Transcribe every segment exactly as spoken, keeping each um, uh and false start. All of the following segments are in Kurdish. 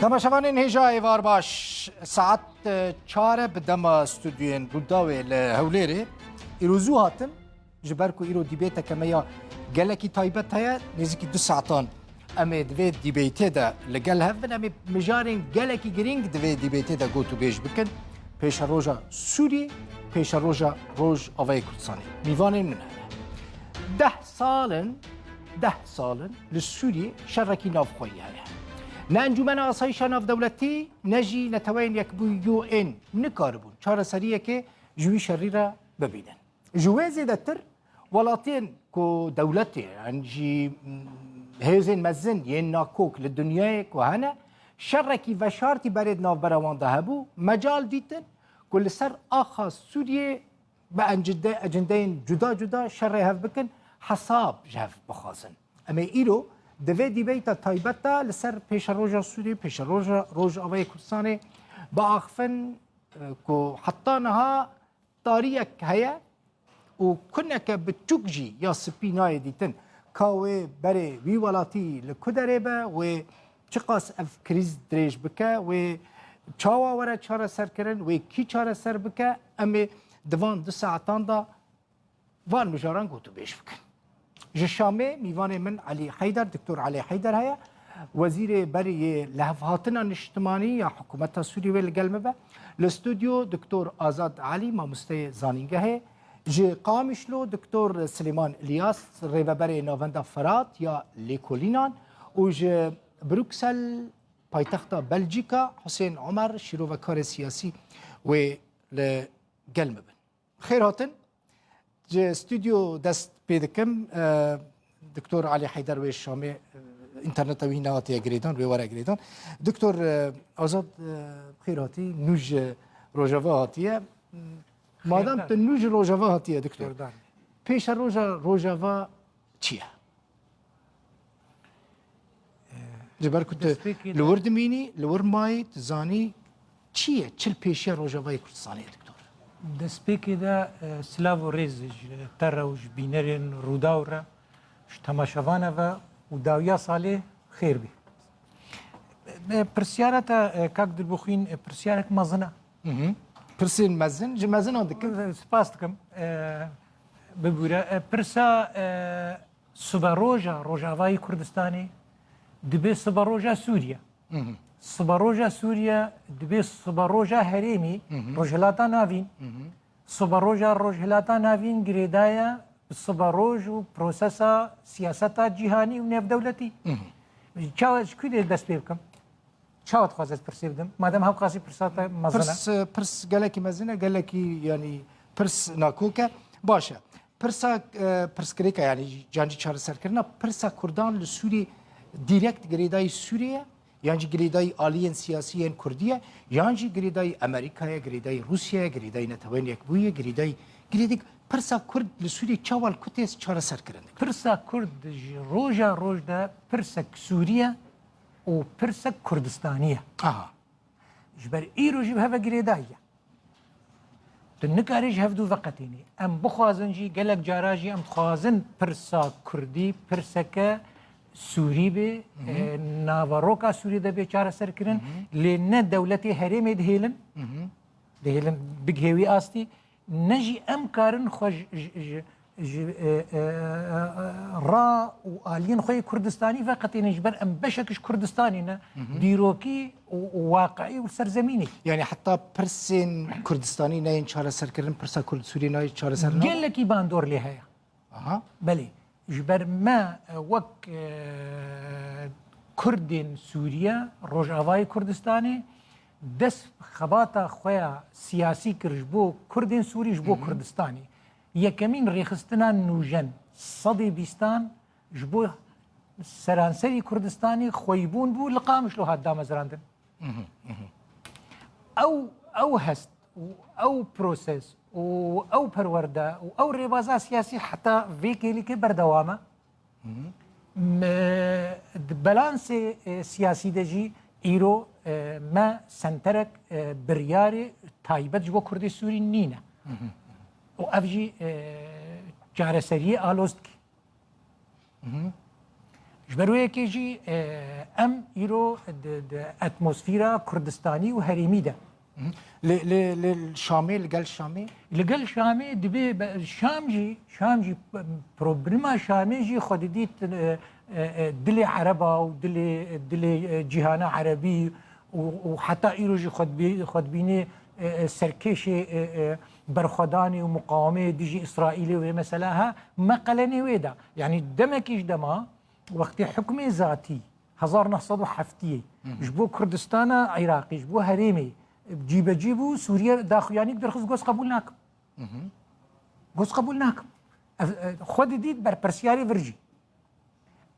Temaşevanên hêja êvar baş. Saet, e, çar e bi dema stûdyoyên Rûdawê li Hewlêrê. Îro zû hatim, ji ber ku îro dîbêteke me ya gelekî taybet heye, nêzîkî du saetan em ê di vê dîbêtê de li gel hev bin. Em ê mijarên gelekî girîng di vê dîbêtê de gotûbêj bikin. Pêşeroja Sûriyê, pêşeroja Rojavayê Kurdistanê. Mîvanên min hene. Deh sal in, deh sal in li Sûriyê şerekî navxweyî heye. Ne Encûmena Asayîşa Navdewletî, ne jî Neteweyên Yekbûyî U N nikaribûn çareseriyekê ji wî şerî re bibînin. Ji wê zêdetir, welatiyên ku dewletê, yan jî, mm, hêzên mezin yên nakok li dinyayê ku hene, şerekî veşartî berê di navbera wan de hebû, mecal dîtin ku li ser axa Sûriyê bi encide-, ecindeyên cuda cuda şerê hev bikin, hesab ji hev bixwazin. Em ê îro di vê dîbeyta taybet de li ser pêşeroja Sûriyê, pêşeroja Rojavayê Kurdistanê biaxifin, e, ku heta niha tariyek heye û kuneke biçûk jî ya spî nayê dîtin. Ka wê berê wî welatî li ku derê be, wê çiqas ev krîz dirêj bike, wê çawa were çareserkirin, wê kî çareser bike, em ê di van du saetan de van mijaran gotûbêj bikin. Ji Şamê mîvanê min Elî Heyder, Doktor Elî Heyder heye. Wezîrê berê yê lihevhatina niştimanî ya hikûmeta Sûriyê wê li gel me be. Li stûdyo Doktor Azad Elî, mamosteyê zanîngehê. Ji Qamişlo Doktor Silêman Îlyas, rêveberê Navenda Ferat ya Lêkolînan û ji Bruksel, paytexta Belcîka, Husên Omer, şîrovekarê siyasî wê li gel me bin. Xêr hatin. Ji stûdyo dest pê dikim. E, Doktor Elî Heyder wê Şamê, e, înterneta wî nehatiye girêdan, wê were girêdan. Doktor, e, Azad, e, xêr hatî, nû ji Rojava hatiye. Madem Xêr tu nû ji Rojava hatiye, Doktor, Xêr dan. Pêşeroja Rojava çi ye? Ji ber ku tu Destpêkê li de wir dimînî, li wir mayî, tu zanî çi ye, çi li pêşiya Rojavayê Kurdistanê ye, Doktor? Destpêkê de, e, silav û rêz ji te re û ji bînerên Rûdaw re, ji temaşevana ve û dawiya salê xêr bî. E, pirsyara te, e, kak Dilbixwîn, e, pirsyarek mezin e. Mhm. Pirsên mezin, ji mezinan dikim. Spas dikim. E, bibûre. E, pirsa, e, Siberoja Rojavayê Kurdistanê dibe siberoja Sûriye. Mhm. Siberoja Sûriye dibe siberoja herêmî, Mhm. Rojhilata Navîn. Mhm. Siberoja Rojhilata Navîn girêdaye bi siberoj û prosesa siyaseta cîhanî û nêvdewletî. Mhm. Çawa, ji ku dê dest pê bikim? Çawa dixwaze ez pirsê bidim? Madem hewqasî pirsa te mezin e. Pirs, pirs gelekî mezin e, gelekî, yanî, pirs nakok e. Baş e. Pirsa, e, pirsgirêka, yanî, yan jî çareserkirina pirsa Kurdan li Sûriyê direkt girêdayî Sûriyê ye, yan jî girêdayî aliyên siyasî yên Kurdî ye, yan jî girêdayî Amerîka ye, girêdayî Rûsya ye, girêdayî Neteweyên Yekbûyî ye, girêdayî, girêdayî pirsa Kurd li Sûriyê çawa li ku tê çareserkirin dike? Pirsa Kurd ji roja roj de pirsek Sûrî ye û pirsek Kurdistanî ye. Aha. Ji ber îro jî bi hev ve girêdayî ye. Tu nikarî ji hevdû veqetînî. Em bixwazin jî, gelek cara jî em dixwazin pirsa Kurdî pirseke Sûrî bê, Hı hı. e, naveroka Sûrî de bê çareserkirin. Hı hı. Lê ne dewletê herêmê dihêlin, Hı hı. dihêlin bigihê wî astî, ne jî em karin xwe ji, ji, ji, ji, e, e, e, ra û aliyên xwe yê Kurdistanî veqetînin, ji ber em beşek ji Kurdistanî ne, Hı hı. dîrokî û, û waqiî û serzemînî. Yanî heta pirsên Kurdistanî neyên çareserkirin, pirsa Kurd Sûrî nayê çareser nabin? Gelekî bandor lê heye. Aha. Belê. Ji ber me, e, wek, e, Kurdên Sûriye, Rojavayê Kurdistanê, dest xebata xwe ya siyasî kir ji bo Kurdên Sûrî, ji bo Hı hı. Kurdistanê. Yekemîn rêxistina nûjen, sedê bîstan ji bo seranserî Kurdistanê xweyîbûn bû, li Qamişlo hat damezrandin. Mhm, mhm. Ew, ew hest û ew proses û ew perwerde û ew rêbaza siyasî heta vê kêlîkê berdewam e. Mhm. Me, di balansê, e, siyasî de jî îro, e, me senterek, e, biryarê taybet ji bo Kurdê Sûrî nîne. Mhm. Û ev jî, e, çareseriyê aloz dike. Mhm. Ji ber wê yekê jî, e, em îro di, di atmosfera Kurdistanî û herêmî de. Li, li, li Şamê, li gel Şamê? Li gel Şamê dibê be-, Şam jî, Şam jî, problema Şamê jî xwe didît, e, e, e, dilê Ereba û dilê, dilê, e, cîhana Erebî û, û heta îro jî xwe dibî-, xwe dibînê, e, e, serkêşê, e, e, berxwedanê û muqawemeyê dijî Îsraîlê û vê mesela ha, me qelenê wê da. Yanî demekî ji dema, wextê hukmê zatî, hezar neh sed û heftiyê, Hı hı. ji bo Kurdistana Iraqî, ji bo herêmê cîbecî bû, Sûriye daxuyanîk derxist, got, "Qebûl nakim." Hı hı. Got, "Qebûl nakim." Ev, e, xwe didît berpirsiyarê vir jî.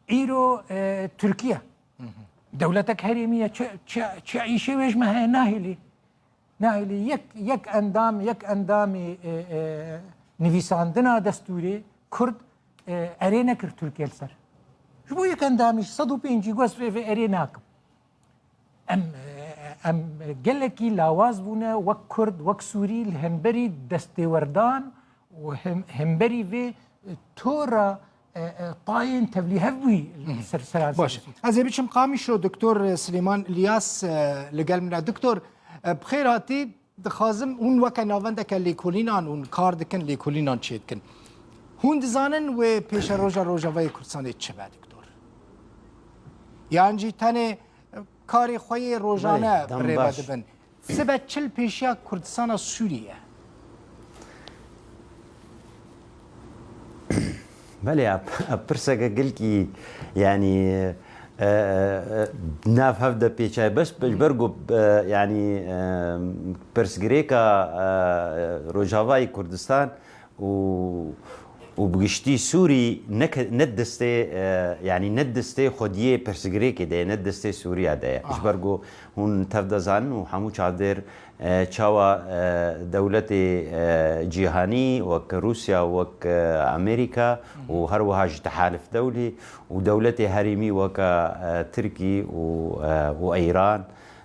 Îro, e, Tirkiye. Hı hı. Dewletek herêmî ye, çi, çi, çi îşê wê ji me heye, nahêlî. Nahêlî yek, yek endam, yek endamî, e, e, nivîsandina destûrê Kurd, e, erê nekir Tirkiye li ser. Ji bo yek endamî ji sed û pêncî got, "Vê, vê erê nakim." Em, e, em gelekî lawaz bûne wek Kurd, wek Sûrî li hemberî destêwerdan û hem, hemberî vê, e, tora, e, e, tayên tevlîhev bûyî Hı hı. ser, seranserî. Baş. Ez ê biçim Qamişlo, Doktor Silêman Liyas, e, li gel min e. Doktor, e, bi xêr hatî. Dixwazim hûn weke navendeke lêkolînan hûn kar dikin, lêkolînan çêdikin. Hûn dizanin wê pêşeroja Rojavayê Kurdistanê çi be, Doktor? Yan jî tenê karê xwe yê rojane Belê, dem bi rê ve baş. dibin? Sibe çil pêşiya Kurdistana Sûrî ye? Belê, ev, ev pirseke gilkî, yanî, e, e, nav hev de pêçay. Bes, ji ber ku, e, yanî, e, pirsgirêka, e, Rojavayê Kurdistan û, û bi giştî Sûrî ne ke-, ne destê, e, yanî ne destê xwediyê pirsgirêkê de ye, ne destê Sûriya de ye. Aha. Ji ber ku hûn tev de zanin û hemû çavdêr, e, çawa, e, dewletê, e, cîhanî wek Rûsya, wek, e, Amerîka û her wiha ji tehalif dewlî û dewletê herêmî weke, e, Tirkî û, e, û Îran,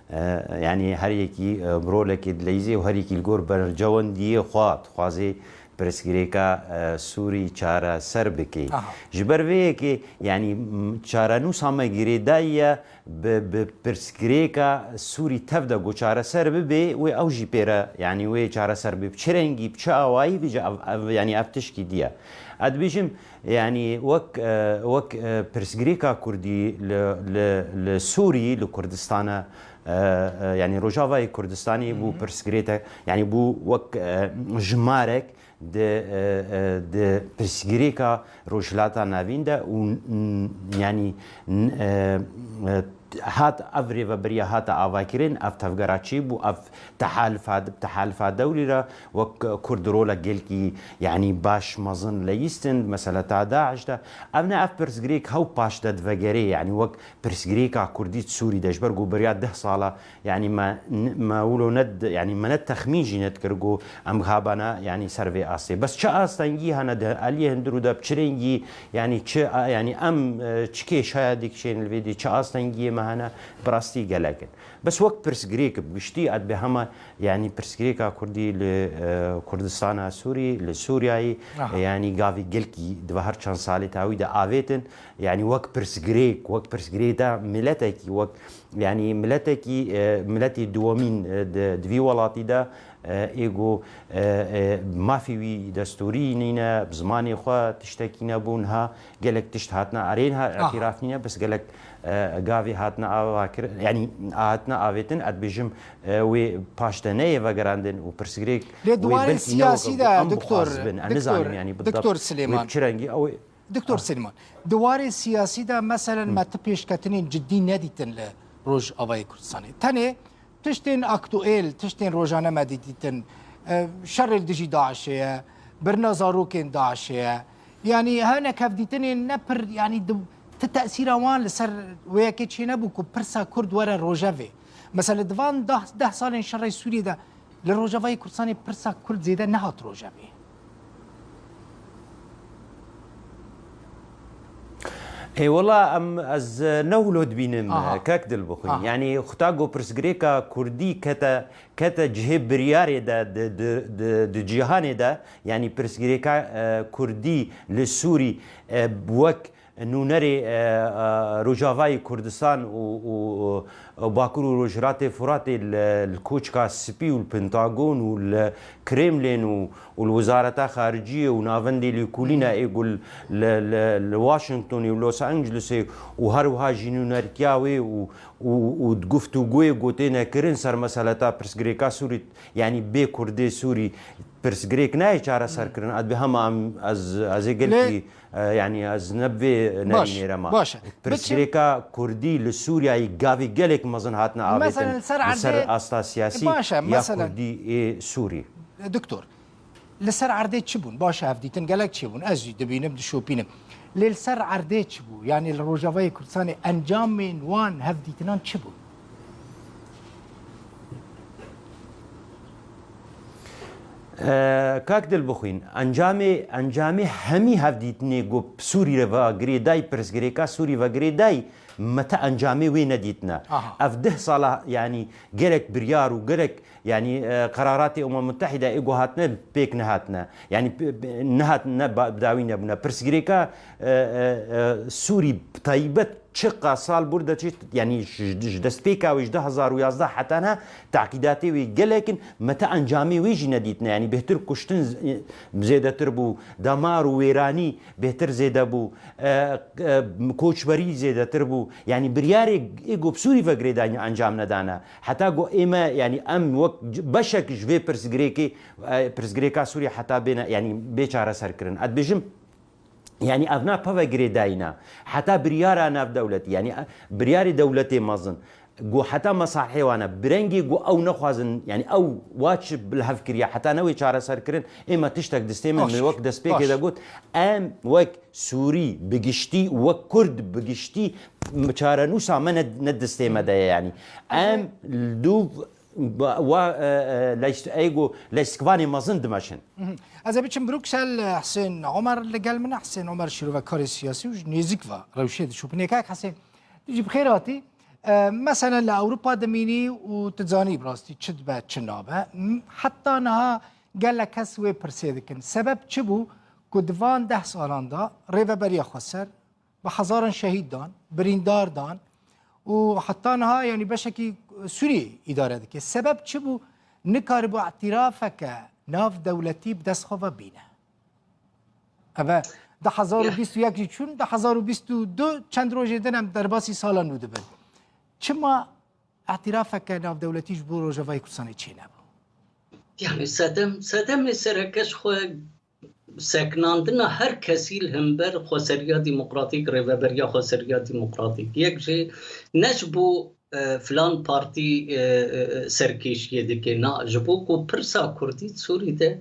e, yanî her yekî, e, bi rolekê dileyîzê û her yekî li gor bercewendiyê xwe dixwazê pirsgirêka, e, Sûrî çareser bike. Aha. Ji ber vê yekê, yanî, m-, çarenûsa me girêdayî ye bi, bi pirsgirêka Sûrî tev de ku çareser bibe, wê ew jî pê re, yanî wê çareser bibe. Bi çi rengî, bi çi awayî bije, ev, ev, yanî ev tişkî diye. Ez dibêjim, yanî wek, e, wek, e, pirsgirêka Kurdî li, li, li Sûrî, li Kurdistana, e, e, yanî Rojavayê Kurdistanê bû Hı hı. pirsgirête, yanî bû wek, e, jimarek di, e, e, di pirsgirêka Rojhilata Navîn de û, n-, n-, yanî, n-, e, e, hat ev rêveberiya hate avakirin, ev tevgera çêbû, ev tehalifa, tehalifa dewlî re wek Kurd rolek gelkî, yanî baş mezin leyîstin, mesela ta DAIŞ de. Ev ne ev pirsgirêk hew paş de divegerê, yanî wek pirsgirêka Kurdî di Sûrî de, ji ber ku beriya deh sala, yanî me, me wilo ne, yanî me ne texmîn jî nedikir ku em habana, yanî ser vê astê. Bes çi astengî hene di aliyê hundirû de, bi çi rengî, yanî çi, yanî em, e, çi kêşaya dikişên li vê dî, çi astengiyê me hene, bi rastî gelek in. Bes wek pirsgirêk bi giştî, ez dibê hema, yanî pirsgirêka Kurdî li, e, Kurdistana Sûrî, li Sûriyeyê, Aha. e, yanî gavî gelkî di ve her çend salê dawî de avêtin. Yanî wek pirsgirêk, wek pirsgirêka miletekî, wek, yanî miletekî, e, miletî duwemîn, e, di, di vî welatî de, e, ê ku, e, e, mafê wî destûrî nîne, bi zimanê xwe tiştekî nebû, niha gelek tişt hatine erê, niha Aha. îtiraf nîne, bes gelek, e, gavê hatine avakirin, yanî hatine avêtin, ez dibêjim, e, wê paş de neyê vegerandin û pirsgirêk Lê wê di warê belkî ne siyasî wek de, em doktor, bixwazibin. Em doktor, nizanin, yanî bi doktor dest wê Silêman. bi çi rengî ew ê Doktor Ah. Silêman, di warê siyasî de meselen Hmm. me ti pêşketinên cidî nedîtin li Rojavayê Kurdistanê. Tenê tiştên aktuêl, tiştên rojane me dîtin. E, şerê li dijî DAIŞê ye, birina zarokên DAIŞê ye. Yanî hinek hevdîtinên ne pir, yanî di, ti tesîra wan li ser wê yekê çênebû ku pirsa Kurd were rojevê. Mesela di van deh, deh salên şerê Sûriyê de Li Rojavayê Kurdistanê pirsa Kurd zêde nehat rojevê. Ê wela em, ez ne wilo dibînim, Aha. kek Dilbixwîn. Aha. Yanî xuta ku pirsgirêka Kurdî kete, kete cihê biryarê de di, di, di, di cîhanê de, yanî pirsgirêka, e, Kurdî li Sûrî, e, wek Nûnerê, e, e, Rojavayê Kurdistan û, û, û Bakur û Rojhilatê Furatê li, li Koçka Spî û li Pentagon û li Kremlin û, û li Wezareta Xariciyê û navendê lêkolîna ê ku li, li, li, li Washingtonê û Los Angelesê û her wiha jî nûnertiya wê û, û, û di guftûgoyê ku têne kirin ser meseleta pirsgirêka Sûrî, yanî bê Kurdê Sûrî pirsgirêk nayê çareserkirin. Ez bi hema em, ez, ez ê gelkî, e, yanî ez ne bi vê nerînê re ma. Baş e. Pirsgirêka Kurdî li Sûriyeyê gavê gelek mezin hatine avêtin. Mesela li ser asta siyasî ya Kurdî ê Sûrî. Doktor, li ser erdê çi bûn? Baş e, hevdîtin gelek çêbûn. Ez jî dibînim, dişopînim. Lê li ser erdê çi bû? Yanî li Rojavayê Kurdistanê encamên wan hevdîtinan çi bûn? E, kak Dilbixwîn, encamê, encamê hemî hevdîtinê ku bi Sûrî re ve girêdayî, pirsgirêka Sûrî ve girêdayî, me te encamê wê nedîtine. Aha. Ev deh sala, yanî gelek biryar û gelek, yanî, e, qeraratê Umem Mutehîde ê ku hatine pêk nehatine. Yanî p-, p-, nehatine ba-, bi dawî nebûne. Pirsgirêka, e, e, e, Sûrî bi taybet çiqa sal bûr de çi, yanî ji, ji destpêka wê ji du hazar û yazdeh heta niha teqîdatê wê gelek in, me te encamê wê jî nedîtine. Yanî bêhtir kuştin z-, zêdetir bû, damar û wêranî bêhtir zêde bû, e, e, koçberî zêdetir bû. Yanî biryarê ê ku bi Sûrî ve girêdayî encam nedane. Heta ku ê me, yanî em wek c-, beşek ji vê pirsgirêkê, e, pirsgirêka Sûrî heta bêne, yanî bê çareserkirin. Ez dibêjim, Yanî ev ne peve girêdayî ne. Heta biryara navdewletî, yanî, e, biryarê dewletê mezin, ku heta mesalihê wan e, bi rengê ku ew nexwazin, yanî ew wa çi bi li hev kiriye, heta newê çareserkirin, ê me tiştek distê min, min wek destpêkê de got, em wek Sûrî bi giştî, wek Kurd bi giştî, çarenûsa me ne, ne distê me de ye, yanî. Em li dû Ba-, wa, e, e, leşt-, ey ku leştkivanê mezin dimeşin. Mhm. Ez ê biçim Bruksel, e, Husên Omer li gel min e. Husên Omer şîrovekarê siyasî û ji nêzîk ve rewşê dişopîne. Kak Husên, tu jî bi xêr hatî. E, meselen li Ewropa dimînî û tu zanî bi rastî çi dibe, çi nabe. M-, heta niha gelek kes wê pirsê dikin. Sebeb çi bû ku di van deh salan de Rêveberiya Xweser bi hezaran şehîd dan, birîndar dan û heta niha, yanî beşekî Sûriyê îdare dike. Sebeb çi bû? Nikaribû îtirafeke navdewletî bi dest xwe ve bîne. Ev e, du hazar û bîst û yek jî çûn, du hazar û bîst û du çend rojê din em derbasî sala nû dibin. Çima îtirafeke navdewletî ji bo Rojavayê Kurdistanê çênebû? Yani sedem, sedemê sereke ji xwe sekinandina her kesî li hember xweseriya demokratîk, rêveberiya xweseriya demokratîk. Yek jê ne ji bo, e, filan partî, e, e, serkêşiyê dike, na, ji bo ku pirsa Kurdî di Sûrî de,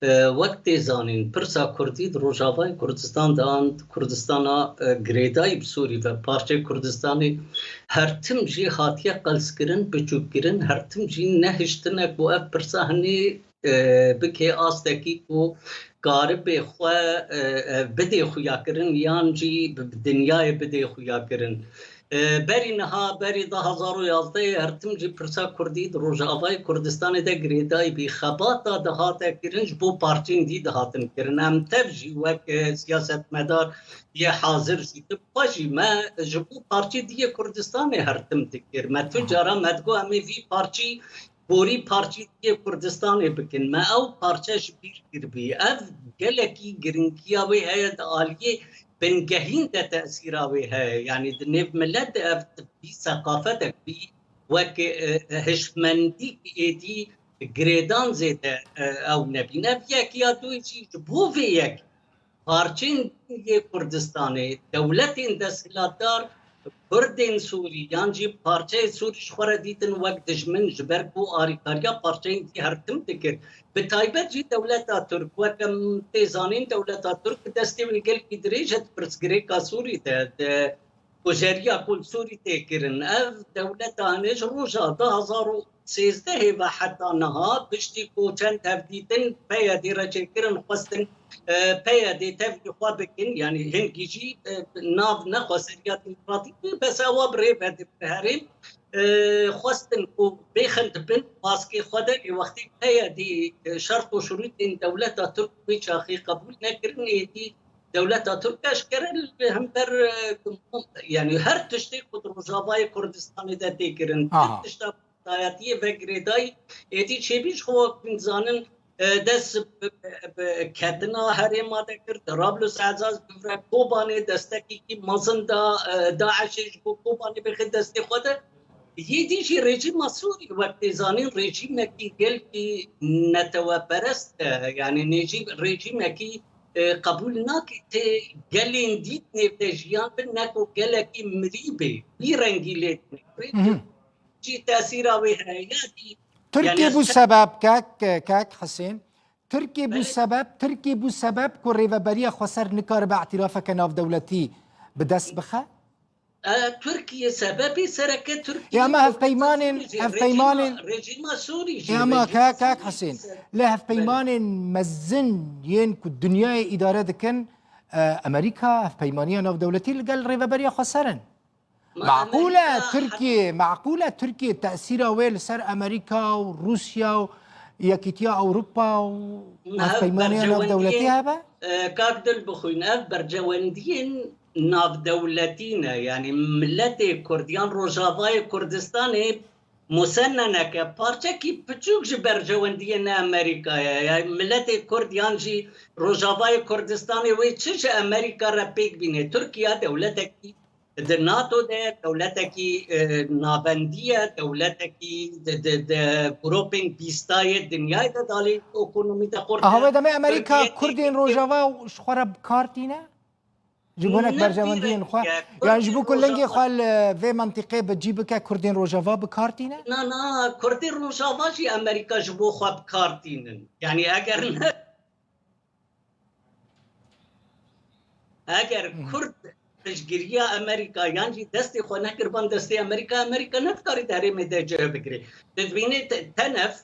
e, wek tê zanîn, pirsa Kurdî di Rojavayê Kurdistan de an Kurdistana, e, girêdayî bi Sûrî ve parçeyê Kurdistanê her tim jî hatiye qelskirin, biçûkkirin, her tim jî nehiştine ku ev pirsa hinî e, bike astekî ku karibe xwe, e, e, bidê xuyakirin yan jî bi, bi dinyayê bidê xuyakirin. E, berî niha, berî du hazar û yazdehê her tim jî pirsa Kurdî di Rojavayê Kurdistanê de girêdayî bî. Xebata dihate kirin ji bo parçên dî dihatin kirin. Em tev jî wek, e, siyasetmedar yê hazir jî, tu xwe jî me ji bo parçê dî yê Kurdistanê her tim dikir. Me tu cara me digot em ê vî parçî gorî parçeyê Kurdistanê bikin. Me ew parçe ji bîr kiribî. Ev gelekî giringiya wê heye di aliyê bingehîn de tesîra wê heye. Yanî di nêv milet de ev tip bî, seqafetek bî, wek, e, e, hişmendî êdî girêdan zêde, e, ew nebîn. Ev yek ya dû jî ji bo vê yek parçeyên din yê Kurdistanê, dewletên desthilatdar Kurdên Sûrî yan jî parçeyê Sûrî ji xwe re dîtin wek dijmin, ji ber ku arîkariya parçeyên dî her tim dikir. Bi taybet jî dewleta Tirk, wek em tê zanîn, dewleta Tirk destê wê gelkî dirêj e di pirsgirêka Sûrî de, di kujeriya ku li Sûrî tê kirin. Ev dewleta hene ji roja du hazar û sêzdehê ve heta niha, piştî ku çend hevdîtin P Y D re çêkirin, xwestin, e, P Y D tevlî xwe bikin, yanî hingî jî, e, nav ne xweseriya demokratîk bû, bes ewa bi rê ve dibiherê, e, xwestin ku bêxin dibin baskê xwe de, ê wextê P Y D, e, şert û şurûtên dewleta Tirk wê çaxê qebûl nekirin, êdî dewleta Tirk eşkere li hember, e, yani her tiştê ku di Rojavayê Kurdistanê de tê kirin, Aha. Tişta dayetiyê ve girêdayî êdî çêbî ji xwe wek hûn dizanin, e, dest bi, bi, bi ketina herêma de kir, Trablus Ezaz bi vire Kobanê destekekî mezin da, e, DAIŞê ji bo Kobanê bixê destê xwe de. Yê dî jî rejîma Sûrî wek tê zanîn rejîmekî gelkî neteweperest e, yani nêjî rejîmekî, e, qebûl nake tê gelên dî nêvde jiyan bin, ne ku gelekî mirî bê, wî rengî lê dinê. Hı hı. Jî tesîra wê heye. Ya dî, Tirkiye yani bû ez sebeb, kek, kek Husên. Tirkiye bû Belê. sebeb, Tirkiye bû sebeb ku Rêveberiya Xweser nikaribe îtirafeke navdewletî bi dest bixe? E, Tirkiye sebebê sereke Tirkiye Ya ama û hevpeymanên, Sûrî jî, hevpeymanên rejîma, rejîma Sûrî jî, Ya ama rejîma kek, kek Sûrî Husên, jî se-, lê hevpeymanên mezin yên ku dinyayê îdare dikin, e, Amerîka, hevpeymaniya navdewletî li gel Rêveberiya Xweser in. Ma Meqûl e Amerîka Tirkiye, meqûl e Tirkiye tesîra wê li ser Amerîka û Rûsya û Yekîtiya Ewropa û Ev hevpeymaniya navdewletî berjewendiyên, hebe? e, kak dil bixwîn, ev berjewendiyên navdewletî ne. Yani miletê Kurd yan Rojavayê Kurdistanê musenneneke, parçekî piçûk ji berjewendiyên Amerîka ye. Yani miletê Kurd yan jî Rojavayê Kurdistanê wê çi ji Amerîka re pêk bîne? Tirkiye dewletekî di NATO de dewletekî, e, navendî ye, dewletekî di, di, di grûpên bîsta yê dinyayê de dalê ekonomî de xurt e. Aha, wê demê Amerîka Tirkiye Kurdên têkilî Rojava ji xwe re bi kar tîne? Ji bo nek Ne berjewendiyên xwe? pîrek e, Yan ji bo Kurdên ku lingê Rojava xwe li vê mentiqê bi cî bike, Kurdên Rojava bi kar tîne? Na, na, Kurdên Rojava jî Amerîka ji bo xwe bi kar tînin. Yani eger ne Eger Hı hı. Kurd piştgiriya Amerîka yan jî destê xwe nekiriban destê Amerîka, Amerîka ne dikarî di herêmê de cih bigirê. Tu dibînî te-, tenef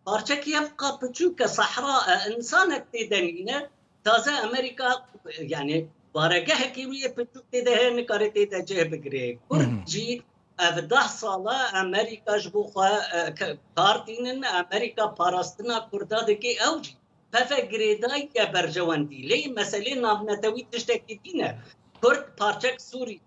parçekî hevqa piçûk e, sehra e, insanek tê de nîne. Taze Amerîka, yani baregehekî wî yê piçûk tê de heye, nikare tê de cih bigirê. Kurd Hı hı. jî ev deh sala Amerîka ji bo xwe, e, ke-, kar tînin, Amerîka parastina Kurda dike, ew jî peve girêdayî ye berjewendî. Lê meselê navnetewî tiştekî din e. Kurd parçek Sûrî.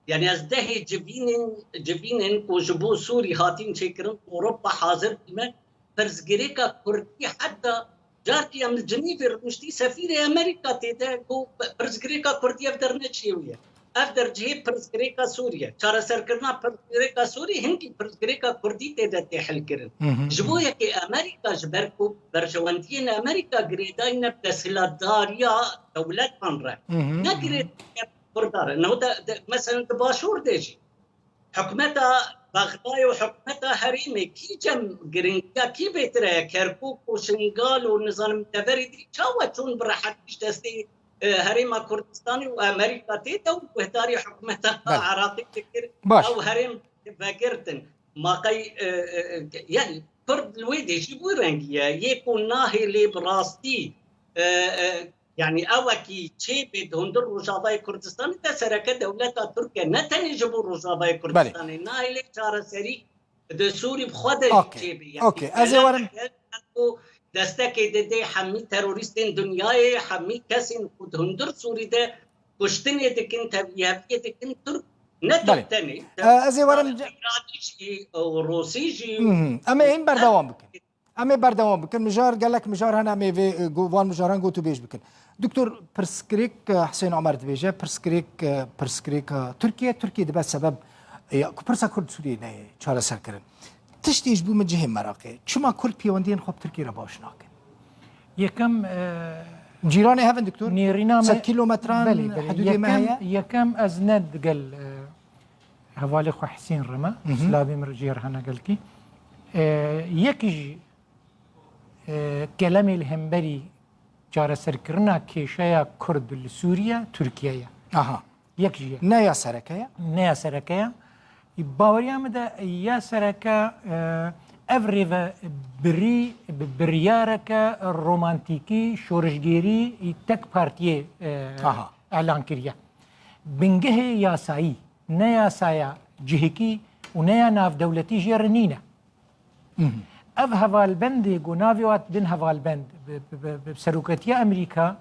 Yani ez dehê civînên, civînên ku ji bo Sûrî hatin çêkirin, Ewropa hazir bîme, pirsgirêka Kurdî heta carkî em li Cinîvê rûniştî sefîrê Amerîka tê de got pirsgirêka Kurdî ev der ne cihê wî ye. Ev der cihê pirsgirêka Sûrî ye. Çareserkirina pirsgirêka Sûrî hingî pirsgirêka Kurdî tê de tê helkirin. Hı hı, Ji hı. bo yekê Amerîka ji ber ku berjewendiyên Amerîka girêdayî ne bi desthilatdariya dewletan re. Hı hı, Ne hı hı. girêdayî Kurda re. Niho de, de, mesela di Başûr de jî. Hikûmeta Bexdayê û hikûmeta herêmê kî cem giringiya kî bêtir e? Kerkûk û Şingal û nizanim deverê dî çawa çûn bi rehetî ji destê, e, Herêma Kurdistanê û Amerîka tê de û guhdarî hikûmeta Belê. Iraqê dikir, Baş. ew herêm vegirtin. Ma qey, e, e, e, yani Kurd li wê dê jî bû rengî ye. Yê ku nahêlê bi rastî, e, e, Yani ewekî çêbê di hundir Rojavayê Kurdistanê de sereke dewleta Tirk e. Ne tenê ji bo Rojavayê Belê. Kurdistanê, nahêlê çareserî di Sûrî bi xwe de jî Okey. çêbê. Yani Okey. Ez ê werim. Ku destekê didê hemî terorîstên dinyayê, hemî kesên ku di hundir Sûrî de kuştinê dikin, tevlîheviyê dikin, Tirk ne Belê. Tirk tenê. Ee, ez ê werim. Îranî jî, Rûsî jî. Hı hı. Em ê hîn berdewam bikin. Em ê berdewam bikin. Mijar, gelek mijar hene, em ê vê, e, go-, van mijaran gotûbêj bikin. Doktor, pirsgirêk, e, Husên Omer dibêje, pirsgirêk, e, pirsgirêka Tirkiye, Tirkiye dibe sebeb, e, ya ku pirsa Kurd Sûriyê neyê çareserkirin. Tiştê ji bo min cihê meraqê. Çima Kurd pêwendiyên xwe bi Tirkiye re baş nakin? Yekem, e, Cîranê hev in, doktor? Nêrîna me Sed kilometran Belê, belê. hudûdê me Yekem, heye? yekem ez ne digel, e, hevalê xwe Husên re me. Hı hı. Silavê min re jê re hene gelkî. E, yek jî e, kelemê li hemberî çareserkirina kêşeya Kurd li Sûriye, Tirkiye ye. Aha. Yek jî ye. Ne ya sereke ye? Ne ya sereke ye. Baweriya min de ya sereke, e, ev rêvebirî, bi-, biryareke romantîkî, şorişgêrî, tek partiyê, e, Aha. elan kiriye. Bingehê yasayî, ne yasaya cihekî û ne ya navdewletî jê re nîne. Mhm. Ev hevalbendê ku navê wan din hevalbend, bi, bi, bi, bi seroketiya Amerîka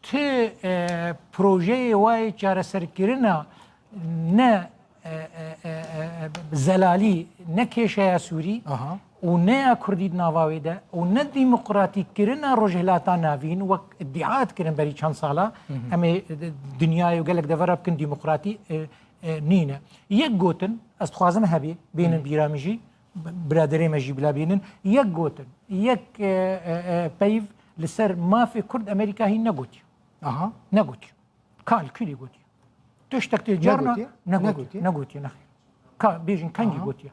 Ti e, projeyê wayê çareserkirina ne e, e, e, e, zelalî, ne kêşeya Sûrî Aha. û ne ya Kurdî di nava wê de û ne demokratîkkirina Rojhilata Navîn wek îdia dikirin berî çend sala, em ê dinyayê û gelek devera bikin demokratî e, e, nîne. Yek gotin, ez dixwazim hebê, bênin bîra min jî, biraderê me jî bila bênin, yek gotin, yek e, e, e, peyv li ser mafê Kurd Amerîka hîn negotiye. Aha. Negotiye. Ka li kulî gotiye. Tiştek tê carna Negotiye? negotiye. Negotiye. Negotiye, nexêr. Ka bêjin kengî Aha. gotiye.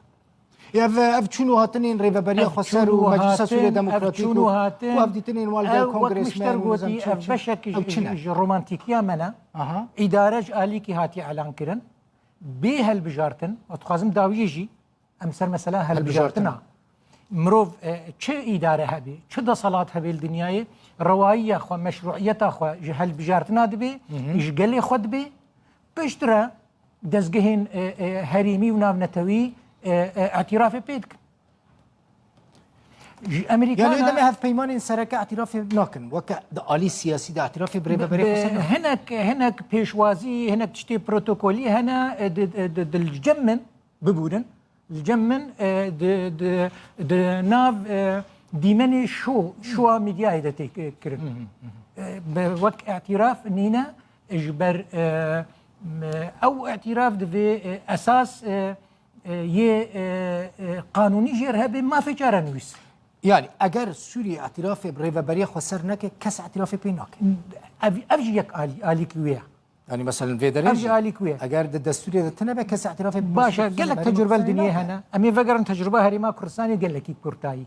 Ev, ev çûn û hatinên rêveberiya Ev xweser çûn û û Meclisa hatin, Sûriye ev Demokratîk çûn û û hatin, û ev dîtinên wal ev gel wek kongresmen mişter û nizam gotî, çi ev çi ne? beşek Ew çi ji, ne? ji romantîkiya me ne. Aha. Îdare ji alîkî hatiye elan kirin. Bê helbijartin, ez dixwazim dawiyê jî, em ser mesela Helbijartina. helbijartina. Mirov e, çi îdare hebê, çi deselat hebê li dinyayê, rewayiya xwe, meşruiyeta xwe ji helbijartina dibê, ji gelê xwe dibê, piştre dezgehên e, e, herêmî û navnetewî e, e, îtirafê pê dikin. Ji Amerîka Yani ne- demê hevpeymanên sereke îtirafê nakin. Weke di alî siyasî de îtirafê bi rêveberê Bi- xwe ser nakin. hinek, hinek pêşwazî, hinek tiştê protokolî hene e, di, di, di, di li cem min bibûrin. Li cem min e, di, di, di nav e, dîmenê şo, şoa medyayê de tê kirin. E, be- wek îtiraf nîne, ji ber e, m- ew îtiraf divê e, esas e, e, yê e, e, qanûnî jêr hebe mafê çarenivîs. Yani eger Sûriye îtirafê bi rêveberiya xwe ser neke, kes îtirafê pê nake. Ev, ev jî yek alî, alîkî wê ye. Yani mesela vê derê Ev jî jî alîkî wê ye. eger di destûrê de tine be, kes îtirafê bi Baş e, rêveberiya gelek xwe ser tecrube li nake. dinyê hene. Em ê vegerin tecrube Herêma Kurdistanê gelekî kurtayî.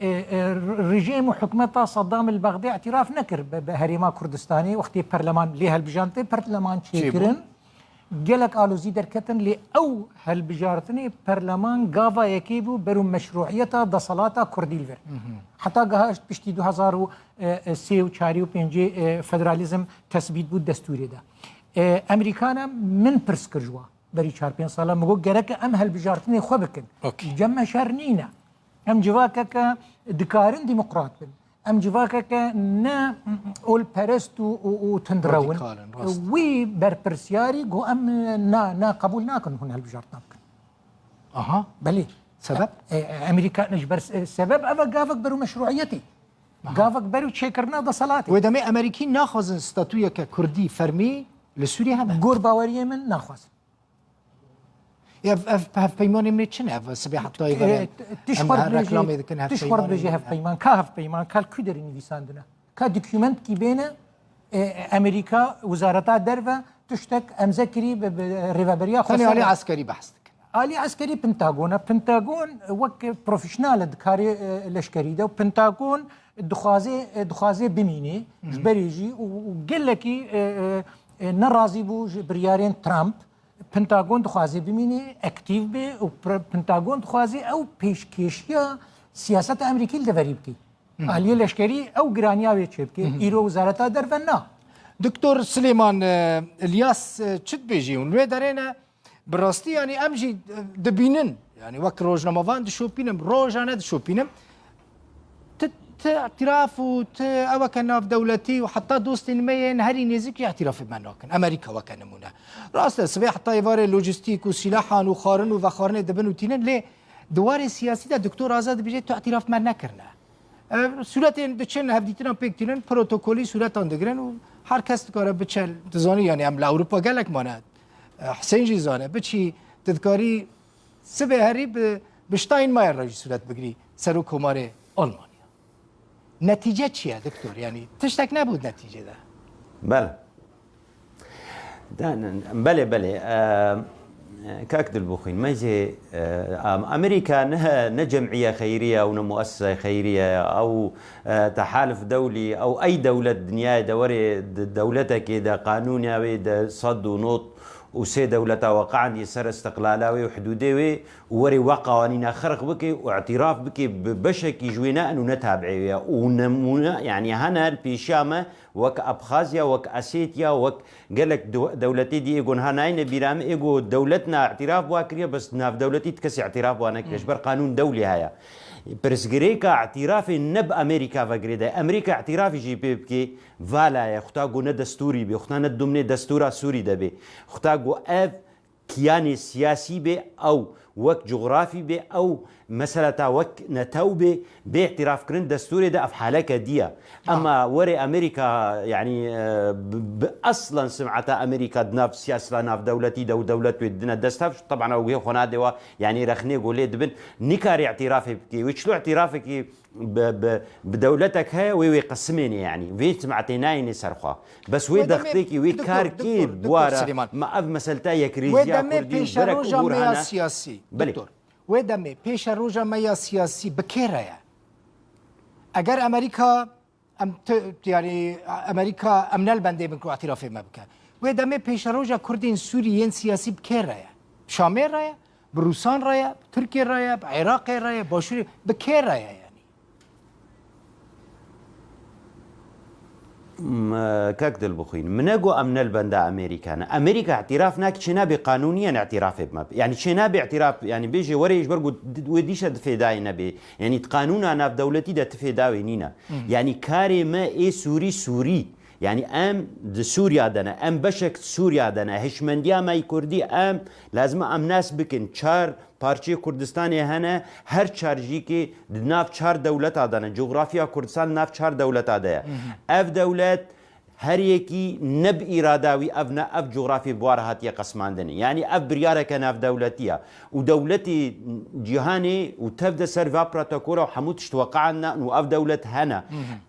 E, e, rejîm û hikûmeta Saddam li Bexdê îtiraf nekir bi, bi Herêma Kurdistanê. Wextê perleman lê helbijandin, perleman Çêbû. çêkirin. Gelek alozî derketin, lê ew helbijartinê perleman gava yekê bû ber û meşruiyeta deselata Kurdî li vir. Heta gihişt piştî du hezar û sê û çarî û pêncî e, federalîzm tesbît bû destûrê de. E, Amerîka ne min pirs kir ji wa berî çar pênc sala, min got gereke em helbijartinê xwe bikin. Okey. Cem me şer nîne. Em civakeke dikarin demokrat bin. Em civakeke ne olperest û, û, û tundrew in. Radikal in, rast. Wî berpirsiyarî got em na, na qebûl nakin hûn hilbijartina bikin. Aha. Belê. Sebeb? E, e, Amerîka ji ber se-, sebeb ev e gavek beru meşruiyetê. Aha. Gavek beru çêkirina deselatê. Wê demê Amerîkî naxwazin statuyeke Kurdî fermî li Sûriyê hebe. Gor baweriyê min naxwazin. Ev, ev hevpeymanê me çi ne? Ev sibê heta êvarê E, t- em tişt xwar her dibêje, reklamê dikin tişt xwar hevpeymanê dibêje me. hevpeyman. Ka hevpeyman, ka li ku derê nivîsandine? Ka dokumentkî bêne, e, Amerîka, Wezareta Derve, tiştek emze kirî bi, bi rêveberiya xwe Tenê ser alî eskerî behs dikin. Alî eskerî Pentagon e. Pentagon wek profesyonel e, dikarê, e, leşkerî de. Pentagon dixwaze, e, dixwaze bimîne, ji berê jî û, û gelekî, e, e, e, nerazî bû ji biryarên Trump. Pentagon dixwaze bimîne, aktîf be û pre- Pentagon dixwaze ew pêşkêşiya siyaseta Amerîkî li deverî bike. Aliyê leşkerî ew giraniya wê çêbike. Îro Wezareta Derve na. Doktor Silêman, e, Ilyas, e, çi dibêjî hûn? Wê derê ne bi rastî, yanî em jî, e, dibînin. Yanî wek rojnamevan dişopînim, rojane dişopînim. Ti, ti îtiraf û ti eweke navdewletî û heta dostên me yên herî nêzik jî îtirafê me nakin. Amerîka weke nimûne. Rast e, sibê heta êvarê lojîstîk û sîlahan û xwarin û vexwarinê dibin û tînin, lê di warê siyasî de Doktor Azad dibêje tu îtiraf me nekirine. E, sûretên diçin, hevdîtinan pêk tînin, protokolî sûretan digirin û her kes dikare biçe, tu zanî, yanî em li Ewropa gelek mane. E, Husên jî zane, biçî, tu dikarî sibê herî bi, bi Steinmeier re jî sûret bigirî, serokkomarê Almanya. Netîce çi ye, doktor? Yanî tiştek nebû netîcê de. Bele. De- Belê, belê. E, kak Dilbûxîn, me jê, e, Am- Amerîka ne, ne cem'iye xeyriye û ne muessese xeyriye ye. Ew, e, tehalif dewlî, ew ey dewlet dinyayê de were, de- dewletekê de qanûna wê de sed û nod û sê dewleta weqandî ser istiqlala wê û hidûdê wê û werê we qawanîna xerq bike û îtiraf bike bi beşekî ji wê ne û ne tabi'ê wê ye. Û nemûne, yanî hene li pêşiya me wek Abxazya, wek Esêtya, wek gelek dew- dewletê dî ê gon ha nayne bîra me, ê go dewlet na îtiraf wa kiriye, bes navdewletî ti kesî îtiraf wa nekiriye. Ji ber qanûn dewlî heye. Pirsgirêka îtîrafê ne bi Amerîka ve girêdaye. Amerîka îtîrafê jî pê bike, vala ye. Xweta ku ne destûrî bê, xweta ne dumnê destûra Sûrî de bê. Xweta ku ev kiyanê siyasî bê, ew wek cografî bê, ew meseleta wek netew bê, bê îtîrafkirin destûrê de ev haleke diye. Ema were Amerîka, yanî, e, bi, bi eslen simeta Amerîka di nav siyaseta navdewletî de û dewlet wê didine dest hev, teban ew wê xwe nade wa, yanî rexnê ku lê dibin, nikarê îtîrafê bike. Wê çilo îtîrafekî bi, bi, bi dewletek heye, wê wê qesimêne yanî. Vê simetê nayêne ser xwe. Bes wê Wê demê, dextêkî wê doktor, kar kê doktor, doktor buwara Silêman. Me ev meselta Wê yekrêziya demê Kurdî û pêşeroja gerek me ya hana. Siyasî, Belê. Doktor. Wê demê pêşeroja me ya siyasî bi kê re ye? Eger Amerîka, em tu-, yanî Amerîka em ne li bendê bin ku îtîrafê me bike. Wê demê pêşeroja Kurdên Sûrî yên siyasî bi kê re ye? Şamê re ye? Bi Rûsan re ye? Bi Tirkiyê re ye? Bi Iraqê re ye? Başûrê? Bi kê re ye yanî? M-, kak Dilbixwîn, min ne got em ne li benda Amerîka ne. Amerîka îtîraf nake, çênabê qanûnî ye îtîrafê bime. Yanî çênabê îtîraf, yanî bêjê were ji ber ku di-, wê dîşe di fêdayê nebê. Yanî di qanûna navdewletî de ti fêda wê nîne. Yanî karê me ê Sûrî Sûrî. Yanî em di Sûriya de ne, em beşek Sûriya de ne. Hişmendiya me yî Kurdî em lazim e em nas bikin. Çar parçeyê Kurdistanê hene, her çar jî ki di nav çar dewleta de ne. Cografiya Kurdistan di nav çar dewleta de ye. Ev dewlet her yekî ne bi îrada wî ev ne ev coğrafî bi wa re hatiye qesmandinê. Yanî ev biryareke navdewletî ye. Û dewletê cîhanê û tev de ser va protokola û hemû tişt weqeandin û ev dewlet hene.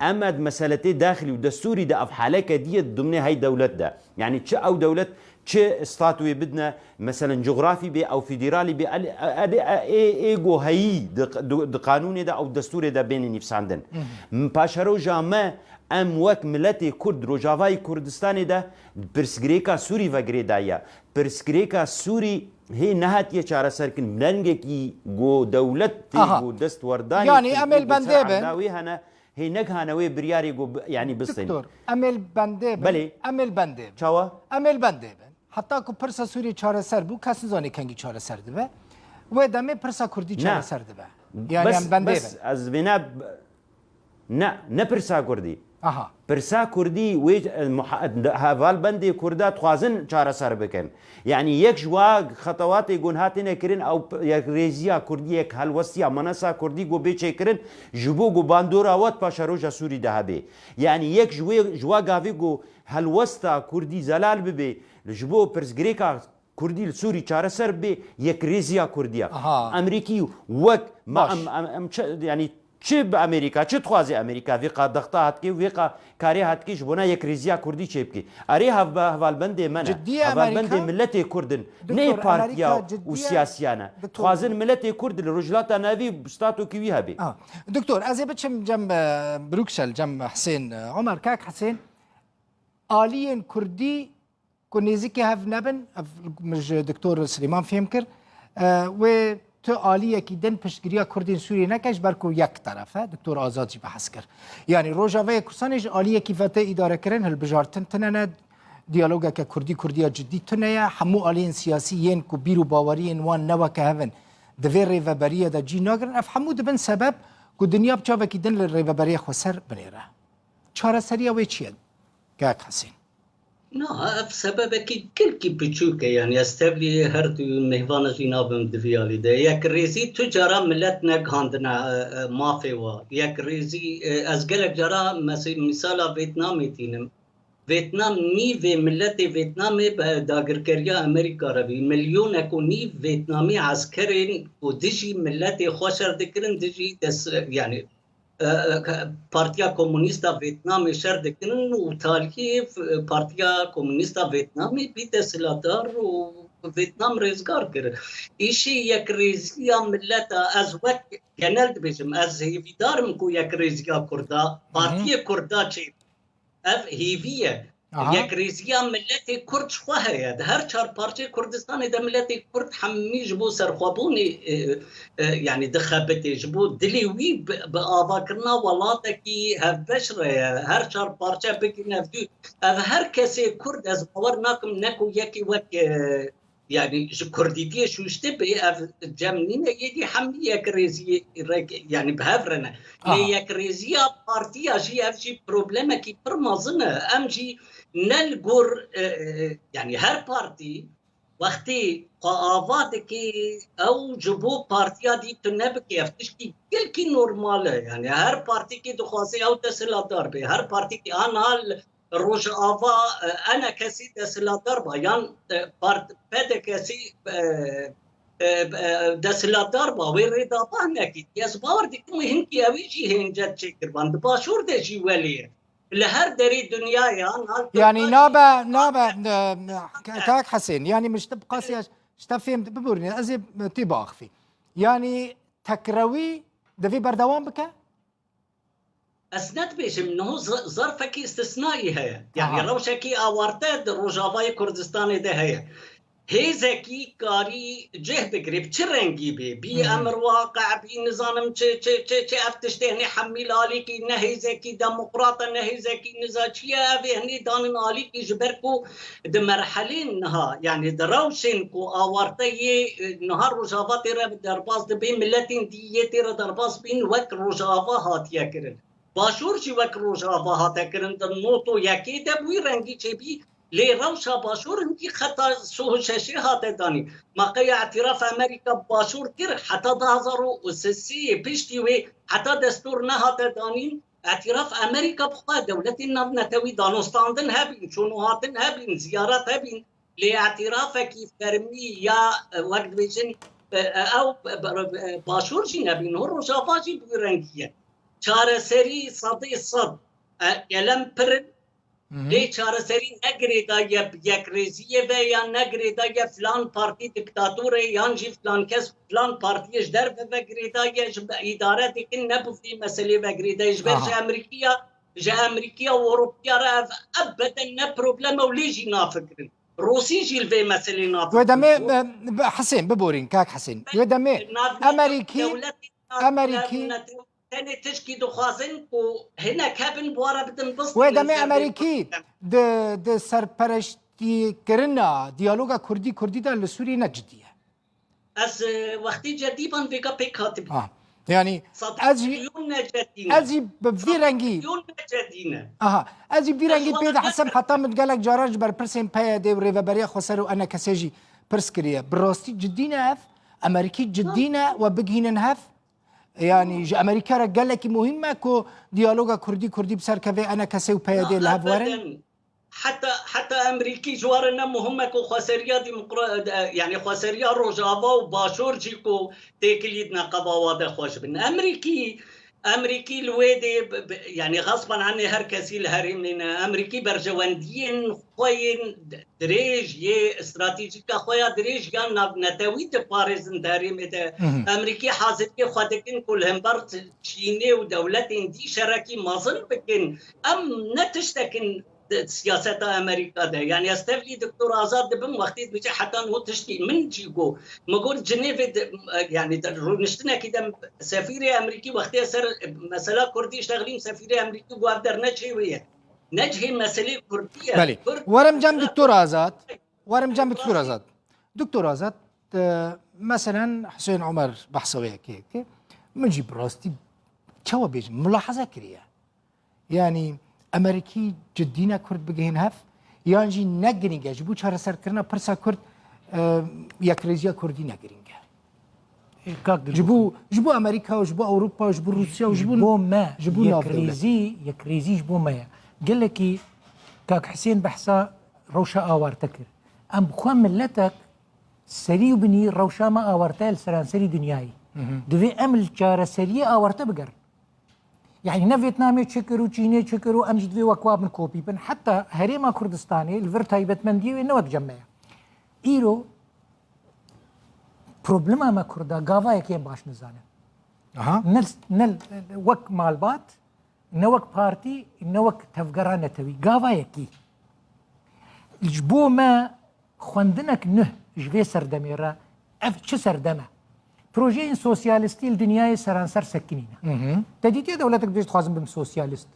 Ema di meseletê daxilî û destûrî de ev haleke diye di dumnê hey dewlet de. Yanî çi ew dewlet çi statûyê bidine, meselen, cografî bê, ew federalî bê, el-, el-, e-, ê, ê go heyî di, di, di qanûnê de ew destûrê de bêne nivîsandin. M-, paşeroja me, em wek miletê Kurd, Rojavayê Kurdistanê de pirsgirêka Sûrî ve girêdaye. Pirsgirêka Sûrî hê nehatiye çareserkirin. Dengekî go dewlet tê Aha. go destwerdanê Yanî Tirkî em ê li go ser bendê bin. erdawê hene. Hê negihane wê biryarê ku bi-, yanî bistên. Doktor, em ê li bendê bin. Belê. Em ê li bendê bin. Çawa? Em ê li bendê bin. Heta ku pirsa Sûriyê çareser bû, kes nizanê kengî çareser dibe. Wê demê pirsa Kurdî Ne. çareser dibe. Yanî Bes, em bendê bes bin. ez vêna b-, ne, ne pirsa Kurdî. Aha. Pirsa Kurdî wê, e, muha-, de-, hevalbendê Kurda dixwazin çareser bikin. Yanî yek ji wa xetewatê gon hatine kirin ew p-, yekrêziya Kurdî, yek helwestiya manasa Kurdî got bê çêkirin, ji bo ku bandora we di paşeroja Sûrî de hebe. Yanî yek ji wê, ji wa gavê ku helwesta Kurdî zelal bibe, ji bo pirsgirêka Kurdî li Sûrî çareser bibe, yekrêziya Kurdî ye. Aha. Amerîkî wek me Baş. em, em, em çi, yanî çi bi Amerîka, çi dixwaze Amerîka? Vê qa dexta hatike, vê qa karê hatike ji bona yekrêziya Kurdî çêbike. Erê hev-, hevalbendê me ne. Ciddiye Hevalbendê Amerîka? miletê Kurd in. Doktor, Nê partiya Amerîka û ciddiye siyasiya ne. Doktor. Dixwazin miletê Kurd li Rojhilata Navî statokî wî hebe. Ah. Doktor, ez ê biçim cem, e, Bruksel, cem Husên, e, Omer, kak Husên, aliyên Kurdî ku nêzîkî hev nebin, ev min ji Doktor Silêman fêm kir, e, wê tu aliyekî din piştgiriya Kurdên Sûriyê neke, ji ber ku yek teref e, Doktor Azad jî behs kir. Yanî Rojavayê Kurdistanê ji aliyekî ve tê îdarekirin, hilbijartin tune ne, diyalogeke Kurdî Kurdiya cidî tune ye, hemû aliyên siyasî yên ku bîr û baweriyên wan ne weke hev in, di vê rêveberiye de cî nagirin, ev hemû dibin sebeb ku dinya bi çavekî din li rêveberiya xweser binêre. Çareseriya wê çi ye? Kak Hesên. Na, ev sebebekî gelkî piçûk e, yanî ez tevlî her du mêhvana jî nabim di vî alî de. Yekrêzî tu cara milet negihandine, e, e, mafê wa. Yekrêzî, e, ez gelek cara mesi-, mîsala Vêtnamê tînim. Vêtnam nîvê miletê Vêtnamê bi dagirkeriya Amerîka re bî. Milyonek û nîv Vêtnamî eskerên ku dijî miletê xwe şer dikirin, dijî des-, yanî e, e, Partiya Komûnîst a Vêtnamê şer dikirin û taliyê, e, Partiya Komûnîst a Vêtnamê bî desthilatdar û Vêtnam rêzgar kir. Îşê yekrêziya mileta, ez wek genel dibêjim, ez hêvîdar im ku yekrêziya Kurda, Hı hı. Partiyê Kurda çê Ev hêvî ye. Aha. Yekrêziya miletê Kurd ji xwe heye. Di her çar parçeyê Kurdistanê de miletê Kurd hemî ji bo serxwebûnê, e, e, yanî dixebitê, ji bo dilê wî bi, bi avakirina welatekî hevbeş re ye. Her çar parçe bigihîne ev du. Ev her kesê Kurd, ez bawer nakim ne ku yekî wek, e, Yani ji kurdîtiyê şûştibê ev cem nîne, yê dî hemî yekrêziyê re, yani bi hev re ne. Lê yekrêziya partiya jî, ev jî problemekî pir mezin e. Em jî ne li gor, e, e, yani her partî wextê xwe ava dike, ew ji bo partiya dî tune bike, ev tiştî gelkî normal e. Yani her partîkî dixwaze ew desthilatdar be. Her partîkî, a niha li Rojava, e, enekesî desthilatdar ba, yan, e, part-, P D K'sî, e, e, e, desthilatdar ba, wê rê da ba hinekî. Ez bawer dikim wê hinkî ewî jî hêncet çêkirban. Di başûr de jî welê ye. Li her derê dinyayê, an hal Yani Tirkiye nabe, nabe, e, Kak Hesên, yani min ji te bi qasî, ji te fêm, biborîne, ez ê tê biaxivî. Yani tekrewî divê berdewam bike? Ez ne dibêjim, niho z-, zerfekî istisnayî heye. Yani Aha. rewşekî awarte di Rojavayê Kurdistanê de heye. Hêzekî karî cih bigirê, bi çi rengî bê? Bî Hı hı. emir waqe, bî nizanim çi, çi, çi, çi ev tiştê, hani hemî li alîkî ne hêzekî demokrat e, ne hêzekî niza çi ye, ev ê hani danin alîkî ji ber ku di merhelên niha, yani di rewşên ku awarte yê, e, niha Rojava tê re derbas dibe, miletên dî yê tê re derbas bîn, wek Rojava hatiye kirin. Başûr jî wek Rojava hate kirin, di not û yekê de bi wî rengî çêbî, lê rewşa Başûr hinkî xeta sih û şeşê hate danîn. Ma qey îtîraf Amerîka bi Başûr kir, heta du hazar û sê piştî wê heta destûr nehate danîn, îtîraf Amerîka bi xwe dewletên navnetewî danûstandin hebîn, çûn û hatin hebîn, ziyaret hebîn, lê îtîrafekî fermî ya, e, wek dibêjin, e, e, ew, e, e, Başûr jî nebîn, ho Rojava jî bi wî rengî ye. Çareserî sedê sed, e, kelem pir in, Hı hı. lê çareserî ne girêdayî ye bi yekrêziyê ve, yan ne girêdayî ye filan partî diktator e, yan jî filan kes filan partiyê ji derve ve girêdayî ye, ji îdare dikin, ne bi vî meselê ve girêdayî ye. Ji ber Aha. ji Amerîkiya, ji Amerîkiya û Ewropiya re ev ebeden ne problem e û lê jî nafikirin. Rûsî jî li vê meselê nafikirin. Wê demê, e, bi-, Hesên, biborîn, kak Hesên. Wê demê Navnetewî Amerîkî, dewletê Amerîkî navnetewî tenê tişkî dixwazin ku hinek hebin, bi wan re bidin bistînin Wê demê ser vê Amerîkî problem. di, di serpereştîkirina diyaloga Kurdî Kurdî de li Sûriyê ne cidî ye. Ez, e, wextê cedî ban vêga pêk hatibî. Ha. Yani Sed ez jî, milyon ne cedî ne. ez jî bi vî Sed rengî milyon ne cedî ne. Aha. Ez jî vî Ez rengî ji pê wan de re hesem, heta min gelek caran ji berpirsên P Y D û Rêveberiya Xweser û E N K'ê jî pirs kiriye. Bi rastî cidî ne ev? Amerîkî cidî ne we bigihînin hev? Yani ji Amerîka re gelekî muhîm e ku diyaloga Kurdî Kurdî bi ser kevê E N K'ê û P Y D li hev werin? Heta, heta Amerîkî ji wan re ne muhim e ku xweseriya demokra-, e, yani xweseriya Rojava û Başûr jî ku têkilî di neqeba wan de xweş bin. Amerîkî, Amerîkî li wê dê bi, bi, yani xesban anê her kesî li herêmê ne. Amerîkî berjewendiyên xwe yên dirêj yê stratejîka xwe ya dirêj ya navnetewî diparêzin di herêmê de. Hı hı. Amerîkî haziriyê xwe dikin ku li hember Çînê û dewletên dî şerekî mezin bikin. Em ne tiştekin di siyaseta Amerîka de. Yani ez tevlî Doktor Azad dibim, wextê dibêje heta niho tiştî min jî got. Min got Cinêvê de, yani de rûniştinekî de sefîrê Amerîkî wextê ser mesela Kurdî iştexlîm sefîrê Amerîkî got ev der ne cihê wê ye. Ne cihê meselê Kurdî ye. Belê. Kurd Werim cem Doktor Azad. Werim cem Doktor Azad. Doktor Azad, e, meselen Hüseyin Omer behsa wê yekê yekê. Min jî bi rastî çawa bêjim, milahaza kiriye. Yani Amerîkî cidî ne Kurd bigihên hev, yan jî ne girîng e ji bo çareserkirina pirsa Kurd, e, yekrêziya Kurdî ne girîng e. Ê, kak Dildoxan. Ji bo, ji bo Amerîka û ji bo Ewropa û ji bo Rûsya û ji bo, Ji bo me, ji bo navdewlet. yekrêzî, yekrêzî ji bo me ye. Gelekî kak Hisên behsa rewşa awarte kir. Em bi xwe miletek serî û binî rewşa me awarte ye li seranserî dinyayê. Hı hı. Divê em li çareseriyê awarte bigerin. Yani ne Vêtnamê çi kir û Çînê çi kir û em jî divê wek wa bin kopî bin. Heta Herêma Kurdistanê li vir taybetmendiyê wê ne wek cem me ye. Îro problema me Kurda gava yekê em baş nizanin. Aha. Ne, ne wek malbat, ne wek partî, ne wek tevgera netewî. Gava yekî. Ji bo me xwendinek nuh ji vê serdemê re, ev çi serdem e? Projeyên sosyalistî li dinyayê seranser sekinîne. Hı hı. Te dîtiye dewletek bêje dixwazim bim sosyalist?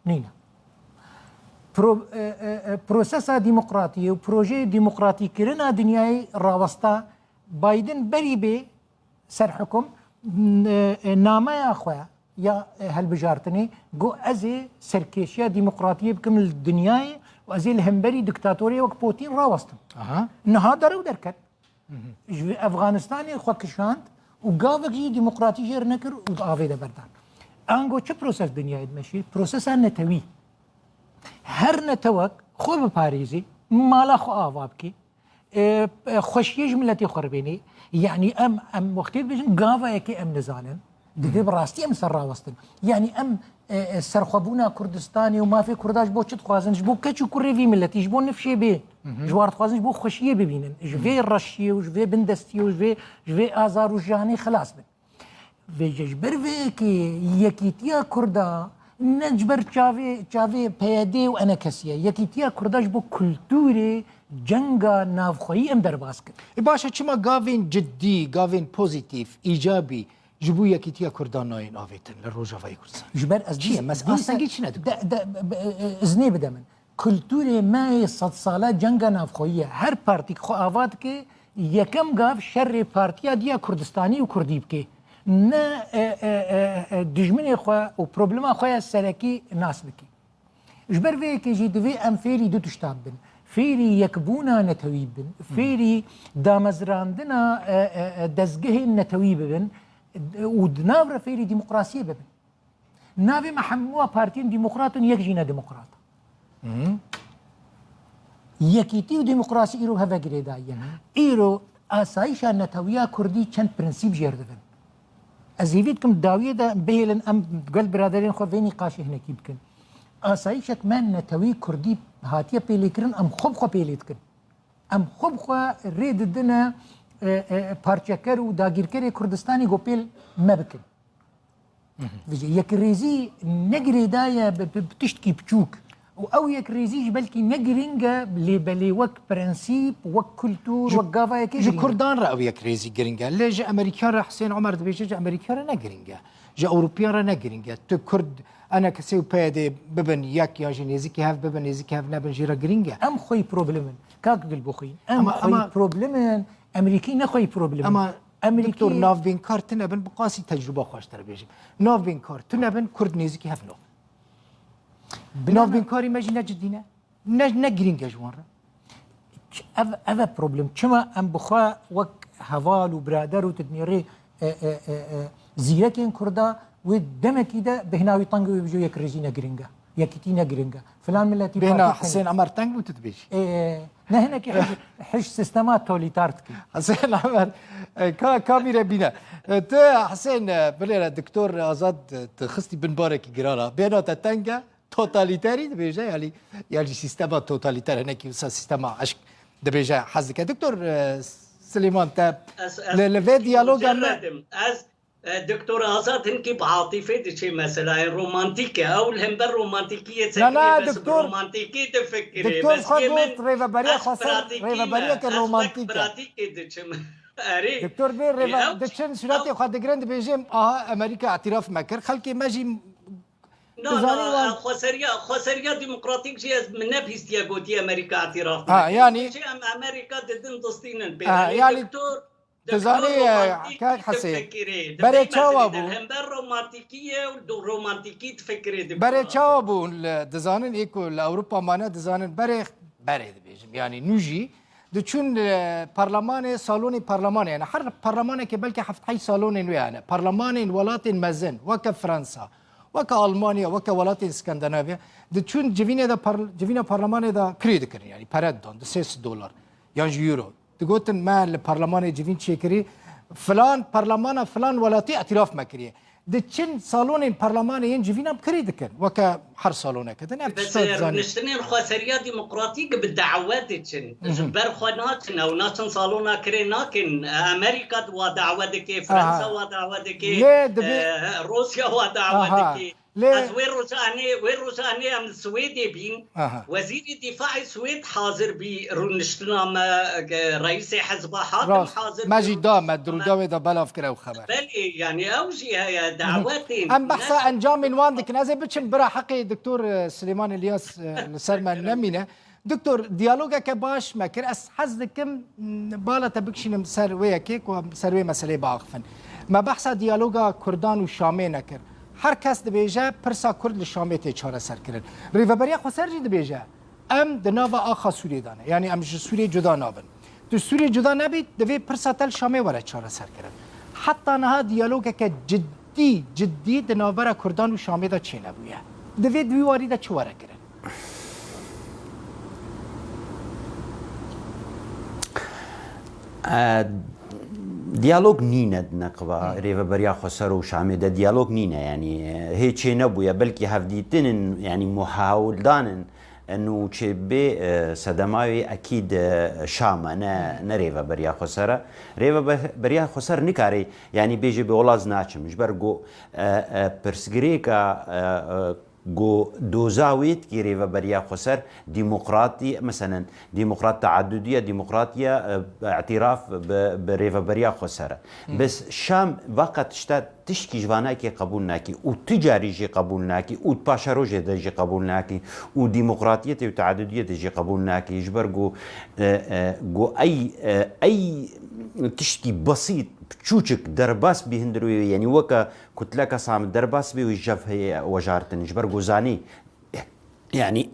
Nîne. Pro, e, e, e, prosesa demokratiyê û projeyê demokratîkirina dinyayê rawesta. Biden berî bê ser hikum, n-, e, nameya xwe ya, e, helbijartinê got, ez ê serkêşiya demokratiyê bikim li dinyayê û ez ê li hemberî diktatorê wek Putin rawestim. Aha. Niha derew derket. Ji vê Efganistanê xwe kişand û gavek jî demokratî jê re nekir û di avê de berdan. Ango çi proses dinyayê dimeşî? Prosesa netewî. Her netewek xwe biparêzî, mala xwe ava bikî, e, e, xweşiyê ji miletê xwe re bênê. Yanî em, em wextê dibêjin gava yekê em nizanin, divê bi rastî em ser rawestin. Yanî em, e, e, serxwebûna Kurdistanê û mafê Kurda ji bo çi dixwazin? Ji bo keç û kurê vî miletî, ji bo nifşê bê. Ji war dixwazin ji bo xweşiyê bibînin. Ji vê reşiyê û ji vê bindestiyê û ji vê, ji vê azar û jiyanê xilas bin. Vêce ji ber vê yekê yekîtiya Kurda ne ji ber çavê, çavê P Y D û enekesiye. Yekîtiya Kurda ji bo kulturê cenga navxweyî em derbas kir. E, baş e, çima gavên ciddî, gavên pozîtîf, îcabî ji bo yekîtiya Kurdan nayên avêtin li Rojavayê Kurdistan? Ji ber ez Çi ye? dîs-, Mes-, dîsa-, astengî çi ne dikir? De, de, be, e, e, iznê bide min. Kulturê me yê sedsala cenga navxweyî ye. Her partîk xwe ava dike, yekem gav şerê partiya diya Kurdistanî û Kurdî bike. Ne, e, e, e, e, dijminê xwe û problema xwe ya serekî nas bike. Ji ber vê yekê jî divê em fêrî du tişta bibin. Fêrî yekbûna netewî bibin, fêrî damezrandina, e, e, e, dezgehên netewî bibin, e, û di nav re fêrî demokrasiyê bibin. Navê me hemû partiyên demokrat in, yek jî ne demokrat. Yekîtî û demokrasî îro heve girêdayî ye. Îro asayîşa netewiya Kurdî çend prensîp jêr dibin. Ez hêvî dikim dawiyê de bihêlin em gel biraderên xwe vê nîqaşê hinekî bikin. Asayîşek me netewî Kurdî hatiye pêlêkirin, em xwe bi xwe pêlê dikin. Em xwe bi xwe rê didine, e, e, parçeker û dagîrkerê Kurdistanê ku pêl me bikin. Vêce yekrêzî ne girêdaye bi, bi, bi tiştkî biçûk. Û ew yekrêzî jî belkî ne girîng e, lê belê wek prensîp, wek kultur, Ji, wek gava yekê ji girîng e. Kurdan re ew yekrêzî girîng e. Lê ji Amerîkan re Husên Omer dibêje, ji Amerîkan re ne girîng e. Ji Ewropiyan re ne girîng e. Tu Kurd, enekesê û P Y D bibin yek yan jî nêzîkî hev bibin, nêzîkî hev nebin jî re girîng e. Em xweyî problem in. Kak Dilbixwîn, em Ama, xweyî ama problem in. Amerîkî ne xweyî problem in. Ama Amerîkî Doktor, navbînkar tune bin, bi qasî tecrûba xwe ji te re bêjim. Navbînkar tune bin, Kurd nêzîkî hev nabin. Bina Navbînkarî me jî ne cidî ne. Ne, ne girîng e ji wan re. Ç-, ev, ev e problem. Çima em bi xwe wek heval û birader û tu dinêrê, e, e, e, e, zîrekên Kurda wê demekî de bêhna wî teng wê bijî yekrêzî ne girîng e. Yekîtî ne girîng e. Filan miletî Bêhna partî Husên Emer teng bû tu dibêjî. E, ne hinekî hij, hij sistema tolîtar dikî. Husên Emer, e, ka, ka bîre bîne. E, tu Husên, e, bilêre Doktor Azad, e, tu xistî bin barekî giran a. Bêhna te teng e. Totalîterî dibêje, yanî, yan jî sîstema totalîter, hinekî wisa sîstema eşk dibêje, hez dike. Doktor, e, Silêman, te Ez, ez li, li vê diyaloga me mucerred im. Ez, e, Doktor Azad hinkî bi atîfê diçê mesela, e, romantîk e. Ew li hember romantîkiyê Na, na, çekine, bes bi doktor, romantîkî difikirê. Doktor Bes xwe yê min got, rêveberiya ez xwe ser, pratîkî me, rêveberiyeke ez wek romantîk e. pratîkê diçim. Erê. Doktor bê E, rêve-, ew diçin çi-, suretê ew xwe digirin, dibêjin, aha, Amerîka îtîraf me kir. Xelkê me jî Na, Dizanî na, wan xweseriya, xweseriya demokratîk jî ez min nebihîstiye gotî Amerîka îtîraf Ha, neke. yanî Çi em Amerîka didin dostînin pê. Ha, Erê yanî doktor, dizanî, doktor e, romantîk kak Hesê. difikirê. Berê Dibê çawa meselê de bû? hember romantîkî ye û do-, romantîkî difikirê dibe. Berê çawa bû? Li, dizanin ê ku li Ewropa mane, dizanin berê, berê dibêjim. Yanî nû jî diçûn, e, parlemanê, salonê parlemanê, yani her parlemanekê belkî heft heyş salonên wê hene. Parlemanên welatên mezin, weke Fransa, weke Almanya, weke welatên Skandinavya, diçûn civînê de par-, civîna parlemanê de kirê dikirin, yani pere didan, di sê sed dolar yan jî euro. Digotin, me li parlemanê civîn çêkirî, filan parlemana filan welatî îtîraf me kiriye. Diçin salonên parlemanê yên civînan kirî dikin. Weke her saloneke din ev Bes tişta dizanî. rûniştinên xweseriya demokratîk bi dawe diçin. Ji ber xwe naçin, ew naçin salona kirê nakin. Amerîka wa dawe dike, Fransa Aha. wa dawe dike, Lê dibe- e, Rûsya wa dawe Aha. dike. Lê ez wê rojanê, wê rojanê em li Swêdê bîn. Aha. Wezîrê Dîfaê Swêd hazir bî rûniştina me, e, reîsê hizba hatim Rast. hazir Me bî. Jî da me, di Rûdawê de belav kir ew xeber. Belê, yani ew jî heye, dawetên. Em behsa encamên wan dikin. Ez ê biçim bira heqê Doktor, e, Silêman Îlyas, e, li ser me nemîne. Doktor, diyalogeke baş me kir. Ez hez dikim, m, bala te bikişînim ser wê yekê ku em ser wê meseleyê biaxifin. Me behsa diyaloga Kurdan û Şamê nekir. Her kes dibêje pirsa Kurd li Şamê tê çareserkirin. Rêveberiya Xweser jî dibêje, em di nava axa Sûriyê de ne. Yanî em ji Sûriyê cuda nabin. Tu Sûriyê cuda nebît, divê pirsa te li Şamê were çareserkirin. Heta niha diyalogeke ciddî, ciddî di navbera Kurdan û Şamê de çênebûye. Divê di wî warî de çi were kirin? E, diyalog nîne di neqba Hı. Rêveberiya Xweser û Şamê de diyalog nîne, yanî, e, hê çê nebûye, belkî hevdîtin in, yanî muhawildan in, e, nû çê bê, e, sedema wê ekîd, e, Şam e, ne, Hı. ne Rêveberiya Xweser e. Rêveberiya Xweser nikare, yanî bêje bê wela ez naçim. Ji ber ku, e, e, pirsgirêka, e, e, Ku doza wê dikê Rêveberiya Xweser demokratî, meselen, demokrat teadudî ye, demokratî ye, e, îtiraf bi, bi Rêveberiya Xweser e. Hı. Bes Şam veqet tişta tiştkî ji vanakê qebûl nakî û tu carî jî qebûl nakî û di paşerojê de jî qebûl nakî û demokratiyetê û teadudiyetê jî qebûl nakî. Ji ber ku, e, e, ku ey, e, ey tiştkî besît, çûçik, derbas bî hundir wê, yanî weke kutleka Samit derbas bê wê jevheyê wejartin. Ji ber ku zanî, yanî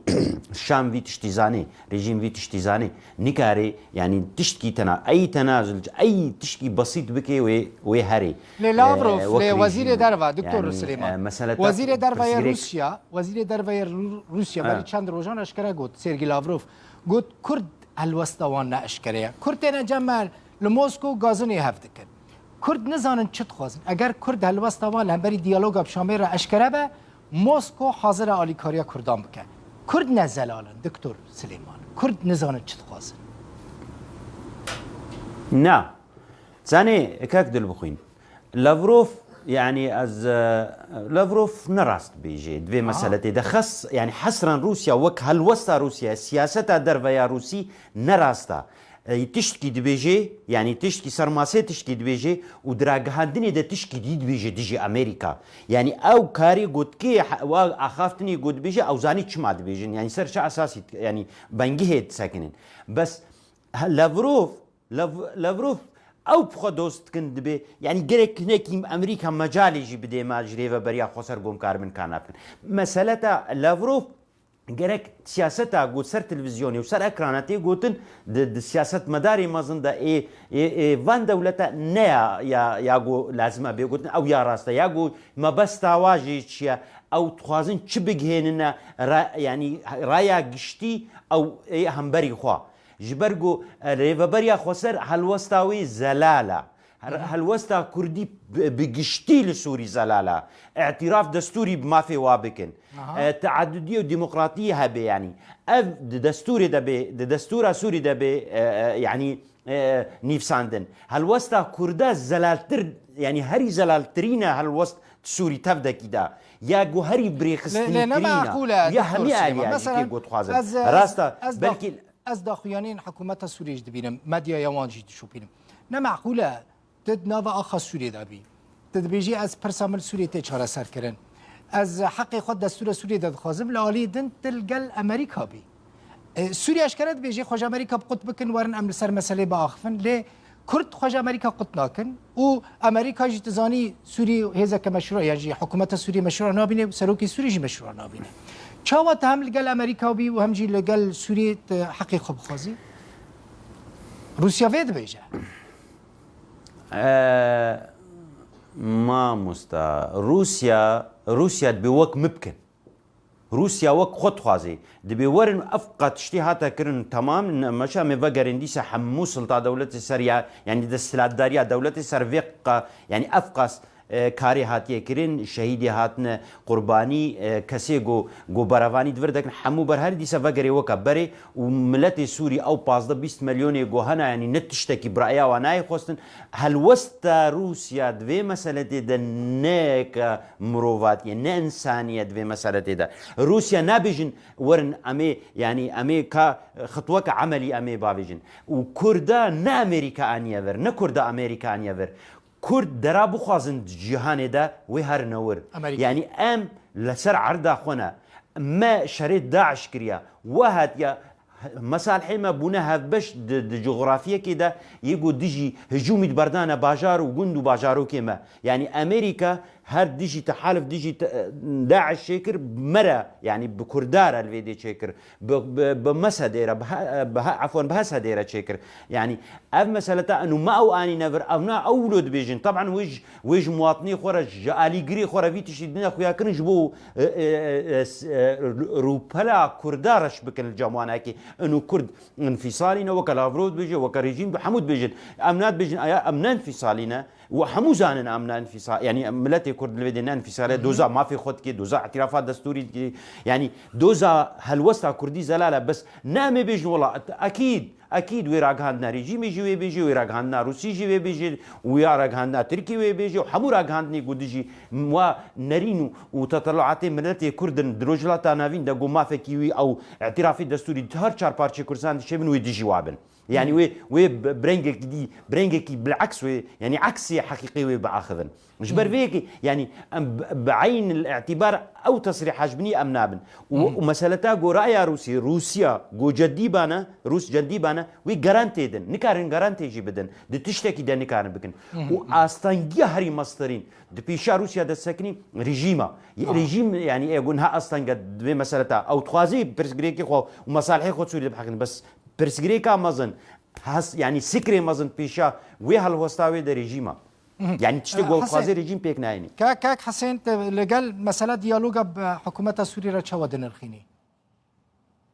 Şam vî tiştî zanê, rejîm vî tiştî zanê. Nikarê, yanî tiştkî tena, ey tenazul, ey tiştkî besît bike wê, wê herê. Lê Lavrov, Ee, wek lê rejîm wezîrê derva, Doktor yanî, Silêman. e, mesele te Wezîrê derva yê pirsgirêk Rûsya, wezîrê derva yê Rû-, Rûsya, Ha. berî çend rojan eşkere got, Sergî Lavrov, got, Kurd helwesta wan ne eşkere ye. Kurd têne cem me li Mosko gazinê hev dikin. Kurd nizanin çi dixwazin. Eger Kurd helwesta wan li hemberî diyaloga bi Şamê re eşkere be, Mosko hazir e alîkariya Kurdan bike. Kurd ne zelal in, Doktor Silêman. Kurd nizanin çi dixwazin. Na. Zanê, kak Dilbixwîn. Lavrov, yanî ez, e, Lavrov ne rast dibêje. Di vê Aha. meseletê de xes, yanî hesren Rûsya wek helwesta Rûsya, siyaseta derve ya Rûsî ne rast e. E, tiştkî dibêje, yanî tiştkî ser masê tiştkî dibêje û di ragihandinê de tiştkî dî dibêje dijî Amerîka. Yanî ew karê gotkê he-, wa axaftinê got dibêje, ew zanî çima dibêjin. Yanî ser çi esasî, yanî bengihê disekinin. Bes he-, Lavrov, Lav-, Lavrov ew bi xwe dost dikin dibê, yanî gerek hinekî Amerîka mecalê jî bidê me ji Rêveberiya Xweser ku em karibin ka nakin. Meseleta Lavrov Gerek siyaseta ku ser televîzyonê û ser ekrana tê gotin, di, di siyasetmedarê mezin de ê, ê, ê van dewlete ne ya, ya, ya ku lazim e bê gotin, ew ya rast e, ya ku mebesta wa jî çi ye, ew dixwazin çi bigihênine, ra-, yanî raya giştî ew ê hemberî xwe. Ji ber ku, e, Rêveberiya Xweser helwesta wê zelal e. Her-, Hı hı. helwesta Kurdî bi, bi giştî li Sûrî zelal e. Îtiraf destûrî bi mafê wa bikin. Aha. E, teadudî û demokratî hebe, yanî. Ev di destûrê de bê, di destûra Sûrî de bê, e, e, yanî, e, nîvsandin. Helwesta Kurda zelaltir, yanî herî zelaltirîne helwest Sûrî tevdekî de. Ya ku herî Lê, lê ne birêxistinîtirîne. meqûl e, Ya Doktor hemî Silêman. aliyê Mesela, jî tê got dixwazin. ez, e, Rast e, ez, ez belkî dax-, ez daxuyaniyên hikûmeta Sûriyê jî dibînim, medyaya wan jî dişopînim. Ne meqûl e, tu di nava axa Sûriyê de bî. Tu dibêjî, ez pirsa min li Sûriyê tê çareserkirin. Ez heqê xwe destûra Sûriyê de dixwazim, li aliyê din tu li gel Amerîka bî. E, Sûriye eşkere dibêje, xwe ji Amerîka bi qut bikin, werin em li ser meselê biaxifin. Lê Kurd xwe ji Amerîka qut nakin û Amerîka jî, tu zanî, Sûrî hêzeke meşrû, yan jî hikûmeta Sûriyê meşrû nabîne û serokê Sûrî jî meşrû nabîne. Çawa tu hem li gel Amerîka bî û hem jî li gel Sûriyê tu heqê xwe bixwazî? Rûsya vê dibêje. E, mamosta, Rûsya, Rûsya dibê wek min bikin. Rûsya wek xwe dixwazê. Dibê werin ev qat tiştî hate kirin, temam, ne-, meşa me vegerin dîsa hemû silta dewletê ser ya, yanî desthilatdariya dewletê ser vê qa-, yanî ev qas e, karê hatiye kirin, şehîdê hatine qurbanî, e, kesê go, go berevanî di vir dekin, hemû ber herî dîsa vegerê weke berê û miletê Sûrî ew pazdeh bîst milyonê go hena, yanî ne tiştekî bi reya wan nayê xwestin. Helwesta Rûsya di vê meseletê de ne yeke mirovatiyê, ne însaniyê di vê meseletê de. Rûsya nabêjin werin em ê, yanî em ê ka xitweke emelî em ê bavêjin. Û Kurda ne Amerîka aniye vir, ne Kurda Amerîka aniye vir. Kurd dera bixwazin di cîhanê de wê herine wir. Amerîka. Yanî em li ser erda xwe ne. Me şerê DAIŞ kiriya. We hatiya mesalihê me bûne hevbeş di, di cografiyekê de yê ku dijî hicûmî diberdane bajar û gund û bajarokê me. Yanî Amerîka her dijî tehalif dijî te-, DAIŞ çêkir mere, yanî bi Kurda re li vê dê çêkir. Bi, bi, bi mesedê re, bi he-, bi he-, efwan, bi hesedê re çêkir. Yanî ev mesele te enu me ew anîne vir, ev na ew wilo dibêjin. Taban wê ji, wê ji muwatinê xwe re, ji alîgirê xwe re vî tiştî dine xuya kirin ji bo, e, e, e, e, s-, e, rûpela Kurda reş bikin li cem wanekê. Enu Kurd înfîsalî ne, weke Lavrov dibêje, weke rejîm, hemû dibêjin. Em nadibêjin, aya em ne înfîsalî ne. Û hemû zanin em ne înfîsal, yanî miletê Kurd li vê dê ne înfîsal e, doza mafê xwe dikê, doza îtîrafa destûrî dikê. Yanî doza helwesta Kurdî zelal e, bes ne em ê bêjin, wela, ekîd, ekîd wê ragihandina rejîmê jî wê bêjê, wê ragihandina Rûsî jî wê bêjê, wê ya ragihandina Tirkî wê bêjê û hemû ragihandinê ku dijî wa nerîn û, û teteluatê miletê Kurd in di Rojhilata Navîn de ku mafekî wî ew îtîrafê destûrî di her çar parçeyê Kurdistan dişêbin wê dijî wa bin. Yanî wê, wê bi, bi rengekî dî, bi rengekî bileks wê, yanî eksê heqîqê wê biaxivin. Ji ber vê yekê, yanî em bi, bi eyn îtîbar ew tesrîha ji binî em nabin. Û, û meseleta goraya Rûsî, Rûsya, go cedî bane, Rûs cedî bane, wê garantê din. Nikarin garantê jî bidin. Di tiştekî de nikarin bikin. Û astengiya herî mestirîn, di pêşa Rûsya de sekinî rejîma. Rejîm, yanî ê gunha astenge di vê meseleta. Ew dixwazî pirsgirêkê xwe û mesalihê xwe Sûrî de biheqin. Bes pirsgirêka mezin, hes-, yanî sikrê mezin pêşa wê helwesta wê de rejîm e. Yanî tiştê ku ew dixwaze rejîm pêk nayênî. Kak, Kak Hesên, te li gel mesela diyaloga bi hikûmeta Sûrî re çawa dinirxînî?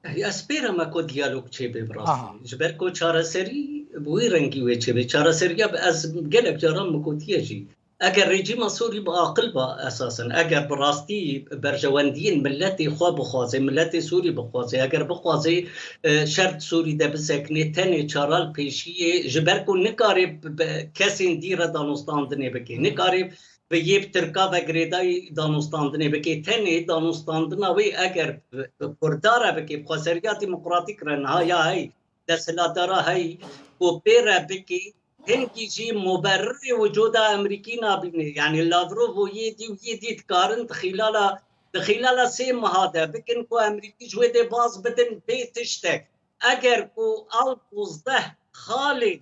Ez pê re me ku diyalog çêbe bi rastî. Ji ber ku çareserî bi wî rengî wê çêbe. Çareseriya bi ez gelek caran min gotiye jî. Eger rejîma Sûrî bi aqil ba esasen, eger bi rastî berjewendiyên miletê xwe bixwaze, miletê Sûrî bixwaze, eger bixwaze, e, şer di Sûrî de bisekine, tenê çara li pêşiyê, ji ber ku nikare bi, bi kesên dî re danûstandinê bike, nikare bi yê bi Tirka ve girêdayî danûstandinê bike, tenê danûstandina wê eger bi, bi Kurda re bike, bi xweseriya demokratîk re niha ya hey, desthilatdara hey, ku pê re bike, hingî jî muberirê wicûda Amerîkî nabîne. Yanî Lavrov û yê dî û yê dî dikarin di xîlala, di xîlala sê meha de bikin ku Amerîkî ji wê dê baz bidin bê tiştek. Eger ku ew duzdeh xalên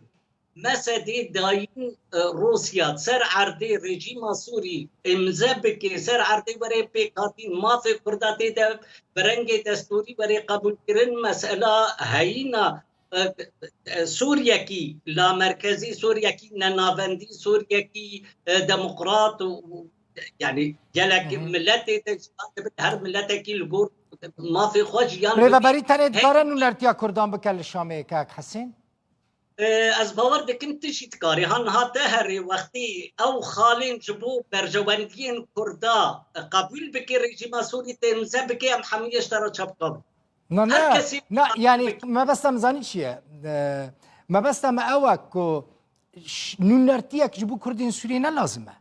mesedê dayîn, e, Rûsya ser erdê rejîma Sûrî îmze bike, ser erdê were pêkhatîn, mafê Kurda tê de bi rengê destûrî were qebûlkirin, mesela heyîna, e, e, Sûriyekî lamerkezî, Sûriyekî nenavendî, Sûriyekî, e, demokrat û, û, yanî gelek miletê de jiyan dibin, her miletekî li gor mafê xwe jiyan bike. Rêveberî tenê dikare nûnertiya Kurdan bike li Şamê, Kak Hesên? E, ez bawer dikim tu jî dikarî. Ha niha te herê wextî ew xalên ji bo berjewendiyên Kurda, e, qebûl bike, rejîma Sûrî tê imze bike, em hemû yê ji te re çapqa bin. Na, na, na, yanî mebesta min zanî çi ye? E, mebesta me ew e ku ş-, nûnertiyek ji bo Kurdên Sûriyê ne lazim e.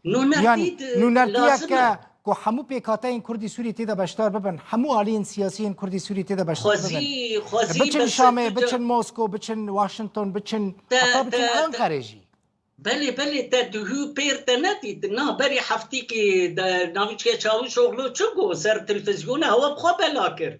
Nûnertî Yanî, di-, nûnertiyeke lazim e. Ku hemû pêkhateyên Kurdî Sûrî tê de beşdar bibin, hemû aliyên siyasî yên Kurdî Sûrî tê de beşdar bibin. Xwezî, xwezî Biçin bes Şamê, tu biçin Mosko, biçin Washington, biçin, te, heta biçin te, te, Ankarê jî. Belê, belê, te duhû pêr te nedît. Na, berî heftîkî de navîçke Çavuşoglu çi got ser televîzyona hewa bi xwe bela kir.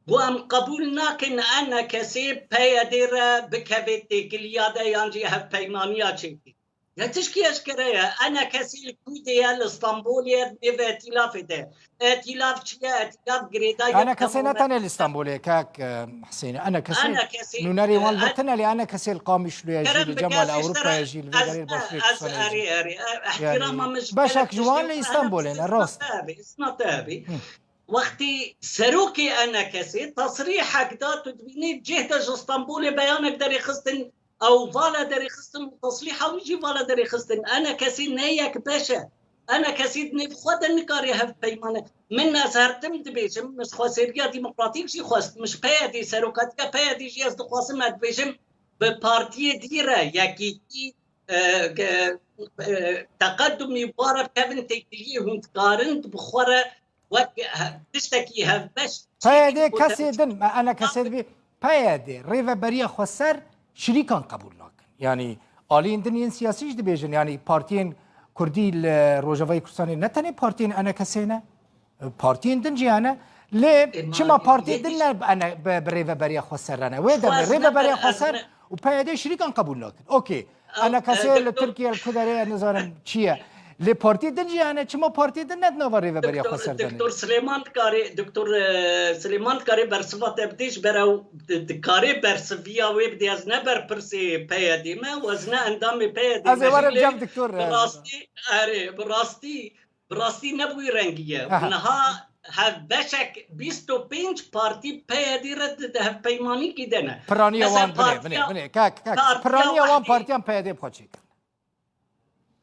Got, em qebûl nakin ENKSê PYDê re bikeve têkiliya de yan jî hevpeymaniya çêkê. Ya tişkî eşkere ye, ENKSê li ku de ye, li Stenbolê ye, nêv îtîlafê de. Îtîlaf çi ye? Îtîlaf girêdayî ENKSê ne tenê li Stenbolê ye, kak, e, Husênê. ENKSê, ENKSê, nûnerê wan e, li vir tune, lê ENKSê li Qamişlo ye jî, li Cemal Ewropa ye jî, li vê derê li Başûrê Kurdistanê ye jî. Erê, erê, erê, ehtirama min ji beşek ji wan li Stenbolê ne, rast. Isna te hebî, isna te hebî. Wextî serokê ENKSê tesrîhek da, tu dibînî cih de ji Stenbolê beyanek derêxistin, Ew vala derêxistin û teslîha wî jî vala derêxistin. ENKSê ne yek beş e. ENKSê di nêv xwe de nikare hevpeymane. Min ez her tim dibêjim, min ji xweseriya demokratîk jî xwest, min ji PYDê, serokatiya PYDê jî ez dixwazim, ez dibêjim, bi partiyê dî re, Yekîtî, e, e, e, Teqedumî, wara bikevin têkiliyê, hûn dikarin bi xwe re wek he-, tiştekî hevbeş PYD çêbî ku kesê dem- din, me ENKSê dibî, PYD rêveberiya xweser şirîkan qebûl nakin. Yanî aliyên din yên siyasî jî dibêjin, yanî partiyên kurdî li Rojavayê Kurdistanê ne tenê partiyên ENKSê ne, partiyên din jî hene. Lê E, çima ma partiyê yê din ne bi ene-, bi, bi rêveberiya xweser re ne? Wê demê xwez rêveberiya neber, ez xweser ne- û PYD şirîkan qebûl nakin. Okey. Ew, ENKSê e, li doktor Tirkiye, li ku derê ye, nizanim çi ye. Lê partiyê din jî hene, çima partiyê din ne di nava rêveberiya Doktor, xweser de ne? Doktor Silêman dikarê, Doktor, e, Silêman dikarê bersiva te bidê, ji ber ew di-, dikarê bersiviya wê bidê, ez ne berpirsê PYDê me û ez ne endamê PYDê Ez ê me. Jî werim lê cem doktor, bi e, rastî, erê, bi rastî, bi rastî ne bi wî rengî ye. Aha. Niha hevbeşek bîst û pênc partî PYDê re di, di hevpeymanîkî de ne. Piraniya Mesela wan, binê, binê, partiya, binê, kak, kak. Partiya Piraniya wan Wehdê. Partiyan PYDê bi xwe çêkir.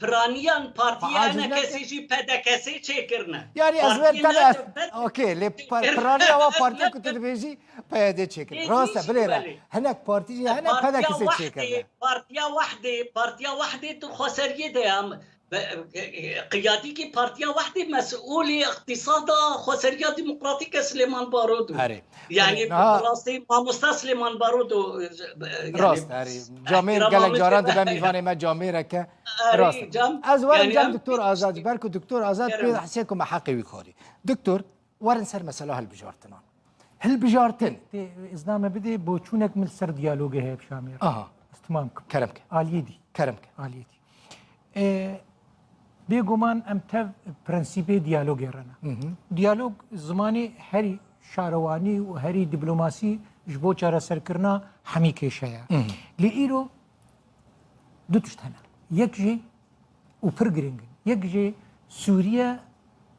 Piraniyan partiyê Ha, aciz ENKSê neke. Jî PDKSê çêkirine. Yani ez ver Partiyê tane ne devlet Okey, lê pa-, çêkir. Piraniya wan partiyê ku tu dibêjî PYDê çêkir. Ê, Rast e, jî bilêre. Belê. Hinek partî jî hene Partiya PDKSê Wehdê, çêkirine. Partiya Wehdê, Partiya Wehdê tu xweseriyê de ya. Be-, e, e, qiyadîkî Partiya Wehdê mesûlê îqtîsada xweseriya demokratîk e Silêman Barod o. Erê. Yani Erê, niha bi rastî mamosta Silêman Barod o, e, e, yani Rast, erê. Camêr ihtirama gelek min caran jê dibe ve mîvanê me camêreke. Erê, Rast. Cam, Ez werim yani cem em Doktor Azad, ji ber ku Doktor Azad Kerem. Pê hesê ku me heqê wî xwarî. Doktor, werin ser mesela hilbijartinan. Hilbijartin. Tê, îzna me bidê, boçûnek min li ser diyalogê heye bi Şamê re. Aha. Ez timam kim. Kerem ke. Aliyê dî. Kerem ke. Aliyê dî. E, bêguman em tev prensîbê diyalogê re ne. Hı hı. Diyalog zimanê herî şarewanî û herî dîplomasî ji bo çareserkirina hemî kêşe ye. Hı hı. Lê îro du tişt hene. Yek jî û pir girîng in. Yek jî Sûriye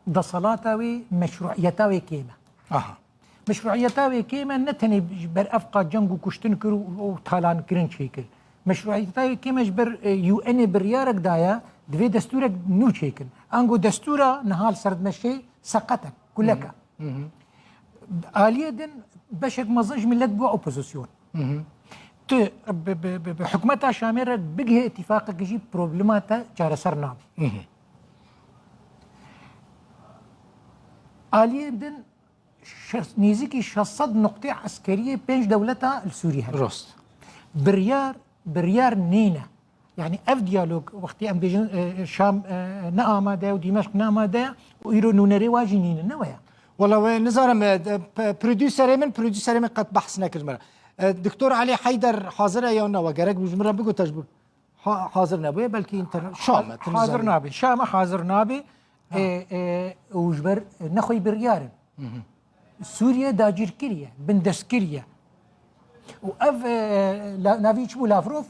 desalata wê, meşruiyeta wê kêm e. Aha. Meşruiyeta wê kêm e, ne tenê ji ber ev qat ceng û kuştin kir û, û talankirin çêkir. Meşruiyeta wê kêm e ji ber, e, U N ê biryarek daye, divê destûrek nû çêkin. Ango destûra niha li ser dimeşê seqet e, kulek e. Hı hı. Hı hı. Aliyê din beşek mezin ji millet bû opozisyon. Hı hı. Tu bi, bi, bi, bi hikûmeta Şamê re bigihê îtîfaqekî jî problema te çareser nabe. Hı hı. Aliyê din şeş-, nêzîkî şeş sed nuqtê eskeriyê pênc dewleta li Sûrî hene. Rast. Biryar, biryar nîne. Yani ev diyalog, wextî em bêjin, e, Şam, e, ne amade ye û Dîmeşq ne amade ye û îro nûnerê wa jî nîne, ne waya? Wala we nizanim, e, de, p-, prodüserê min, prodüserê min qet behs nekir min re. E, Doktor Elî Heyder hazir e ya na? We gerek bû ji min re bigota ji bo. Ha-, hazir nebûye, belkî internet. Şam e, tu Hazir nizanî. Nabe. Şam e, hazir nabe. Ha. E, e, û ji ber, e, nexweyî biryar in. Hı hı. Sûriye dagîr kiriye, bindest kiriye. Û ev, e, la-, navî çi bû Lavrov?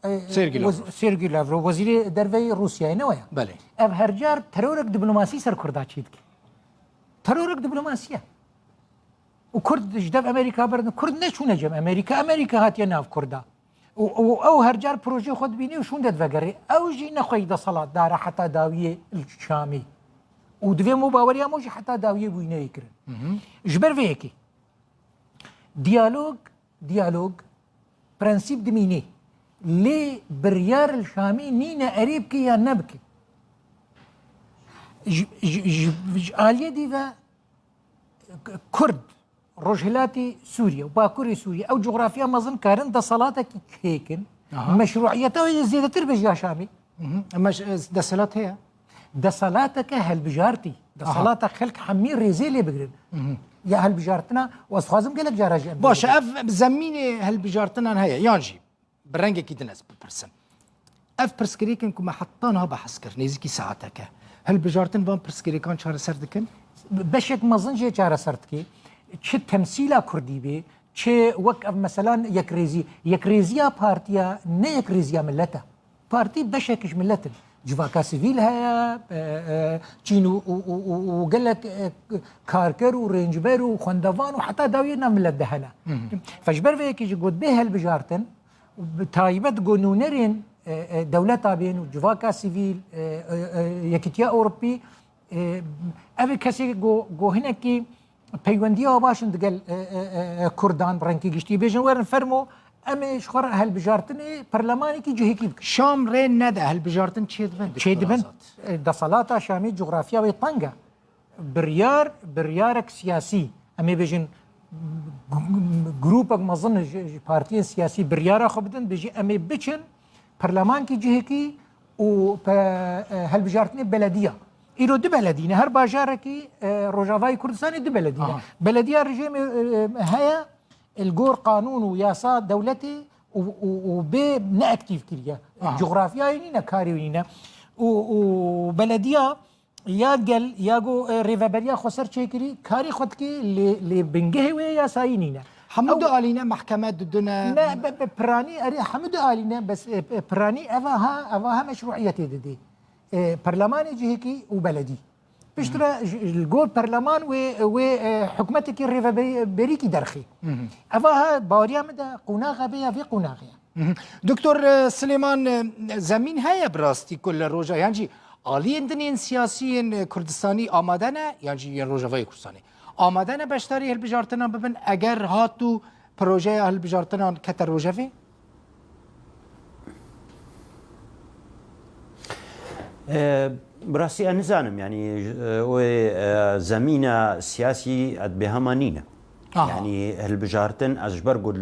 E, Sergî wez-, Lavrov. Sergî Lavrov, wezîrê derveyê Rûsyayê ne waya? Belê. Ev her car terorek diplomasî ser Kurda çêdike. Terorek diplomasî ye. Û Kurd ji dev Amerîka berdin. Kurd neçûne cem Amerîka. Amerîka hatiye nav Kurda. Û, û ew her car projeyê xwe dibîne û şûnde divegerê. Ew jî nexweyî deselatdar e heta dawiyê li Şamê. Û divê mo baweriya mo jî heta dawiyê bûyîneyê kirin. Hı hı. Ji ber vê yekê diyalog, diyalog, prensîp dimînê. Lê biryar li Şamê nîne erê bike ya nebike. Ji, ji, ji, ji aliyê dî ve Kurd, Rojhilatê Sûriye û Bakurê Sûriye, ew cografya mezin karin desalatekî hêkin, Aha. meşruiyeta wê zêdetir be ji ya Şamê. Hı hı. Ama ş-, e, deselat heye. Desalateke helbijartî. Aha. Desalata xelk hemî rêzê lê bigirin. Hı hı. Ya helbijartina, û ez dixwazim gelek cara jî em Baş e, bêjin. Ev zemînê helbijartinan heye, yan jî bi rengekî din ez bipirsim. Ev pirsgirêkên ku me heta niha behs kir, nêzîkî saeteke. Hilbijartin van pirsgirêkan çareser dikin? Beşek mezin jê çareser dike. Çi temsîla Kurdî bê, çi wek ev meselan yekrêzî. Yekrêziya partiya ne yekrêziya millet e. Partî beşek ji millet in. Civaka sivîl heye, e, e, çîn û, û, û, û, û gelek, e, karker û rêncber û xwendevan û heta dawiyê nav millet de hene. Hı hı. Fe ji ber vê yekê jî got bê hilbijartin, Bi taybet ku nûnerên, e, e, dewleta bên û civaka sivîl, e, e, e, Yekîtiya Ewropî, e, ev ê kesê ku, ku hinekî peywendiya baş in digel, e, e, e, e, Kurdan bi rengkî giştî bêjin, werin fermo, em ê ji xwe re hilbijartinê perlemanekî cihekî bikin. Şam rê nede, hilbijartin çêdibin, Doktor Çêdibin, Azad. E, desalata Şamê cografya wê teng e. Biryar, biryarek siyasî, em ê bêjin, g-, g-, grûpek mezin ji, ji partiyên siyasî biryara xwe bidin, bêjî em ê biçin perlemankî cihekî û pe-, e, hilbijartinê belediya. Îro du beledî ne, her bajarekî, e, Rojavayê Kurdistanê du beledî ne. Aha. Belediya rejîmê, e, e, heye, li gor qanûn û yasa dewletê û, û, û bê neaktîv kiriye. Aha. Cografyayê nîne, karê wî nîne. Û, û belediya ya gel, ya go, e, rêveberiya xweser çêkirî, karê xwe dikê, lê, lê bingehê wê yasayî nîne. Hemû Ew dialîne, mehkeme didine. Ne, bi, bi piranî, erê, hemû dialîne, bes, e, e, piranî eva ha, eva ha meşruiyetê didê. E, perlemanê cihekî û beledî. Piştre ji, ji, li gor perleman wê, wê, e, hikûmetekî rêveberî-, berîkî derxî. Eva ha, baweriya min de qonaxa bê ya vê qonaxê ye. Mhm. Doktor, e, Silêman, e, zemîn heye bi rastî ku li roja, yan jî aliyên din yên siyasî yên, e, Kurdistanî amade ne, yan jî yên Rojavayê Kurdistanê amade ne beşdarî hilbijartinan bibin, eger hat û projeya hilbijartinan kete rojevê? E, bi rastî ez nizanim, yanî, e, wê, e, zemîna siyasî ez bêhema nîne. Aha. Yanî hilbijartin, ez ji ber ku li,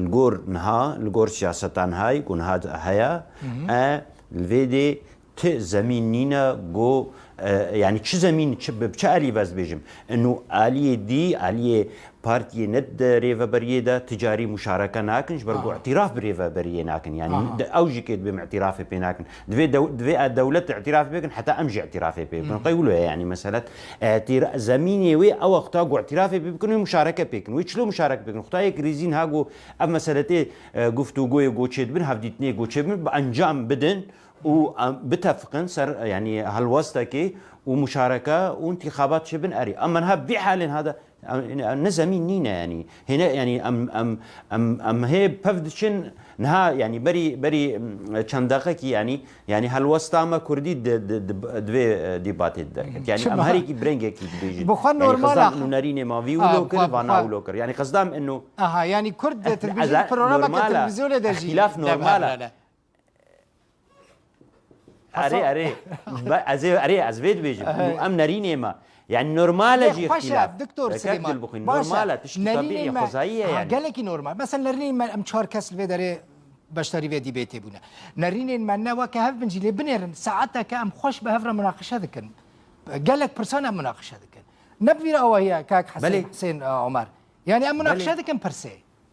li gor niha, li gor siyaseta nihayî ku niha heye, e, li vê dê ti zemîn nîne ku, e, yanî çi zemîn, çi, bi çi alî ez bêjim? Ino aliyê dî, aliyê partiyê ne di rêveberiyê de ticarî muşareke nakin, ji ber ku Aha. îtîraf bi rêveberiyê nakin. Yanî Aha. de, ew jî kê dibê em îtîrafê pê nakin. Divê dew-, divê e dewlet îtîrafê pê bikin, heta em jî îtîrafê pê bikin. Hmm. Qey wilo ye, yanî meselet, e, tîra-, zemînê wê ew wexta ku îtîrafê pê bikin, wê muşareke pê bikin. Wê çilo muşareke pê bikin? Xwedayê krîzîn ha ku ev meseletê, e, guftûgoyê ku çêdibin, hevdîtinê ku çêdibin, bi encam bidin û, e, bitefiqin ser, yanî helwestekê û muşareke û întîxabat çêbin erê. Ama niha vî halên ha de Em, em ne zemîn nîne, yanî. Hêne, yanî em, em, em, em hê pev diçin niha, yanî berî, berî, em, çend deqekî, yanî, yanî helwesta me kurdî di, di, di, di vê, e, dîbatê de derket. Yanî em Çima? Herîkî bi rengekî dibêjin. Bi xwe Yanî normal xizan e. Nûnerînê ma vî Ha, wilo kir, xwe, va na xwe. Wilo kir. Yanî xizdan ino Aha, yanî Kurd Eh, dibêjin ez-, programeke normal e. Televîzyonê de jî Îhtîlaf normal e. Erê, erê. Ba-, ez ê, erê, ez vê dibêjim. Ehe. Em nerînê me. Yani normal e Lê jî xweş e, îhtîlaf. Doktor Rêkek Silêman. Dilbixwîn, Baş e. Normal e. Tiştî Nerînê tabî ye, me, xwezayî ye ha, yani. Gelekî normal. Mesela nerînê me em çar kes li vê derê beşdarî vê dîbêtê bûne. Nerînên me ne weke hev bin jî lê binêrin. Saeteke em xweş bi hev re munaqeşe dikin. Gelek pirsan em munaqeşe dikin. Ne bi vî awahî ye kak Hesên, Belê. Hesên, e, Omer. Yani em munaqeşe Belê. Dikin pirsê.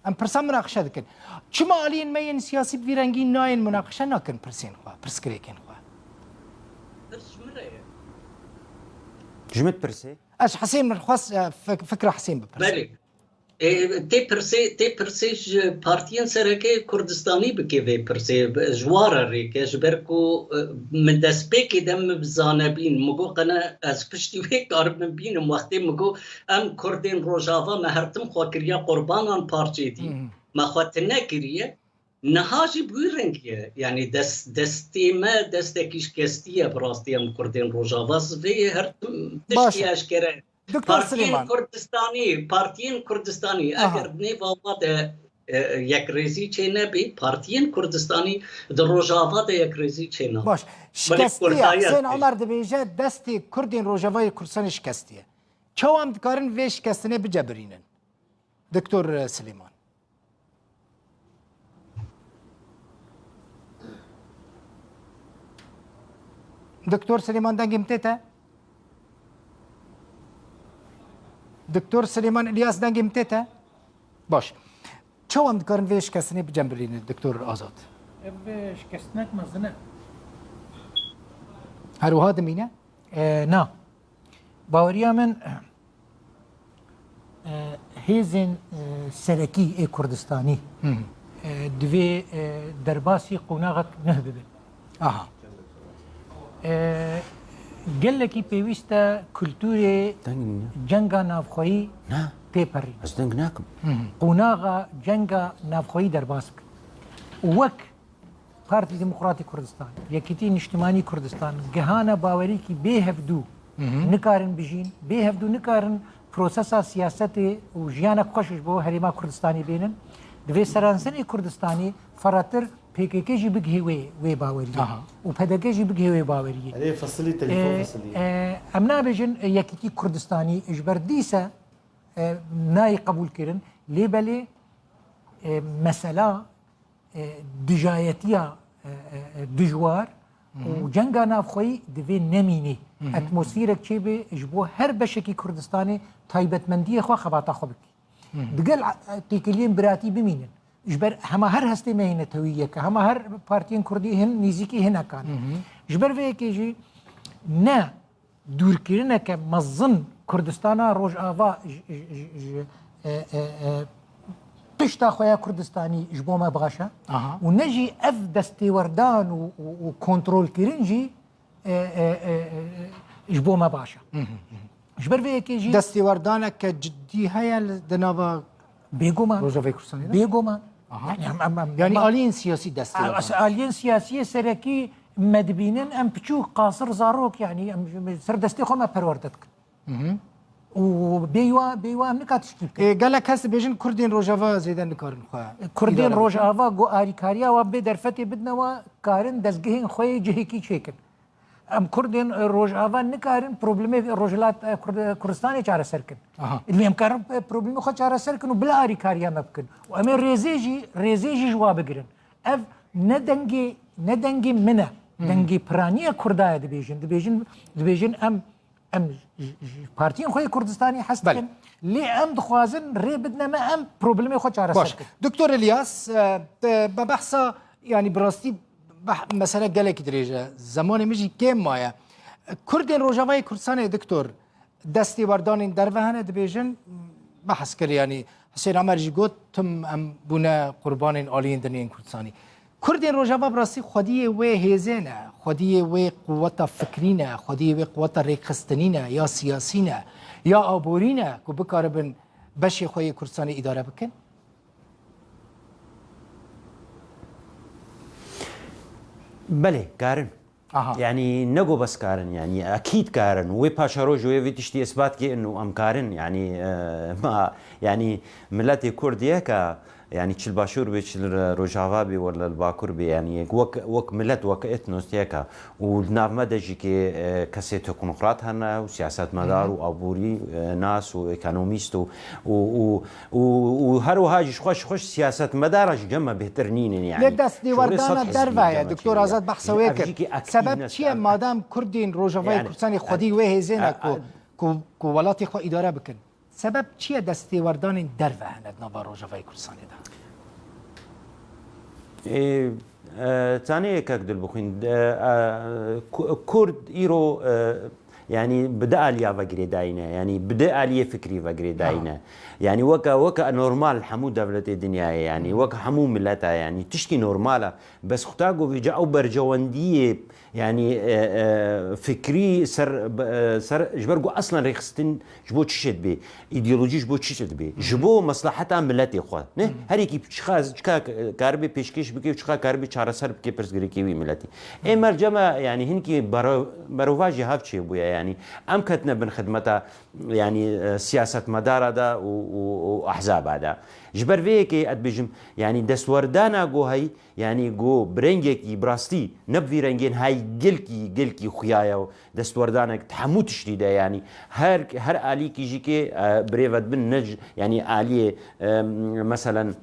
Em pirsa munaqeşe dikin. Çima aliyên me yên siyasî bi vî rengî nayên munaqeşe nakin pirsên xwe, pirsgirêkên xwe? Pirs ji min re ye. Ji min pirsê? Ez Hesên min xwest, e, fik-, fikra Hesên bipirs. Belê. E, tê pirsê, tê pirsê ji partiyên sereke Kurdistanî bike vê pirsê. Ji wa re rêke, ji ber ku, e, min destpêkê de min bi zane bîn, min got qene ez piştî wê karim min bînim. Wextê min got, Em Kurdên Rojava me her tim xwe kiriye qurbanan parçeyê dî. Hmm. Me xwe tune kiriye. Niha jî bi wî rengî ye. Yanî dest, destê me destekî şikestî ye bi rastî em Kurdên Rojava. Zivê her tim Baş tiştî e. Eşkere ye. Doktor Partiyên Silêman. Kurdistanî, partiyên Kurdistanî Aha. Eger nêva wan de, e, yekrêzî çê nebê, partiyên Kurdistanî di Rojava de yekrêzî çê nabe. Baş. Belê Şikestiye. Kurdayê Husên ez Omer dibêje destê Kurdên Rojavayê Kurdistanê şikestiye. Çawa em dikarin vê şikestinê bicebirînin? Doktor Silêman. Doktor Silêman, dengê min tê te? Doktor Silêman İlyas, dengê min tê te? Baş. Çawa em dikarin vê şikestinê bicembirînin, Doktor Azad? Ev, e, şikestinek mezin e. Her wiha dimîne? E, na. Baweriya min, e, hêzên, e, serekî ê Kurdistanî, Hı hı. E, divê, e, derbasî qonaxek nuh bibin. Aha. E, gelekî pêwîst e kulturê Deng nîne. Cenga navxweyî Ne. Têperîn. Ez deng nakim. Hı hı. Qonaxa cenga navxweyî derbas bikin. Wek Partî Demokratîk Kurdistan, Yekîtî Niştimanî Kurdistan gihane bawerîkî bê hevdû nikarin bijîn, bê hevdû nikarin prosesa siyasetê û jiyanek xweş ji bo herêma Kurdistanê bênin. Divê seranserê Kurdistanê feratir P K K jî bigihê wê, wê baweriyê Aha. û P D K jî bigihê wê baweriyê. Erê, fesilî, telefon Ee, fesilî. ee, em nabêjin, e, Yekîtî Kurdistanî ji ber dîse, e, nayê qebûl kirin. Lê belê, e, mesela, e, dijayetiya, e, e, e, dijwar û cenga navxweyî divê nemînê. Atmosferek çêbe ji bo her beşekî Kurdistanê taybetmendiyê xwe xebata xwe bike. Digel, e, têkiliyên biratî bimînin. Ji ber hema her hestê me hê netewî yek e. Hema her partiyên kurdî hin nêzîkî hinekan. Ji ber vê yekê jî ne dûrkirineke mezin Kurdistana Rojava ji, ji, ji, ji, e, e, e, pişta xwe ya Kurdistanî ji bo me baş e. Aha. Û ne jî ev destêwerdan û, û, û kontrolkirin jî, e, e, e, e, ji bo me baş e. Ji ber vê yekê jî Destêwerdaneke cidî heye li, di nava Bêguman. Rojavayê Kurdistanê de? Bêguman. Aha. Yani, em, em, em, Yanî em, aliyên siyasî destê a-, ve a-, aliyên siyasiyê serekî me dibînin, em piçûk, qasir, zarok, yani, em ji, ser destê xwe me perwerde dikin. Hı hı. Û bêywa, bêywa em nika tişkî bikin. E, gelek kes dibêjin Kurdên Rojava zêde nikarin xwe Kurdên îdare bikin. Rojava ku alîkariya wan bê derfetê bidine wan, karin dezgehên xwe yê cihekî çêkin. Em Kurdên, e, Rojava nikarin problemê Rojhilat, e, Kurd-, Kurdistanê çareser kin. Aha. Lê em karin, e, problemê xwe çareser kin û bila alîkariya me bikin. Û em ê rêzê jî, rêzê jî ji wa bigirin. Ev ne dengê, ne dengê min e. Hmm. Dengê piraniya Kurda ye dibêjin. Dibêjin, dibêjin em, em ji, ji partiyên xwe yê Kurdistanê hez Belê. dikin. Lê em dixwazin rê bidine me em problemê xwe çareser Baş. kin. Doktor Ilyas, e, te, me behsa, yani bi rastî beh-, mesele gelekî dirêj e. Zemanê min jî kêm maye. Kurdên Rojavayê Kurdistanê, doktor, destêwerdanên derve hene dibêjin, behs kir, yanî Husên Amer jî got, tim em bûne qurbanên aliyên din yên Kurdistanî. Kurdên Rojava bi rastî xwediyê wê hêzê ne, xwediyê wê quweta fikrî ne, xwediyê wê quweta rêkxistinî ne, ya siyasî ne, ya aborî ne ku bikaribin beşê xwe yê Kurdistanê îdare bikin? Belê, karin. Aha. Yani, ne go bes karin, yani, ekîd karin. Wê paşeroja wê vî tiştî isbat kirin û em karin, yani, e, ma, yani, miletê Kurd yek e, yani, çi li Başûr bê, çi li Rojava bê, wela li Bakur bê, yani, wek, wek milet, wek etnos yek e. Û li nav me de jî kê, e, kesê teknokrat hene û siyasetmedar Hı hı. û aborî, e, nas û ekonomîst û, û, û, û, û her wiha jî ji xwe, ji xwe siyasetmedara ji cem me bêhtir nînin, yani. Lê destêwerdana derve ye, Doktor Azad behsa wê kir. Sebeb çi ye madem Kurdên Rojavayê Kurdistanê xwedî wê hêzê ne ku, ku, ku welatê xwe îdare bikin? Sebeb çi ye destêwerdanên derve hene di nava Rojavayê Kurdistanê de? Ê, e, tanê yekek dil bixwîn. E, e, Ku-, Kurd îro, e, yani bi di aliya ve girêdayî ne. Yani bi di aliyê fikrî ve girêdayî ne. Yani weke, weke normal hemû dewletê dinyayê, yani weke hemû mileta, yani tiştî normal e. Bes xuta govîca ew bercewendiyê, yani, e, e, fikrî ser, e, ser, ji ber ku eslen rêxistin ji bo çi şê dibê? Îdeolojî ji bo çi şê dibê? Ji bo meslaheta miletê xwe. Ne? Her yekî çiqa, çiqa karibe pêşkêş bike û çiqa karibe çareser bike pirsgirêkê wî miletî. Ê merceme, yani, hinkî bero-, berovajî hev çêbûye, yani. Em ketine bin xidmeta, yani, e, siyasetmedara de û, û, û ehzaba de. Ji ber vê yekê ez dibêjim, yani, destwerdana ku heyî, yani, ku bi rengekî bi rastî ne bi vî rengên hay gelkî, gelkî xuya ye û destwerdanek di hemû tiştî de, yani, her, her alîkî jî kê, e, birêve dibin, ne ji, yani, aliyê, e, meselen,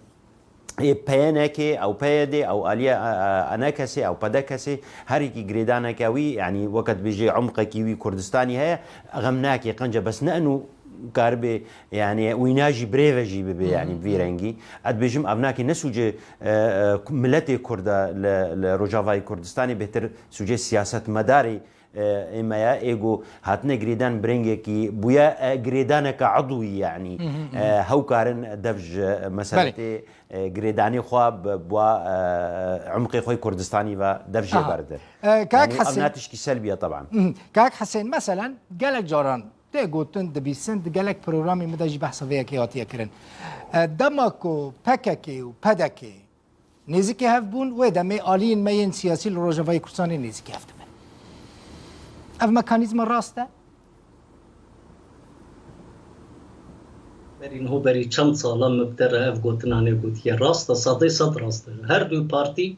ê P Y N K, ew P Y D, ew aliyê, e, e, E N K S, ew P D K S, her yekî girêdaneke wî, yani, weke dibêjê umqekî wî Kurdistanî heye, xem nake qenc e, bes ne eno karibê, yani, wîna jî birêve jî bibe, yani, bi vî rengî. Ez dibêjim, ev nake ne sûcê, e, e, miletê Kurd e li, li Rojavayê Kurdistanê, bêhtir sûcê siyasetmedarê, e, ê me ye, ê ku hatine girêdan bi rengekî bûye, e, girêdaneke idwî, yani, e, hew karin dev ji meseletê, e, girêdanê xwe bi, bi wa, e, umqê xwe yê Kurdistanî ve dev jê berdin. E, kak Yani, ev Hesên. ne tişkî selbî ye, teban. Mhm. Kak Hesên, meselen, gelek caran tê gotin, dibîsin, di gelek programê min de jî behsa vê yekê hatiye kirin. E, dema ku P K K û P D K nêzîkî hev bûn, wê demê aliyên me yên siyasî li Rojavayê Kurdistanê nêzîkî hev dibin. Ev mekanîzma rast e? Berî niho berî çend sala min bi te re ev gotina nê gotiye. Rast e, sedê sed rast e. Her du partî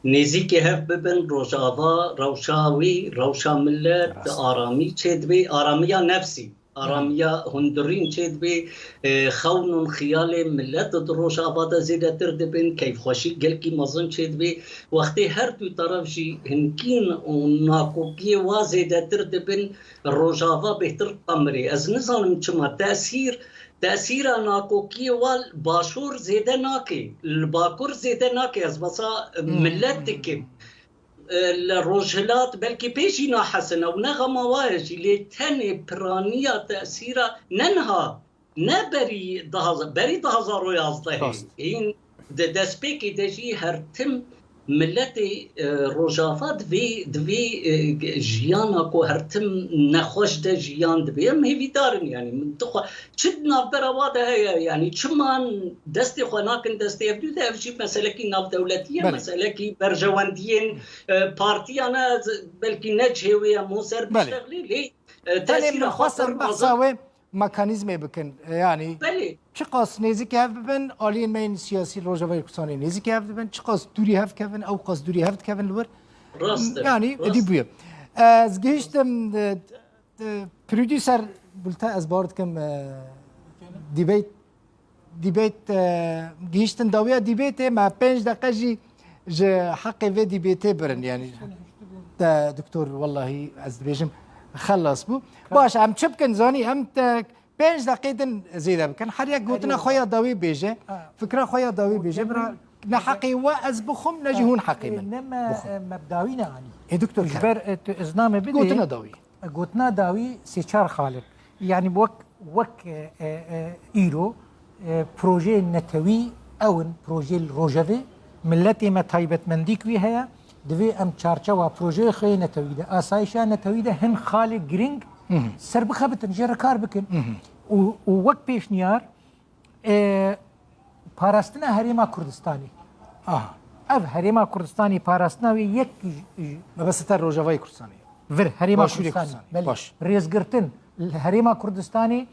nêzîkî hev bibin, Rojava, rewşa wî, rewşa milet, aramî çêdibê, aramiya nefsî. Aramiya hundirîn çêdibê, e, xewn û xiyalê milet di Rojava de zêdetir dibin, keyfxweşî gelkî mezin çêdibê. Wextê her du teref jî hinkîn û nakokiyê wa zêdetir dibin, Rojava bêhtir qamirê. Ez nizanim çima tesîr, tesîra nakokiyê wa li Başûr zêde nake, li Bakur zêde nake. Ez besa milet dikim. E, li Rojhilat belkî pê jî nahesin e û ne xema wa ye jî, lê tenê piraniya tesîra ne niha, ne berî du hezar, berî du hezar û yazdehê. Rast. Hîn di destpêkê de jî her tim miletê, e, Rojava di vê, di vê, e, jiyana ku her tim nexweş de jiyan dibê. Em hêvîdar in, yanî min dixwe çi di navbera wa de heye, yanî çima destê xwe nakin destê hevdû de, ev jî meselekî navdewletî ye, Belê. meselekî berjewendiyên, e, partiyan e, belkî ne cihê wê ye, mo ser Belê. biştexlî, lê, e, Tenê tesîra min xwe xwestin ser behsa mezin. wê mekanîzmê bikin. E, yanî Belê. çiqas nêzîkî hev bibin, aliyên me yên siyasî li Rojavayê Kurdistanê nêzîkî hev dibin, çiqas dûrî hev kevin, ew qas dûrî hev dikevin li wir. Rast e, Yanî rast. êdî bûye. Ez gihiştim, e, e, producer Gulta, ez bawer dikim, e, debate, debate, e, gihiştin dawiya debatê, me pênc deqe jî ji heqê vê debatê birin, yanî. Te doktor, wellahî ez dibêjim, xelas bû. Baş, em çi bikin, zanî, em te pênc deqê din zêde bikin. Her yek gotina xwe ya dawî bêje, fikra xwe ya dawî bêje, bira ne heqê we ez bixwim, ne jî hûn heqê min Ne me, bixwin. me bi dawî neanî. Ê doktor Ji Kerem. ber, e, tu iznamê bidê. Gotina dawî. Gotina dawî sê çar xal in. Yanî wek, wek, e, e, e, îro, e, projeyên netewî ew in, projeyê li rojevê, miletê me taybetmendîk wî heye, divê em çarçewa projeyê xwe yê netewî de, asayişa netewî de hin xalê girîng serbixebitin, jê re kar bikin. Û, û wek pêşniyar, e, parastina Herêma Kurdistanê. Aha. Ev Herêma Kurdistanê parastina wê yek j-, j-, Mebesta te Rojavayê Kurdistanê. vir Herêma Başûrê Kurdistanê. Kurdistanê. Belê. Baş. Rêzgirtin li Herêma Kurdistanê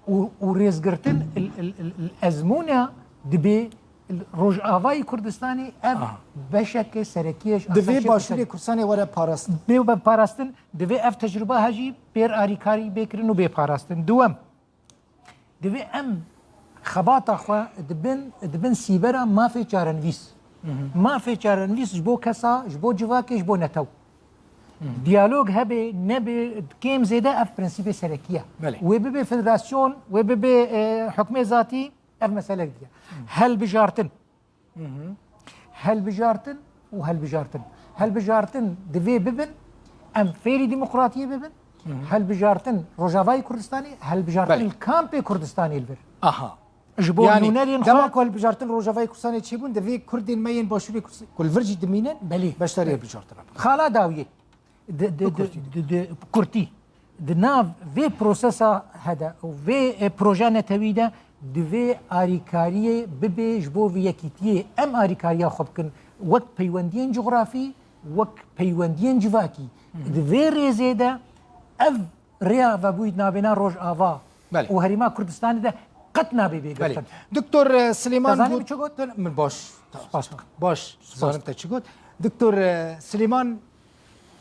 û, û rêzgirtin il, il, il, il ezmûna dibê il Rojavayê Kurdistanê ev Aha. beşeke serekî ye ji Divê asayişê Başûrê Kurdistanê. Kurdistanê were parastin. Bê be parastin, divê ev tecrûba he jî pêr arîkarî bê kirin û bê parastin. Duwem, Divê em xebata xwe di bin, di bin sîbera mafê çarenivîs. Mafê çarenivîs ji bo kesa, ji bo civakê, ji bo netew. Diyalog hebe, nebe, kêm zêde ev prensîbê serekî ye. Belê. Wê bibe federasyon, wê bibe, e, hukmê zatî, ev meselek diye. Helbijartin. Helbijartin û helbijartin. Helbijartin divê bibin, em fêrî demokratiyê bibin. Helbijartin Rojavayê Kurdistanê, helbijartin Belê. li kampê Kurdistanê li vir. Aha. Ji bo Yanî, nûnerên dema xwe ku hilbijartin Rojavayê Kurdistanê çêbûn, divê Kurdên me yên Başûrê Kurdistanê ku li vir jî dimînin, Belê. beşdarî hilbijartina bikin. Xala dawiyê. Di, di, Bi di, kurtî. di, di, kurtî. Di nav vê prosesa hede û vê, e, proja netewî de divê arîkariyê bibe ji bo vê yekîtiyê. Em arîkariya xwe bikin wek peywendiyên cografî, wek peywendiyên civakî. Di vê rêzê de ev rêya vebûyî di navbêna Rojava Belê. û Herêma Kurdistanê de qet nabe Belê. bêgirtin. Doktor, e, Silêman Te zanî got, min çi got? Min baş. Spas dikim. Baş. Spas Zanim dikim. te çi got. Doktor, e, Silêman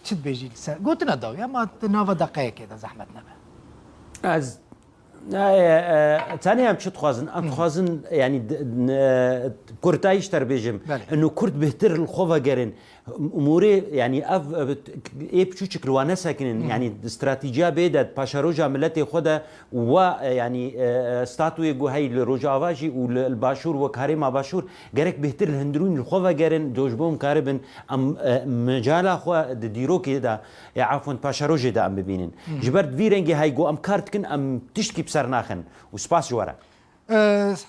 çi dibêjî li ser? Gotina dawî, ama di nava deqeyekê de zehmet nebe. Ez, e, e, tenê em çi dixwazin? Em Hı. dixwazin, yanî, d-, n-, e, kurtayî ji te re bêjim. Belê. Ino Kurd bêhtir li xwe vegerin. Umûrê, yanî, ev, ev, ê piçûçik li wan nesekinin. Hı. Yanî, di stratejîya bê de, di paşeroja miletê xwe de, wa, e, yanî, e, e, statûyê ku hey li Rojava jî û li, li Başûr wek Herêma Başûr gerek bêhtir li hundirîn li xwe vegerin, do ji bo em karibin em, e, mecala xwe di dîrokê de, e, afwan, paşerojê de em bibînin. Hı hı. Ji ber vî rengê hey ku em kar dikin, em tiştkî bi ser naxin û spas ji we re. E,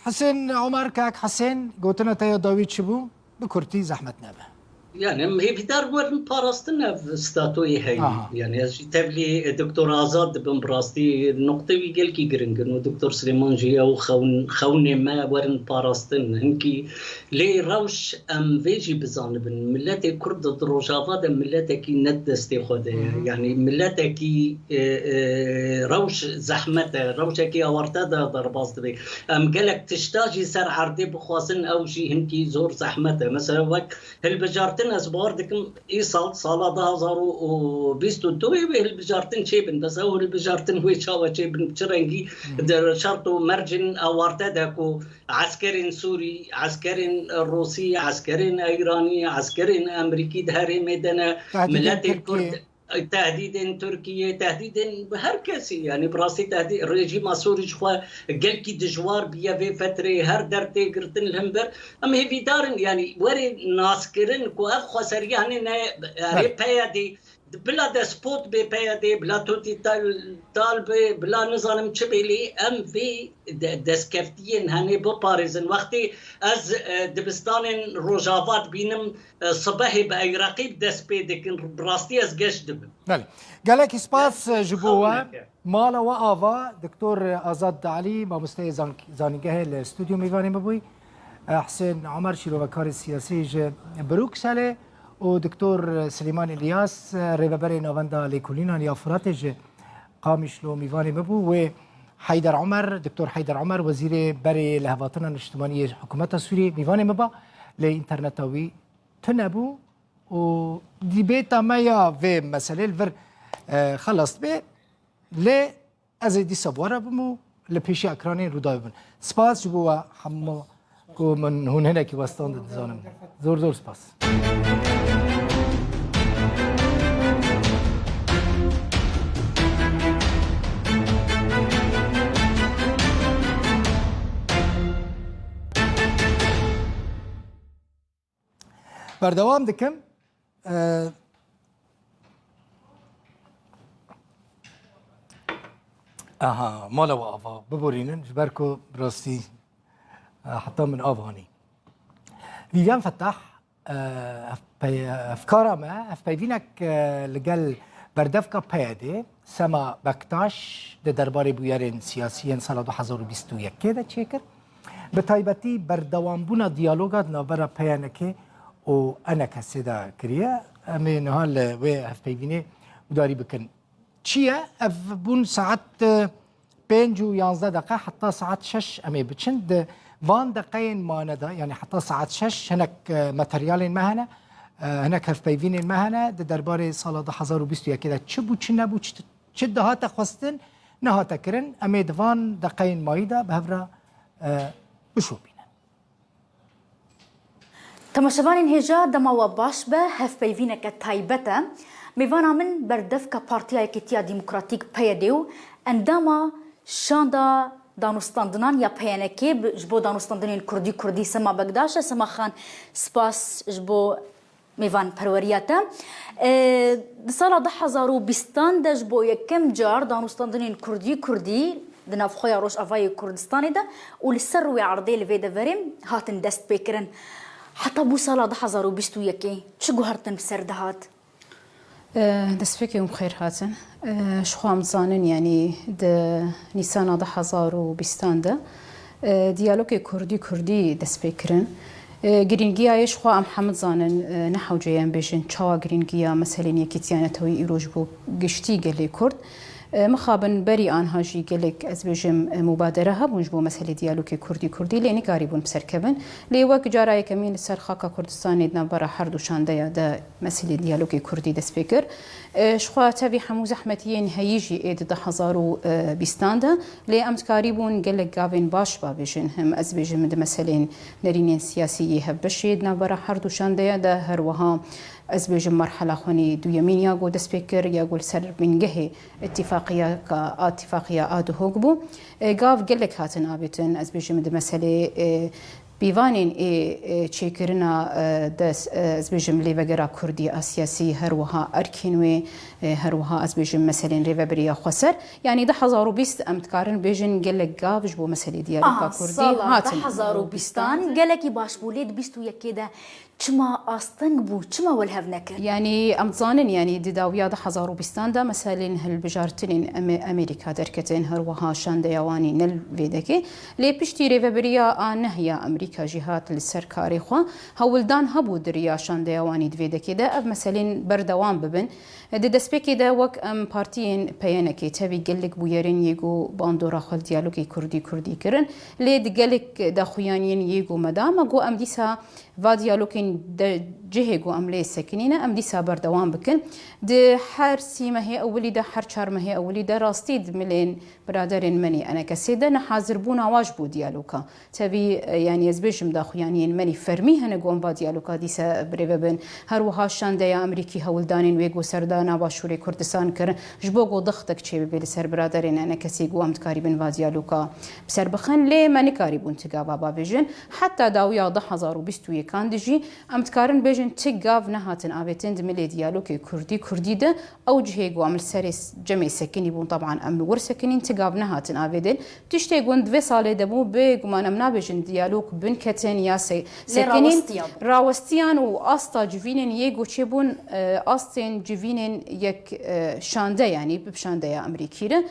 Hisên Omer, kak Hisên, gotina te ya dawî çi bû? Bi kurtî, zehmet nebe. Yani em hêvîdar werin parastin ev statoyê heyî. Aha. Yani ez jî tevlî, e, Doktor Azad dibim, bi rastî nuqtê wî gelkî giring in û Doktor Silêman jî ew xewn-, xewnê me werin parastin. Hinkî lê rewş em vê jî bizanibin. Miletê Kurd di Rojava de miletekî ne di destê xwe de ye. Hı hı. Yani miletekî, e, e, rewş zehmet e. Rewşekî awarte de derbas dibe. Em gelek tişta jî ser erdê bixwazin, ew jî hinkî zor zehmet e. Mesela wek hilbijartin, ez bawer dikim îsal, sala du hazar û bîst û du wê hilbijartin çêbin. Bes ew hilbijartin wê çawa çêbin, bi çi rengî, di şert û mercên awarte de ku eskerên Sûrî, eskerên Rûsî, eskerên Îranî, eskerên Emerîkî di herêmê de ne, Tehdîdên miletê Kurd, Tirkiyê. Tehdîdên Tirkiyê, tehdîdên her kesî, yani bi rastî tehdî-, rejîma Sûrî ji xwe gelkî dijwar bûye vê fetrê, her der tê girtin li hember. Em hêvîdar in, yani werê naskirin ku ev xweseriya hene ne, erê Belê. P Y D, bila despot bê P Y D, bila totî tal, tal bê, bila nizanim çi bê lê em vê de-, destkeftiyên hene biparêzin. Wextê ez, e, dibistanên Rojava dibînim, e, sibehê bi Eyreqî bi dest pê dikin, bi rastî ez geş dibim. Belê. Gelekî spas, e, ji bo we. Mala we ava, Doktor Azad Alî, mamosteyê zank-, zanîngehê li stûdyo mêvanê me bûyî. E, Husên Omer, şîrovekarê siyasî ji Brukselê û Doktor Silêman Îlyas, e, rêveberê Navenda Lêkolînan ya Firatê ji Qamişlo mêvanê me bû. Wê Heyder Omer, Doktor Heyder Omer, wezîrê berê lihevhatina niştimanî yê hikûmeta Sûriyê mêvanê me ba, lê înterneta wî tune bû û dîbêta me ya vê meselê li vir, e, xelas dibe. Lê ez ê dîsa bi we re bim û li pêşiya ekranê Rûdawê bin. Spas ji bo we hemû ku min hûn hinekî westan di dizanim. Zor zor spas. Berdewam dikim. Ee, aha, mala we ava. Biborînin, ji ber ku bi rastî, e, heta min av anî. Vîvian Fetah, e, hevpey-, hevkara me, hevpeyvînek, e, li gel berdevka P Y D, Sema Bektaş, di derbarê bûyerên siyasî yên sala du hezar û bîst û yekê de çêkir. Bi taybetî berdewambûna diyaloga di navbera P Y N K û E N K S de kiriye. Em ê niha li wê hevpeyvînê guhdarî bikin. Çi ye? Ev bûn saet, e, pênc û yanzdeh deqe, heta saet şeş em ê biçin. Di van deqeyên mane de, yanî heta saet şeş hinek, e, materyalên me hene, e, hinek hevpeyvînên me hene. Di derbarê sala du hezar û bîst û yekê de çi bû, çi nebû, çi, çi dihate xwestin, nehate kirin. Em ê di van deqeyên mayî de bi hev re, e, bişopînin. Temaşevanên hêja, dema we baş be, hevpeyvîneke taybet e. Mêvana min berdevka Partiya Yekîtiya Demokratîk P Y D û endama Şanda Danûstandinan ya P Y N K bi-, ji bo danûstandinên Kurdî Kurdî Sema Bektaş e. Sema Xan, spas ji bo mêvanperweriya te. E, di sala du hezar û bîstan de ji bo yekem car danûstandinên Kurdî Kurdî di navxweya Rojavayê Kurdistanê de û li ser rûyê erdê li vê deverê hatin destpêkirin. Heta bû sala du hezar û bîst û yekê çi guhertin bi ser dihat? E, destpêkê hûn bi xêr hatin. E, ji xwe em dizanin, yanî di Nîsana du hezar û bîstan de, e, diyalogê Kurdî Kurdî dest pê kirin. E, girîngiya yê ji xwe em hemû dizanin, e, ne hewce ye em bêjin çawa girîngiya meselên yekîtiya netewî îro ji bo giştî gelê Kurd. E, mixabin berî anha jî gelek, ez bêjim, e, mubadere hebûn ji bo meselê diyalogê Kurdî Kurdî, lê nikarîbûn bi ser kevin. Lê wek cara yekemîn li ser xaka Kurdistanê di navbera her du şandeya de meselê diyalogê Kurdî dest pê kir. E, ji xwe tevî hemû zehmetiyên heyî jî ê di du hezar û bîstan de, lê em dikarîbûn gelek gavên baş bavêjin. Hem ez bêjim di meselên nerînên siyasî yê hevbeşê di navbera her du şandeya de, her wiha ez bêjim merhela xwenî duyemîn ya ku dest pê kir, ya ku li ser bingehê îtîfaqiyeka, îtîfaqiya Adihok bû. E, gav gelek hatin avêtin, ez bêjim di meselê, e, pîvanên ê, e, çêkirina, e, des-, e, ez bêjim lêvegera Kurdî a siyasî, her wiha erkên wê, e, her wiha ez bêjim meselên rêvebiriya xweser. Yanî du hezar û bîst em dikarin bêjin gelek gav ji bo meselê diyaloga Aha, Kurdî sala hatin. Du hezar û bîstan gelekî baş bû, lê di bîst û yekê de Çima asteng bû? Çima we li hev nekir? Yanî em dizanin, yanî di dawiya du hezar û bîstan de meselên hilbijartinên Ame- Amerîka derketin, her wiha şandeya wan î ne li vê dekê. Lê piştî rêvebiriya a neh ya Amerîka jî hat li ser karê xwe. Hewldan hebû di riya şandeya wan î di vê dekê de ev meselên berdewam bibin. Di destpêkê de wek em partiyên P Y N K tevî gelek bûyerên yê ku bandora xwe li diyalogê Kurdî-Kurdî kirin. Lê di gelek daxuyaniyên yê ku me da, me got em dîsa va diyalogên de cihê ku em lê sekinîne, em dîsa berdewam bikin. Di her sî mehê ewilî de, her çar mehê ewilî de rastî di milên biraderên me nê enekesê de nehazirbûna wa ji bo diyaloga. Tevî, e, yanî ez bêjim daxuyaniyên me nî fermî hene ku em va diyaloga dîsa birêve bin. Her wiha şandeya Amerîkî hewldanên wê ku serdana Başûrê Kurdistan kirin, ji bo ku dixtek çêbibe li ser biraderên enekesê ku em dikarîbin va diyaloga bi ser bixin, lê me nikarîbûn ti gava bavêjin. Heta dawiya du hezar û bîst û yekan de jî em dikarin bêjin ti gav nehatin avêtin di milê diyalogê Kurdî-Kurdî de. Ew cihê ku em li serê s- cemê sekinî bûn, teban em li wir sekinîn, ti gav nehatin avêtin. Tiştê ku di vê salê de bû, bê guman em nabêjin diyalog binketin ya se- Lê sekinîn, rawestiya bû. Rawestiyan û asta civînên yê ku çêbûn, e, astên civînên yek, e, şande, yanî bi şandeya Amerîkî re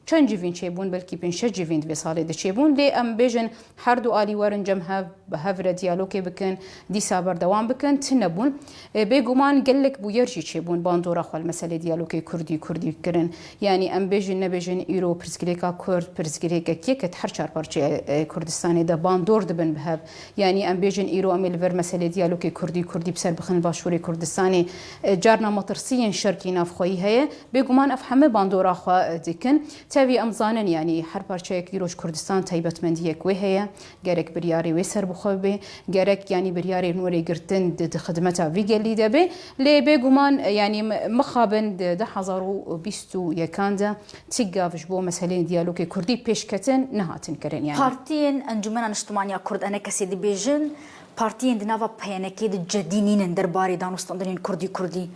çend civîn çêbûn, belkî pênc şeş civîn di vê salê de çêbûn. Lê em bêjin her du alî werin cem hev, bi hev re diyalogê bikin, dîsa berdewam bikin, tune bûn. E, bêguman gelek bûyer jî çêbûn bandora xwe li meselê diyalogê Kurdî-Kurdî kirin. Yanî em bêjin nebêjin îro pirsgirêka Kurd, pirsgirêkek yek e di her çar parçeya, e, Kurdistanê de bandor dibin bi hev. Yanî em bêjin îro em ê li vir meselê diyalogê Kurdî-Kurdî bi ser bixin li Başûrê Kurdistanê. E, carna metirsiyên şerkî navxweyî heye. Bêguman ev heme bandora xwe, e, dikin. Tevî em zanin, yanî her parçeyek îro ji Kurdistan taybetmendiyek wê heye. Gerek biryarê wê serbixwe bibe, gerek yanî biryarên wê rê girtin di, di xidmeta vî gelî de be. Lê bêguman, e, yanî mi- mixabin di du hezar û bîst û yekan de ti gav ji bo meseleyên diyalogê Kurdî pêşketin nehatin kirin. Yanî. Partiyên Encûmena Niştimaniya Kurd, enekesê, dibêjin, partiyên di nava P Y N K'ê de cedî nînin derbarê danûstandinên Kurdî-Kurdî.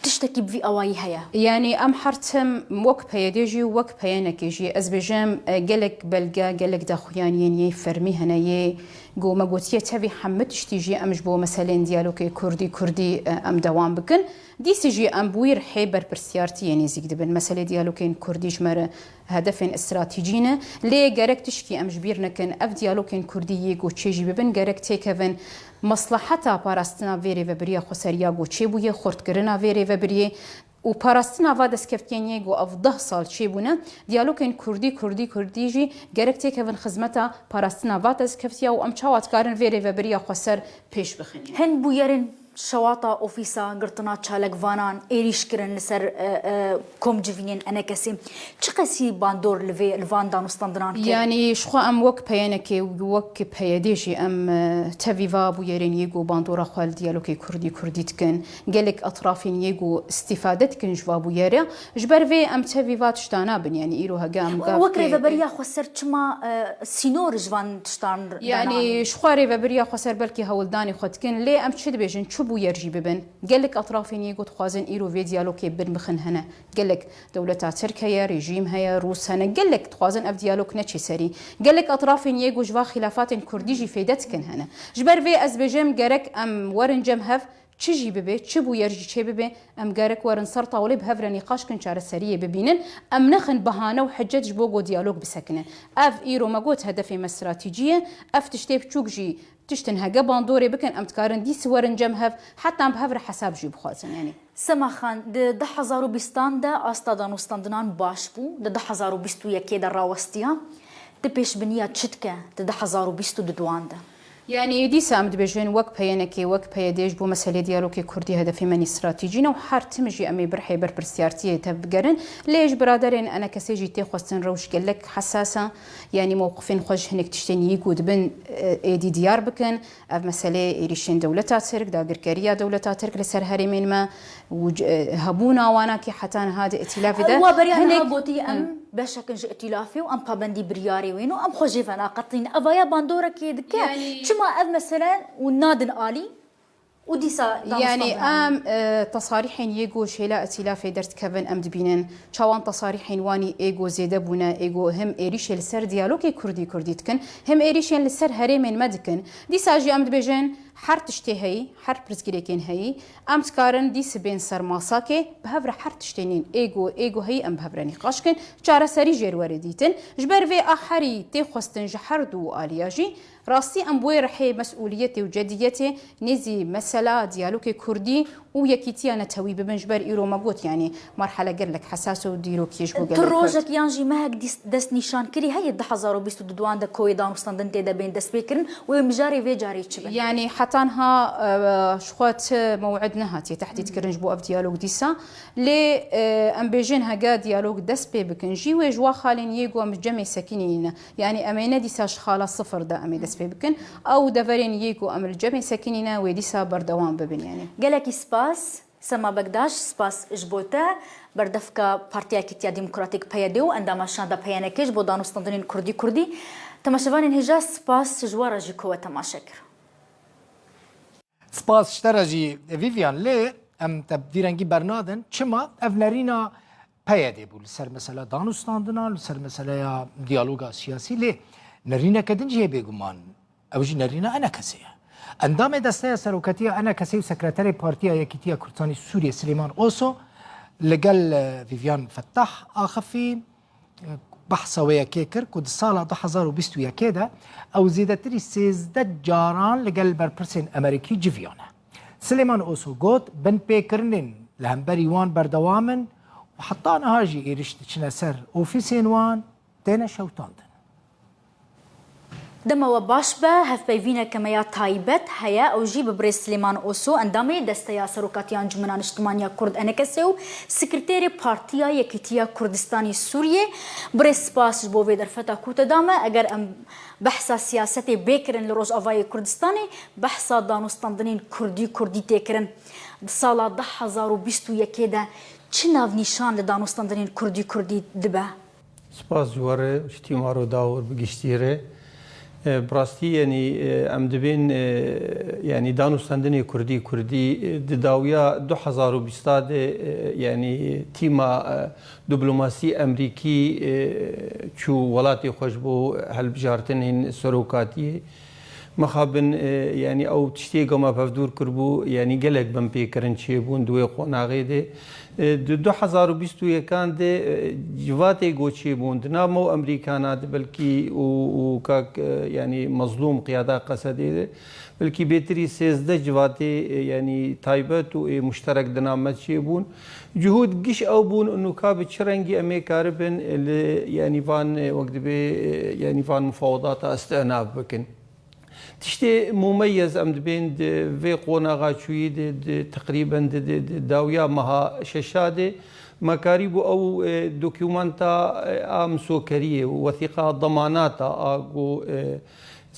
Tiştekî bi vî awayî heye? Yanî em her tim wek P Y D jî û wek P Y N K'ê jî, ez bêjim, e, gelek belge, gelek daxuyaniyên yê fermî hene, yê ku me gotiye tevî hemû tiştî jî em ji bo meselên diyalogê Kurdî-Kurdî, e, em dewam bikin. Dîsî jî em bi wî rihê berpirsiyartiyê nêzîk dibin. Meselê diyalogên Kurdî ji me re hedefên stratejî ne. Lê gerek tişkî em ji bîr nekin. Ev diyalogên Kurdî yê ku çê jî bibin, gerek têkevin mesleheta parastina vê rêvebiriya xweser ya ku çêbûye, xurtkirina vê rêvebiriyê û parastina va destkeftiyên yê ku ev deh sal çêbûne. Diyalogên Kurdî, Kurdî, Kurdî jî gerek têkevin xizmeta parastina va destkeftiya û em çawa dikarin vê rêvebiriya xweser pêş bixin. Hin bûyerên şewata ofîsa girtina çalakvanan êrîş kirin li ser, e, e, komcivînên enekesê. Çiqasî bandor li vê, li van danûstandinan kir? Yanî ji xwe em wek P Y N K û wek P Y D jî em, e, tevî va bûyerên yê ku bandora xwe li diyalogê Kurdî-Kurdî dikin. Gelek etrafên yê ku îstîfade dikin ji va bûyere. Ji ber vê em tevî va tişta nabin. Yanî îro hege em gav Wek kê- rêveberiya xweser çima, e, sînor ji van tiştan Yanî ji xwe rêveberiya xweser belkî hewldanê xwe dikin, lê em çi dibêjin, çi bûyer jî bibin. Gelek etrafên yê ku dixwazin îro vê diyalogê bin bixin hene. Gelek dewleta Tirk heye, rejîm heye, Rûs hene. Gelek dixwazin ev diyalog neçe serî. Gelek etrafên yê ku ji va xîlafatên Kurdî jî fêde dikin hene. Ji ber vê ez bêjim gerek em werin cem hev, çi jî bibe, çi bûyer jî çê bibe, em gerek werin ser tawlê bi hev re nîqaş kin, çareseriyê bibînin. Em nexin behane û hicet ji bo ku diyalog bisekinin. Ev îro me got hedefê me stratejî ye. Ev tiştê biçûk jî tiştin hege bandorê bikin, em dikarin dîsî werin cem hev, heta em bi hev re hesab jî bixwazin. Yanî. Sema Xan, di du hezar û bîstan de asta danûstandinan baş bû, di du hezar û bîst û yekê de rawestiya. Ti pêşbiniya çi dike di du hezar û bîst û duan de? Yanî dîsa em dibêjin wek P Y N K, wek P Y D ji bo meselê diyalogê Kurdî hedefê me nî stratejî ne û her tim jî em ê bi rihê berpirsiyartiyê tevbigerin. Lê ji biraderên enekesê jî tê xwestin rewş gelek hesas e. Yanî mewqifên xwe ji hinek tiştên yê ku dibin, e, êdî diyar bikin. Ev meseleyê êrîşên dewleta Tirk, dagirkeriya dewleta Tirk li ser herêmên me û c-, e, hebûna wana kî heta niha di îtîlafê de Ew wa beriya niha hinek- gotiye em beşek in ji îtîlafê û em pabendî biryarê wê ne û em xwe jê venaqetînin. Evaya bandorekê dike. Yanî- Çima ev mesele û nadin alî û dîsa Yanî danûstandinan? em, e, tesarîhên yê ku ji hêla îtîlafê derdikevin em dibînin. Çawan tesarîhên wanî ê ku zêde bûne, ê ku him êrîşê li ser diyalogê Kurdî-Kurdî dikin, him êrîşên li ser herêmên me dikin. Dîsa jî em dibêjin, Her tiştê heyî, her pirsgirêkên heyî, em dikarin dî sibên ser masakê, bi hev re her tiştê nîn ê ku, ê ku heyî em bi hev re nîqaş kin, çareserî jê re were dîtin. Ji ber vê a herî tê xwestin ji her du aliya jî, rastî em bi wê rihê mesûliyetê û cediyetê nêzî mesela diyalogê kurdî û yekîtiya netewî bibin, ji ber îro me got, yanî merhele gelek hesas û dîrokî ji bo Tu gelek kurd. rojek yan jî mehek dîs-, destnîşankirî heye du hezar û bîst û duan de ku wê danûstandin tê de bên destpêkirin û wê mijarê vê carê çi be? Yanî heta niha, e, ji xwe ti mew'id nehatiye tehdîdkirin ji bo ev diyalog dîsa. Lê, e, em bêjin hege diyalog dest pê bikin jî wê ji wa xalên yê ku em cemê sekinî ne. Yanî em ê ne dîsa ji xala sifir de em ê dest pê bikin. Ew deverên yê ku em li cemê sekinî ne wê dîsa berdewam bibin yanî. Gelekî spas. Sema Bekdaş, spas ji bo te, berdevka Partiya Yekîtiya Demokratîk P Y D û endama şanda P Y N K ji bo danûstandinên kurdî kurdî. Temaşevanên hêja, spas ji we re jî ku we temaşe kir. Spas ji te re jî Vivian, lê em te vî rengî bernadin. Çima? Ev nerîna P Y D bû li ser mesela danûstandina, li ser meseleya diyaloga siyasî, lê nerîneke din jî heye bêguman. Ew jî nerîna E N K S'ê ye. Endamê Desteya Serokatiya E N K S'ê û Sekreterê Partiya Yekîtiya Kurdistanê Sûriyê Silêman Oso li gel, e, Vivian Fettah axifî, e, behsa wê yekê kir ku di sala du hezar û bîst û yekê de ew zêdetirî sêzdeh caran li gel berpirsên Amerîkî civiyane. Silêman Oso got, binpêkirinên li hemberî wan berdewam in û heta niha jî êrîş diçine ser ofîsên wan, têne şewitandin. Dema we baş be, hevpeyvîneke me ya taybet heye, ew jî bi birêz Silêman Oso, endamê Desteya Serokatiya Encûmena Niştimaniya Kurd, E N K S, û Sekreterê Partiya Yekîtiya Kurdistanê Sûriyê. Birêz, spas ji bo vê derfeta ku te da me. Eger em behsa siyasetê bê kirin li Rojavayê Kurdistanê, behsa danûstandinên kurdî kurdî tê kirin. Di sala du hezar û bîst û yekê de çi navnîşan li danûstandinên kurdî kurdî dibe? Spas ji we re, ji tîma Rûdawî bi giştî re. E, bi rastî, yanî, e, em dibên, e, yanî danûstandinê kurdî kurdî, e, di dawiya du hezar û bîsta de, e, yanî tîma, e, diplomasî Amerîkî, e, çû welatê xwe ji bo hilbijartinên serokatiyê. Mixabin, e, yanî ew tiştê ku me hevdûr kiribû, yanî gelek binpêkirin çêbûn di wê qonaxê de. E, di du hezar û bîst û yekan de, e, civatê ku çêbûn di nav me û Amerîkana de belkî û, û kak, e, yanî Mezlûm qiyada Qesedê de belkî bêtirî sêzdeh civatê, e, yanî taybet û ê muşterek di nav me çêbûn. Cihûd giş ew bûn û nûka bi çi rengî em ê karibin, e, li, yanî van, e, wek dibê, e, yanî van mufawedata îstînaf bikin. Tiştê mumeyez em dibên di vê qonaxa çûyî de, di teqrîben di, di, di dawiya meha şeşa de me karîbû ew, e, dokûmenta, e, a misokeriyê û wesîqa demanata a ku, e,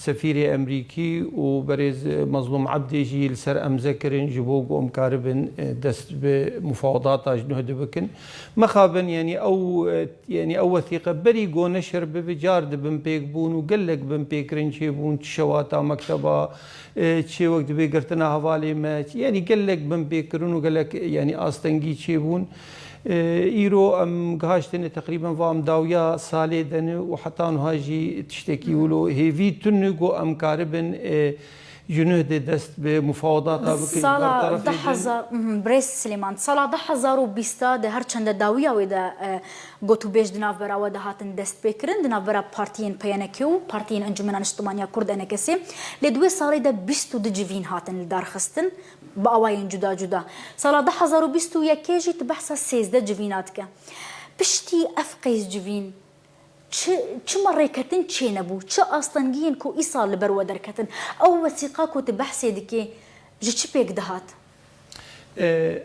sefîrê Amerîkî û berêz, e, Mezlûm Ebdê jî li ser emze kirin ji bo ku em karibin, e, dest bi mufawedata ji nuh de bikin. Mixabin, yanî ew, e, Yanî ew wesîqe berî ku neşir bibe car di binpêk bûn û gelek binpêkirin çêbûn, çi şewata mekteba, e, çi wek dibê girtina hevalê me, çi, yanî gelek binpêkirin û gelek, yanî astengî çêbûn. E, îro em gihaştine teqrîben va em dawiya salê de ne û heta niha jî tiştekî wilo hêvî tune ku em karibin, e, Ji nuh de dest bi mufawedata bikin, Sala bertarafê du hezar, mhm, birêz Silêman, sala du hezar û bîst de her çende dawiya wê de, e, gotûbêj di navbera we de hatin destpêkirin, di navbera partiyên P Y N K û Partiyên Encûmena Niştimaniya Kurd, E N K S, lê di wê salê de bîst û du civîn hatin lidarxistin bi awayên cuda cuda. Sala du hezar û bîst û yekê jî tu behsa sêzdeh civîna dike. Piştî ev qeyz civîn, Çi, çima rêketin çênebû? Çi astengiyên ku îsal li ber we derketin? Ew wesîqa ku tu behsê dikê, ji çi pêk dihat? E,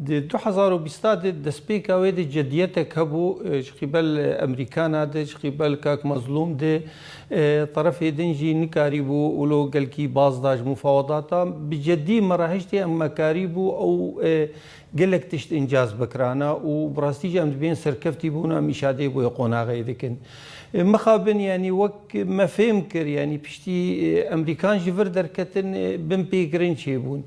di du hezar û bîst de destpêka wê de cediyetek hebû, e, ji qîbel Amerîkana de, ji qîbel kak Mezlûm de, e, terefê din jî nikarîbû wilo gelkî baz da ji mufawedata. Bi cedî me re hiştê em me karîbû ew, e, Gelek tişt încaz bikirana û bi rastî jî em dibên serkeftî bûn, em îşadeyê bo yê qonaxê dikin. E, mixabin, yanî wek me fêm kir, yanî piştî, e, Emerîkan ji vir derketin, e, binpêkirin çêbûn.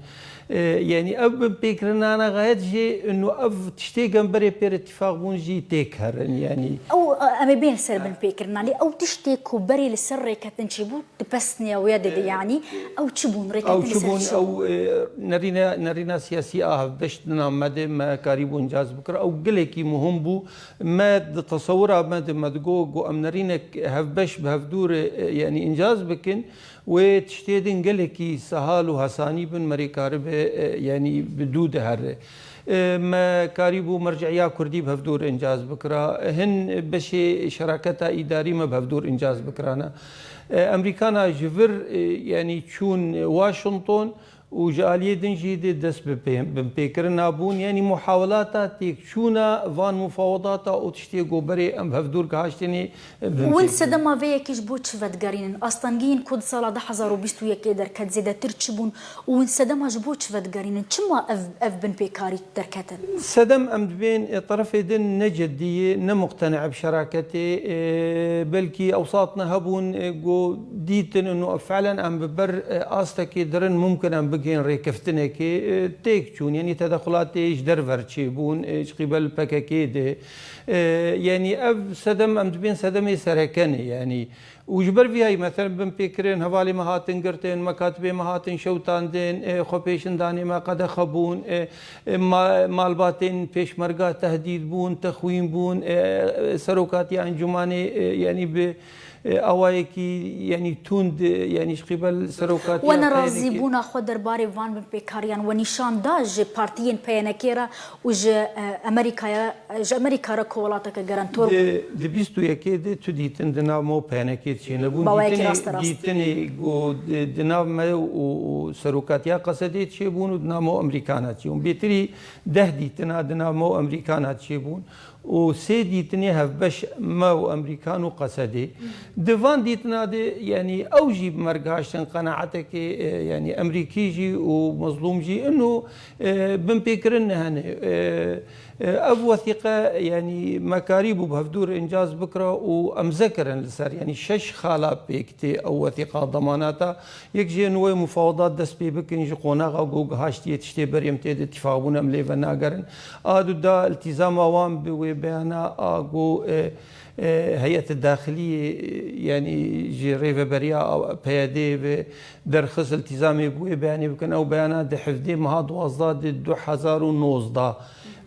E, yanî ev binpêkirinane xayet jî û ev tiştê ku em berê pê re îtîfaq bûn jî têk herin, yanî. Ew, e, em ê bên ser binpêkirinan, lê ew tiştê ku berê li ser rêketin çêbû, di pesnê wê de, e, yanî, ew çi bûn? Ew rêketin li çi ser bûn? Çi bûn? Ew, e, nerîne-, nerîna siyasî a hevbeş di nav me de me karîbû incaz bikira. Ew gelekî muhim bû. Me di tesewira me de me digot, ku em nerînek hevbeş bi hevdû re, e, yanî incaz bikin. Wê tiştê din gelekî sehal û hesanî bin, merê karibe, e, yanî bi dû de here. E, me karîbû merciya kurdî bi hevdûr incaz bikira. Hin beşê şeraketa îdarî me bi hevdûr incaz bikirana. E, Emerîkana ji vir, e, yanî çûn Washington û ji aliyê din jî dê dest bi pê-, binpêkirina bûn. Yanî muhawelata têkçûna van mufawedata û tiştê ku berê em bi hevdûr gihaştinê, Hûn sedema vê yekê ji bo çi vedigerînin? Astengiyên ku di sala du hezar û bîst û yekê derket zêdetir çi bûn û hûn sedema ji bo çi vedigerînin? Çima ev, ev binpêkarî derketin? Sedem em dibên, e, terefê din ne ceddî ye, ne muqtene bi şeraketê, e, belkî ewsatne hebûn, e, ku dîtin û felen em bi ber, e, astekê dirin mumkin em bigihên rêkeftinekê, e, têk çûn, yanî tedexulatê ji derve re çêbûn, e, ji qîbel P K K de. E, yanî ev sedem, em dibên sedemê sereke ne, yanî. Û ji ber vî hayî, meselen, binpêkirin, hevalê me hatin girtin, mekatibê me hatin şewtandin, e, xwepêşandanê me qedexe bûn, e, e, ma-, malbatên pêşmerga tehdîd bûn, texwîn bûn, e, e, serokatiya encûmanê, e, yanî bi, e, awayekî, yanî tund, e, yanî ji qîbel serokatiya We nerazîbûna xwe derbarê van binpêkariyan we nîşan da ji partiyên P Y N K re û ji, e, Amerîkaya, ji Amerîka re ku welateke gerentor bû. Di, di bîst û yekê de tu dîtin di nav me û P N K çênebûn. Baweyekî Dîtinê, rasterast. Dîtinê ku di, di nav me û, û serokatiya Qesedê çêbûn û di nav me û Amerîkana çêbûn. Bêtirî deh dîtina di nav me û Amerîkana çêbûn û sê dîtinê hevbeş me û Amerîkan û Qesedê. Di van dîtina de, yanî ew jî bi me re gihaştin qenaetekê, e, yanî Amerîkî jî û Mezlûm jî, ino, e, binpêkirin hene. E, Ev wesîqe, yanî me karîbû bi hevdû re incaz bikira û emze kirin li ser, yanî şeş xala pêk tê ew wesîqa demanata. Yek jê nû wê mufawedat dest pê bikin ji qonaxa ku gihaştiye tiştê berê em tê de îtîfaq bûn em lê venagerin. A du da iltîzama wan bi wê beyana a ku, e, e, heyetê daxiliyê, e, yanî ji rêveberiya P Y D'ê ve derxist iltîzamê bi wê beyanê bikin. Ew beyana di hevdê meha duwazdeh di du hezar û nozdeh.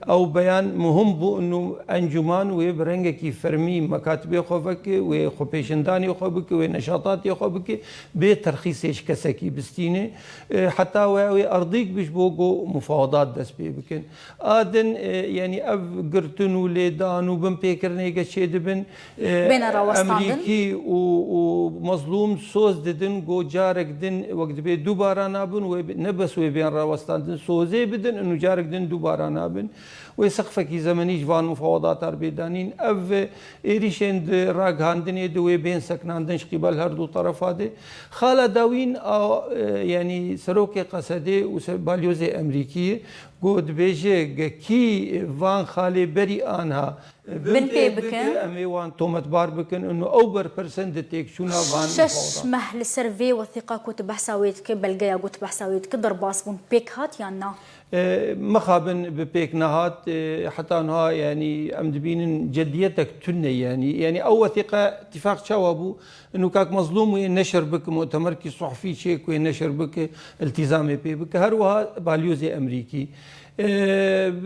Ew beyan muhim bû, û encûman wê bi rengekî fermî mekatibê xwe veke, wê xwepêşandanê xwe bike, wê neşatatê xwe bike, bê terxîsê ji kesekî bistîne. E, heta we wê erdîk bi ji bo ku mufawedat dest pê bikin. A din, e, yanî ev girtin û lêdan û binpêkirinê ge çêdibin, e, Bêne rawestandin. Emerîkî û, û Mezlûm soz didin, ku carek din wek dibê dubara nabin, wê bi-, ne bes wê bên rawestandin, sozê bidin, û carek din dubara nabin. Wê seqfekî zemenî ji van mufawedatan bê danîn. Ev êrîşên di ragihandinê de wê bên sekinandin ji qîbel her du terefa de. Xala dawîn a, e, yanî serokê Qesedê û ser-, balyozê Emerîkî ye. Ku dibêje, ge kî van xalê berî anha, e, bin Bin pê pê bike, bike. Em ê wan tometbar bikin û ew berpirsên di têkçûna van Şeş meh li ser vê wesîqa ku tu behsa wê dike, belgeya ku tu behsa wê dike, derbas bûn. Pêk hat yan na? E, mixabin bi pêk nehat, e, heta niha, yanî em dibînin cediyetek tune, yanî, yanî ew wesîqe îtîfaq çawa bû? Ino kak Mezlûm wê neşir bike, mutemerkî suhufî çêk wê neşir bike, iltîzamê pê bike. Her wiha balyozê Emerîkî. E,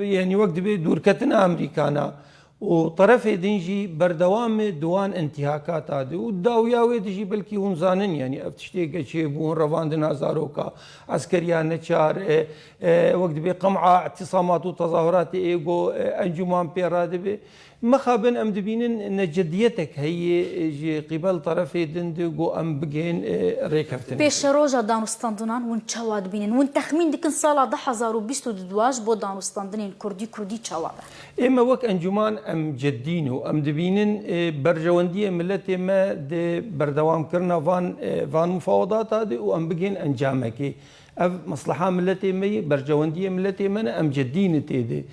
yanî wek dibê dûrketina Emerîkana û terefê din jî berdewam e di wan intîhakata de û dawiya wê de jî belkî hûn zanin, yanî ev tiştê ge çêbûn, revandina zaroka, eskeriya neçar, e, e, wek dibê qem'a îtîsamat û tezahuratê ê go, e, encûman pê radibe. Mixabin em dibînin necediyetek heye ji qîbel terefê din de ku em bigihên, e, rêkeftinê. Pêşeroja danûstandinan hûn çawa dibînin? Hûn texmîn dikin sala du hezar û bîst û du ji bo danûstandinên kurdî, kurdî çawa be? Ê me wek encûman em ceddîn û em dibînin, e, berjewendiyê miletê me di berdewamkirina van, e, van mufawedata de û em bigihên encamekê. Ev mesleha miletê me ye, berjewendiyê miletê me ne, em ceddî ne tê de.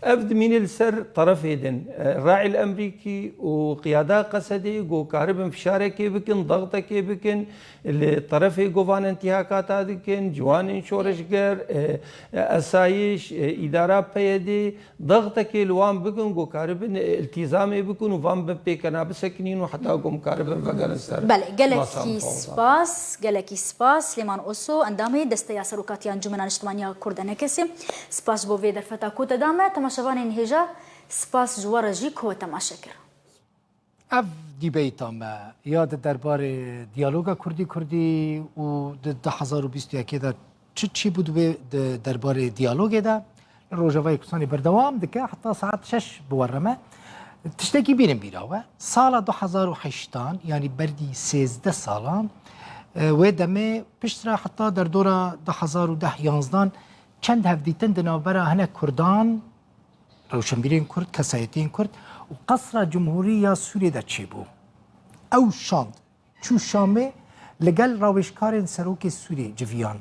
Ev dimîne li ser terefê din. E, Raîl Emrîkî û qiyada Qesedê ku karibin fişarekê bikin, dextekê bikin, li terefê govan intihakata dikin, ciwanên şoreşger, e, e, esayiş, e, îdara P Y D, dextekê li wan bikin ku karibin, e, iltîzamê bikin û van bin pêkena bisekinîn û heta ku em karibin vegerin ser Belê, masa gelekî mufawizan. Spas, gelekî spas. Lêman Oso, endamê Desteya Serokatiya Encûmena Niştimaniya Kurd, ENKSê. Spas ji bo vê derfeta ku te da me. Temaşevanên hêja, spas ji we re jî ku we temaşe kir. Ev dîbeyta me ya di derbarê diyaloga Kurdî-Kurdî û di du hezar û bîst û yekê de çi çîbû di wê, di derbarê diyalogê de li Rojavayê Kurdistanê berdewam dike, heta saet şeş bi we re me. Tiştekî bînin bîra we. Sala du hezar û heştan, yanî berdî sêzdeh salan, e, wê demê piştre heta derdora du hezar û deh yanzdan çend hevdîtin di navbera hinek Kurdan, rewşenbîrên Kurd, kesayetiyên Kurd û Qesra Cumhurî ya Sûriyê de çêbû. Ew şand, çû Şamê, li gel rawêjkarên serokê Sûriyê civiyan.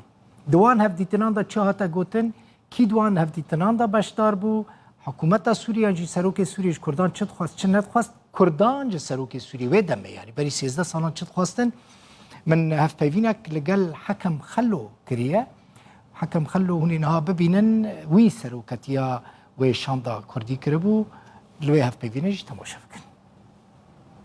Di wan hevdîtinan de çi hate gotin, kî di wan hevdîtinan de beşdar bû, hikûmeta Sûriyê yan jî serokê Sûriyê ji Kurdan çi dixwest, çi nedixwest, Kurdan ji serokê Sûriyê wê demê, yanî berî sêzdeh salan çi dixwestin, min hevpeyvînek li gel Hekem Xelo kiriye. Hekem Xelo hûn ê niha bibînin, wî seroketiya wê şanda Kurdî kiribû, li wê hevpeyvînê jî temaşe bikin.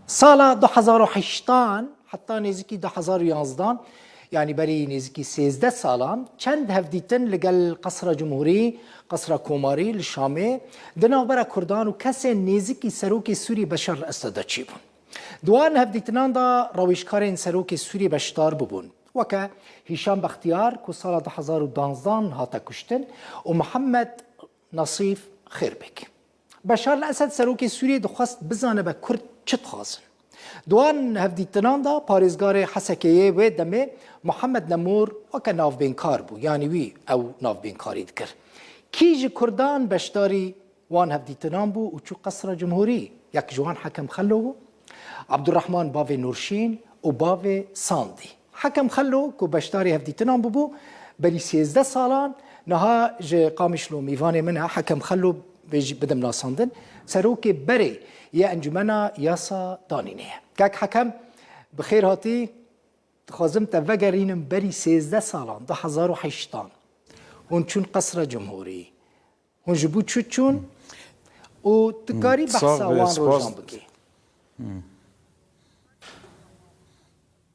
Sala du hezar û heştan heta nêzîkî du hezar û yanzdan, yanî berî nêzîkî sêzdeh salan, çend hevdîtin li gel Qesra Cumhurî, Qesra Komarî li Şamê, di navbera Kurdan û kesên nêzîkî serokê Sûrî Beşar el-Esed de çêbûn. Di wan hevdîtinan de rawêjkarên serokê Sûrî beşdar bûbûn. Weke Hîşam Bextiyar ku sala du hezar û danzdan hate kuştin û Mihemed Nasîf Xêrbek. Beşar el-Esed serokê Sûriyê dixwest bizanibe Kurd çi dixwazin. Di wan hevdîtinan de parêzgarê Hesekeyê wê demê Mihemed Nemûr weke navbênkar bû, yanî wî ew navbênkarî dikir. Kî ji Kurdan beşdarî wan hevdîtinan bû û çû Qesra Cumhurî? Yek ji wan Hekem Xelo bû, Abdurrahman bavê Nurşîn û bavê Sandî. Hekem Xelo ku beşdarî hevdîtinan bûbû, berî sêzdeh salan, niha ji Qamişlo mîvanê min e, Hekem Xelo, vê jî bidim nasandin, serokê berê yê Encûmena Yasa Danînê ye. Kak Hekem, bi xêr hatî, dixwazim te vegerînim berî sêzdeh salan, du hezar û heştan. Hûn çûn Qesra Cumhurî. Hûn ji bo çi çûn û tu Hmm, karî sax behsa be, wan spas. rojan bikî? Hmm.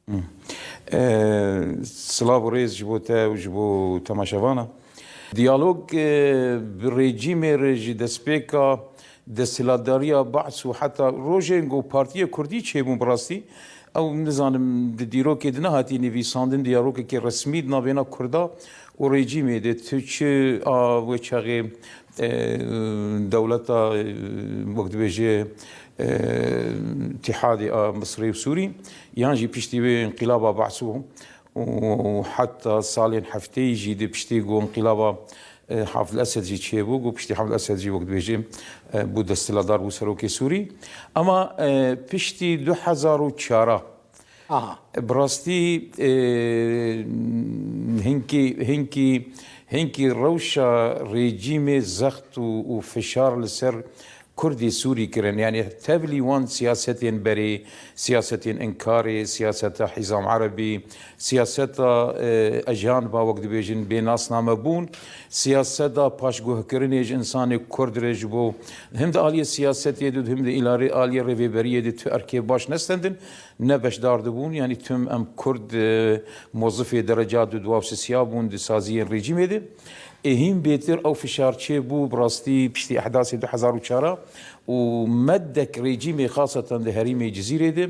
Hmm. Ee, silav û rêz ji bo te û ji bo temaşevana. Diyalog, e, bi rejîmê re ji destpêka desthilatdariya Ba's û heta rojên ku Partiya Kurdî çêbûn bi rastî, ew nizanim di dîrokê de nehatî nivîsandin, diyalogekî resmî di navbêna Kurda û rejîmê de tu çi a wê çaxê, e, dewleta, e, wek dibêje, e, Îtîhadê a Misrê û Sûrî, yan jî piştî wê înqilaba Ba's û, û heta salên hefteyî jî di piştî ku înqilaba, e, Hafid Esed jî çêbû, ku piştî Hafid Esed jî wek dibêje, e, bû desthilatdar, bû serokê Sûrî. Ama, e, piştî du hezar û çar a, Aha. Bi rastî, e, hinkî, hinkî, hinkî rewşa rejîmê zext û, û fişar li ser Kurdê Sûrî kirin. Yanî tevlî wan siyasetên berê, siyasetên înkarê, siyaseta Hîzam Erebî, siyaseta, e, ejanba wek dibêjin bênasnamebûn, siyaseta paşguhkirinê ji însanê Kurd re ji bo him di aliyê siyasetê de, him di îlarê aliyê rêvêberiyê de tu erkê baş nestendin. Ne beşdar dibûn, yanî tim em Kurd, e, mozifê dereca du dua û sisiya bûn di saziyên rejîmê de. Ê hîn bêtir ew fişar çêbû, bi rastî piştî ehdasê du hezar û çar a û medek rejîmê xaseten di herêmê Cizîrê de,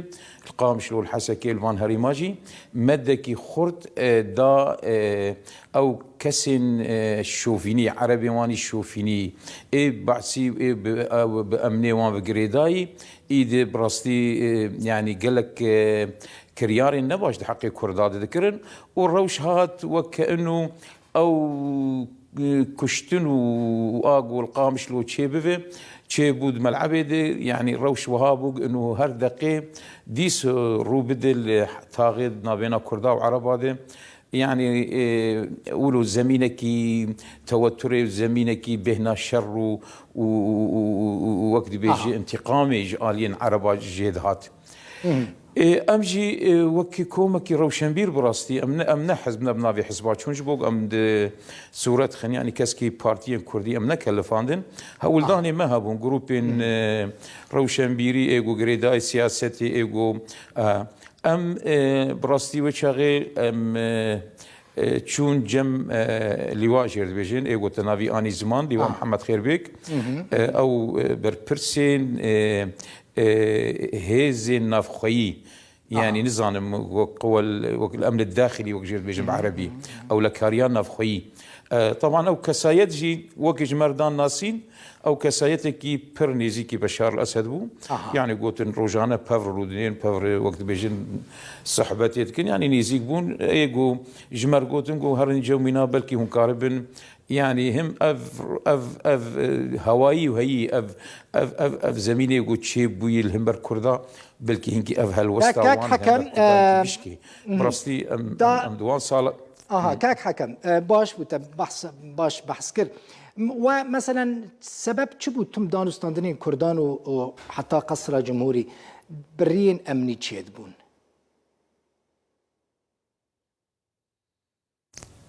li Qamişlo, li Hesekê, li van herêma jî medekî xurt, e, da, e, ew kesên, e, şovînî, erebên wanî şovînî, ê Basî, ê bi, ew bi emnê wan ve girêdayî, Îdî bi rastî, e, yanî gelek, e, kiryarên nebaş di heqê Kurda de dikirin û rewş hat weke ino ew, e, kuştin û, û a ku li Qamişlo çêbibe, çêbû di melebê de, yanî rewş wiha bû ku ino her deqê dîs, e, rû bide li taxê di navbêna Kurda û Ereba de, Yani, e, wilo zemînekî teweturê, zemînekî bêhna şer û, û, û, û, û, û wek dibêjî Aha. întîqamê ji aliyên Ereba jê dihat. E, em jî, e, wekî komekî rewşenbîr bi rastî, em ne, em ne hizb, ne bi navê hizba çûn, ji bo em di sûret xin, yani keskî partiyên Kurdî em nekelifandin. Hewldanê me hebûn, grûpên, e, rewşenbîrî, ê ku girêdayî siyasetê, ê ku, e, em, e, bi rastî wê çaxê em, e, e, çûn cem, e, lîwa jêr dibêjin, ê ku te navî anî ziman, lîwa Ah. Mihemed Xêrbêk. E, ew, e, berpirsên, e, e, hêzên navxweyî, yani Aha. nizanim, wek qewel, wek el-emn el-daxilî, wek jêr dibêjin bi erebî. Ewlekariya navxweyî. E, teban ew kesayet jî wekî ji me re dan nasîn, ew kesayetekî pir nêzîkî Beşar el-Esed bû. Aha. Yani gotin rojane pevr rûdinên, pevr wek dibêjin sohbetê dikin. Yani nêzîk bûn. Ê ku ji me re gotin ku herin cewmîna belkî hûn karibin. Yani him ev, ev, ev, e, hewayî û heyî, ev, ev, ev, ev zemînê ku çêbûyî li himber Kurda, belkî hinkî ev helwesta Kak, kak wan Hekem, hember Kurda e, gişkî. Bi rastî em, da- em, em di wan sala Aha, kak Hekem, e, baş bû te behs, baş behs kir. M-, we meselen sebeb çi bû tim danûstandinên Kurdan û, û heta Qesra Cumhurî biriyên emnî çêdibûn?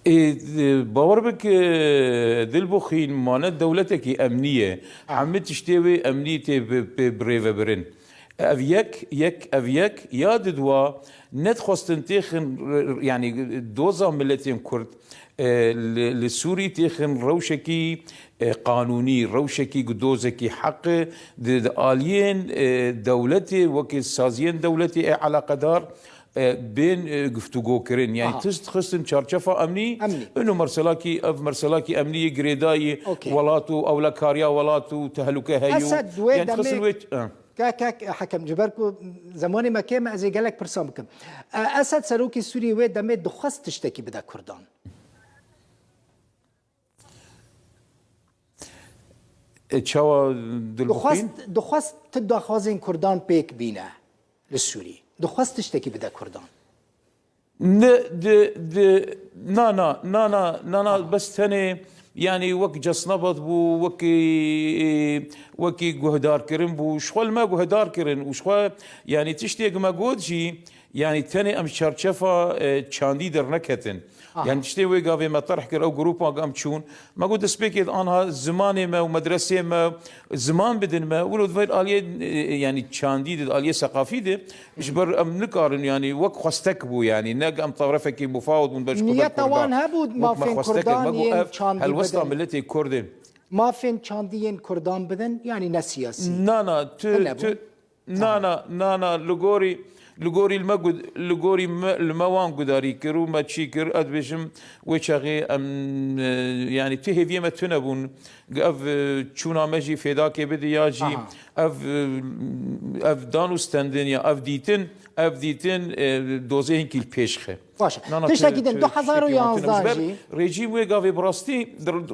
Ê, e, bawer bike, Dilbixîn, ma ne dewletekî emnî ye. Hemî tiştê wê emnî tê bi, bi, birêvebirin. Ev yek, yek, ev yek, ya didwa, nedixwestin têxin, r-, r-, yani doza miletên Kurd, e, li, li Sûrî têxin rewşekî, e, qanûnî, rewşekî ku dozekî heq e, di, di aliyên, e, dewletê, wekî saziyên dewletê ê eleqedar, e, bên, e, guftûgo kirin. Yani Aha. tişt xistin çarçefa emnî, Emnî. ino merselakî, ev merselakî emnî yê girêdayî Okey. welat û ewlekariya welat û tehlûke heyû. Esed wê Yani demê- xistin wê, e. Kak, kak, Hekem, ji ber ku zemanê me kêm e, ez ê gelek pirsan bikim. E, Esed serokê Sûriyê wê demê dixwest tiştekî bide Kurdan. E, çawa Dilbixîn? Dixwest, dixwest tu daxwazên Kurdan pêk bîne li Sûrî. Dixwest tiştekî bide Kurdan. Ne, di, di, na, na, na, na, na, na, Aha. bes tenê, yani wek Cesnabad bû, wekî, wekî guhdarkirin bû. Ji xwe li me guhdar kirin û ji xwe, yani tiştê ku me got jî, yani tenê em ji çarçefa, e, çandî derneketin. Aha. Yani tiştê wê gavê me terh kir, ew grûpa ku em çûn. Me got destpêkê de anha zimanê me û medresê me ziman bidin me. Wilo di vê aliyê, e, yani çandî de, aliyê seqafî de, ji ber em nikarin, yani wek xwestek bû, yani ne em tarefekî mufawid bûn, ber ji Kurda Niyeta Kurda. wan hebû Wek me mafên xwestek e. Kurdan Me got yên ev çandî helwesta bidin. miletê Kurd e. Mafên çandiyên Kurdan bidin, yani ne siyasî. Na, na, tu, Tune bû. tu, Na, na, na, na, li gorî, li gorî li me gud-, li gorî me, li me wan gudarî kir û me çî kir, ez dibêjim, wê çaxê em, e, yani, tu hêviyê me tune bûn, ev, e, çûna me jî fêdakê bidi ya jî, Aha. ev, e, ev dan û stendin ya ev dîtin, ev dîtin, e, dozê hinkî li pêş xe. Baş e. Na, na, Tiştekî tu, din, tu, du hezar û yanzdeh tiştekî hatine ji ber jî. Rejîm wê gavê bi rastî dir-,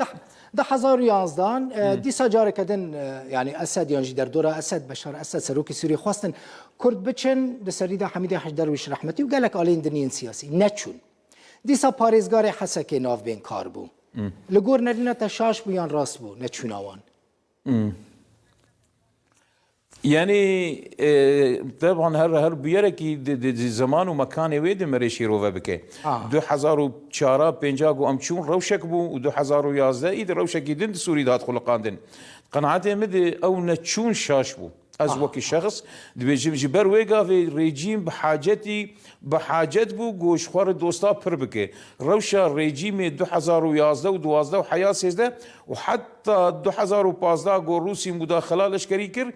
Du hezar û yanzdeh, e, Hmm. dîsa careke din, e, yani Esed yan jî derdora Esed, Beşar Esed, serokê Sûriyê xwestin Kurd biçin, di serî de Hemîdê Hec Derwîş rehmetî û gelek aliyên din yên siyasî neçûn. Dîsa parêzgarê Hesekê navbênkar bû. Hmm. Li gor nerîna te şaş bû yan rast bû neçûna wan? Hmm. Yani, e, teban her, her bûyerekî di, di, di zeman û mekanê wê de merê şîrove bike. Ah. Du hezar û çar pênca ku em çûn rewşek bû û du hezar û yazdeh î di rewşekî din di Sûrî de hat xuliqandin. Qenaetê min de ew neçûn şaş bû. Ez Ah. wekî şexs dibêjim, ji ber wê gavê rejîm bi hacetî, bi hacet bû ku ji xwe re dosta pir bike. Rewşa rejîmê du hezar û yazdeh û duwazdeh û heya sêzdeh û heta du hezar û pazdeh ku Rûsî mudaxela leşkerî kir,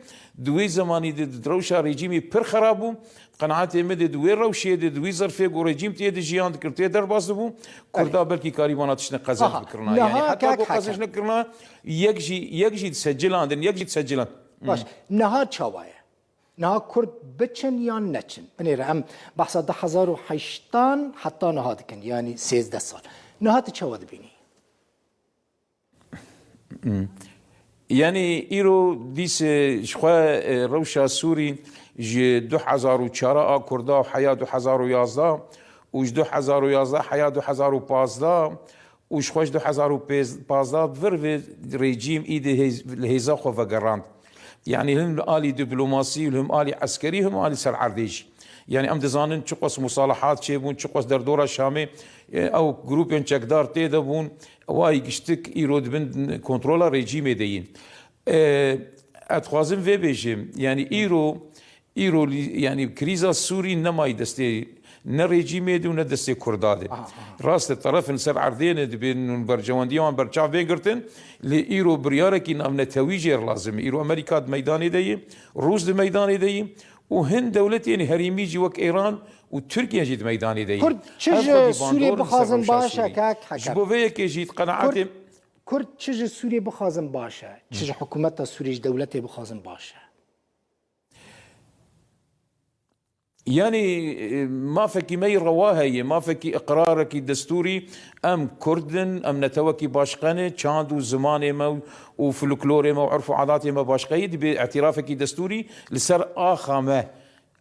di wê zemanî de di rewşa rejîmê pir xerab bû. Qenaetê min de di wê rewşê de, di wî zerfê ku rejîm tê de jiyan dikir, tê derbas dibû, Kurda Belê. belkî karîbana tiştine qezenc Aha, bikirina. niha Yani heta kak ku qezenc Hekem. nekirina, yek jî, yek jî disecilandin, yek jî diseciland. Baş, Hmm. niha çawa ye? Niha Kurd biçin yan neçin? Binêre em behsa du hezar û heştan heta niha dikin, yani sêzdeh sal. Niha tu çawa dibînî? Hmm. Yani îro dîse ji xwe, e, rewşa Sûrî ji du hezar û çar a Kurda û heya du hezar û yazdeh û ji du hezar û yazdeh heya du hezar û pazdeh û ji xwe ji du hezar û pazdeh vir vê rejîm îdî hêz-, li hêza xwe vegerand. Yanî him li alî diplomasî, him alî eskerî, him alî ser erdê jî. Yanî em dizanin çiqas musalahat çêbûn, çiqas derdora Şamê, e, ew grûpên çekdar tê de bûn, wayî giştik îro di bin kontrola rejîmê de yîn. E, ez dixwazim vê bêjim, yanî îro, îro lî-, yanî krîza Sûrî nemayî destê ne rejîmê de û ne destê Kurda de. Aha, aha. Rast e, terefin ser erdê ne dibên berjewendiya wan berçav bê girtin, lê îro biryarekî navnetewî jê re lazim e. Îro Amerîka di meydanê de ye, Rûs di meydanê de ye û hin dewletên herêmî jî wek Îran û Tirkiye jî di meydanê de ye. Kurd çi Her ji xwedî Sûriyê bandor li ser bixwazin rewşa baş e, Sûrî. Kak Hekem? Ji bo vê yekê jî di qenaetê Kurd, Kurd çi ji Sûriyê bixwazin baş e, çi ji hikûmeta Sûriyê, ji dewletê bixwazin baş e. Yanî, e, mafekî me yî rewa heye, mafekî iqrarekî destûrî, em Kurd in, em netewekî başqe ne, çand û zimanê me û folklorê me û urf û adatê me başqe ye, dibê îtirafekî destûrî li ser axa me.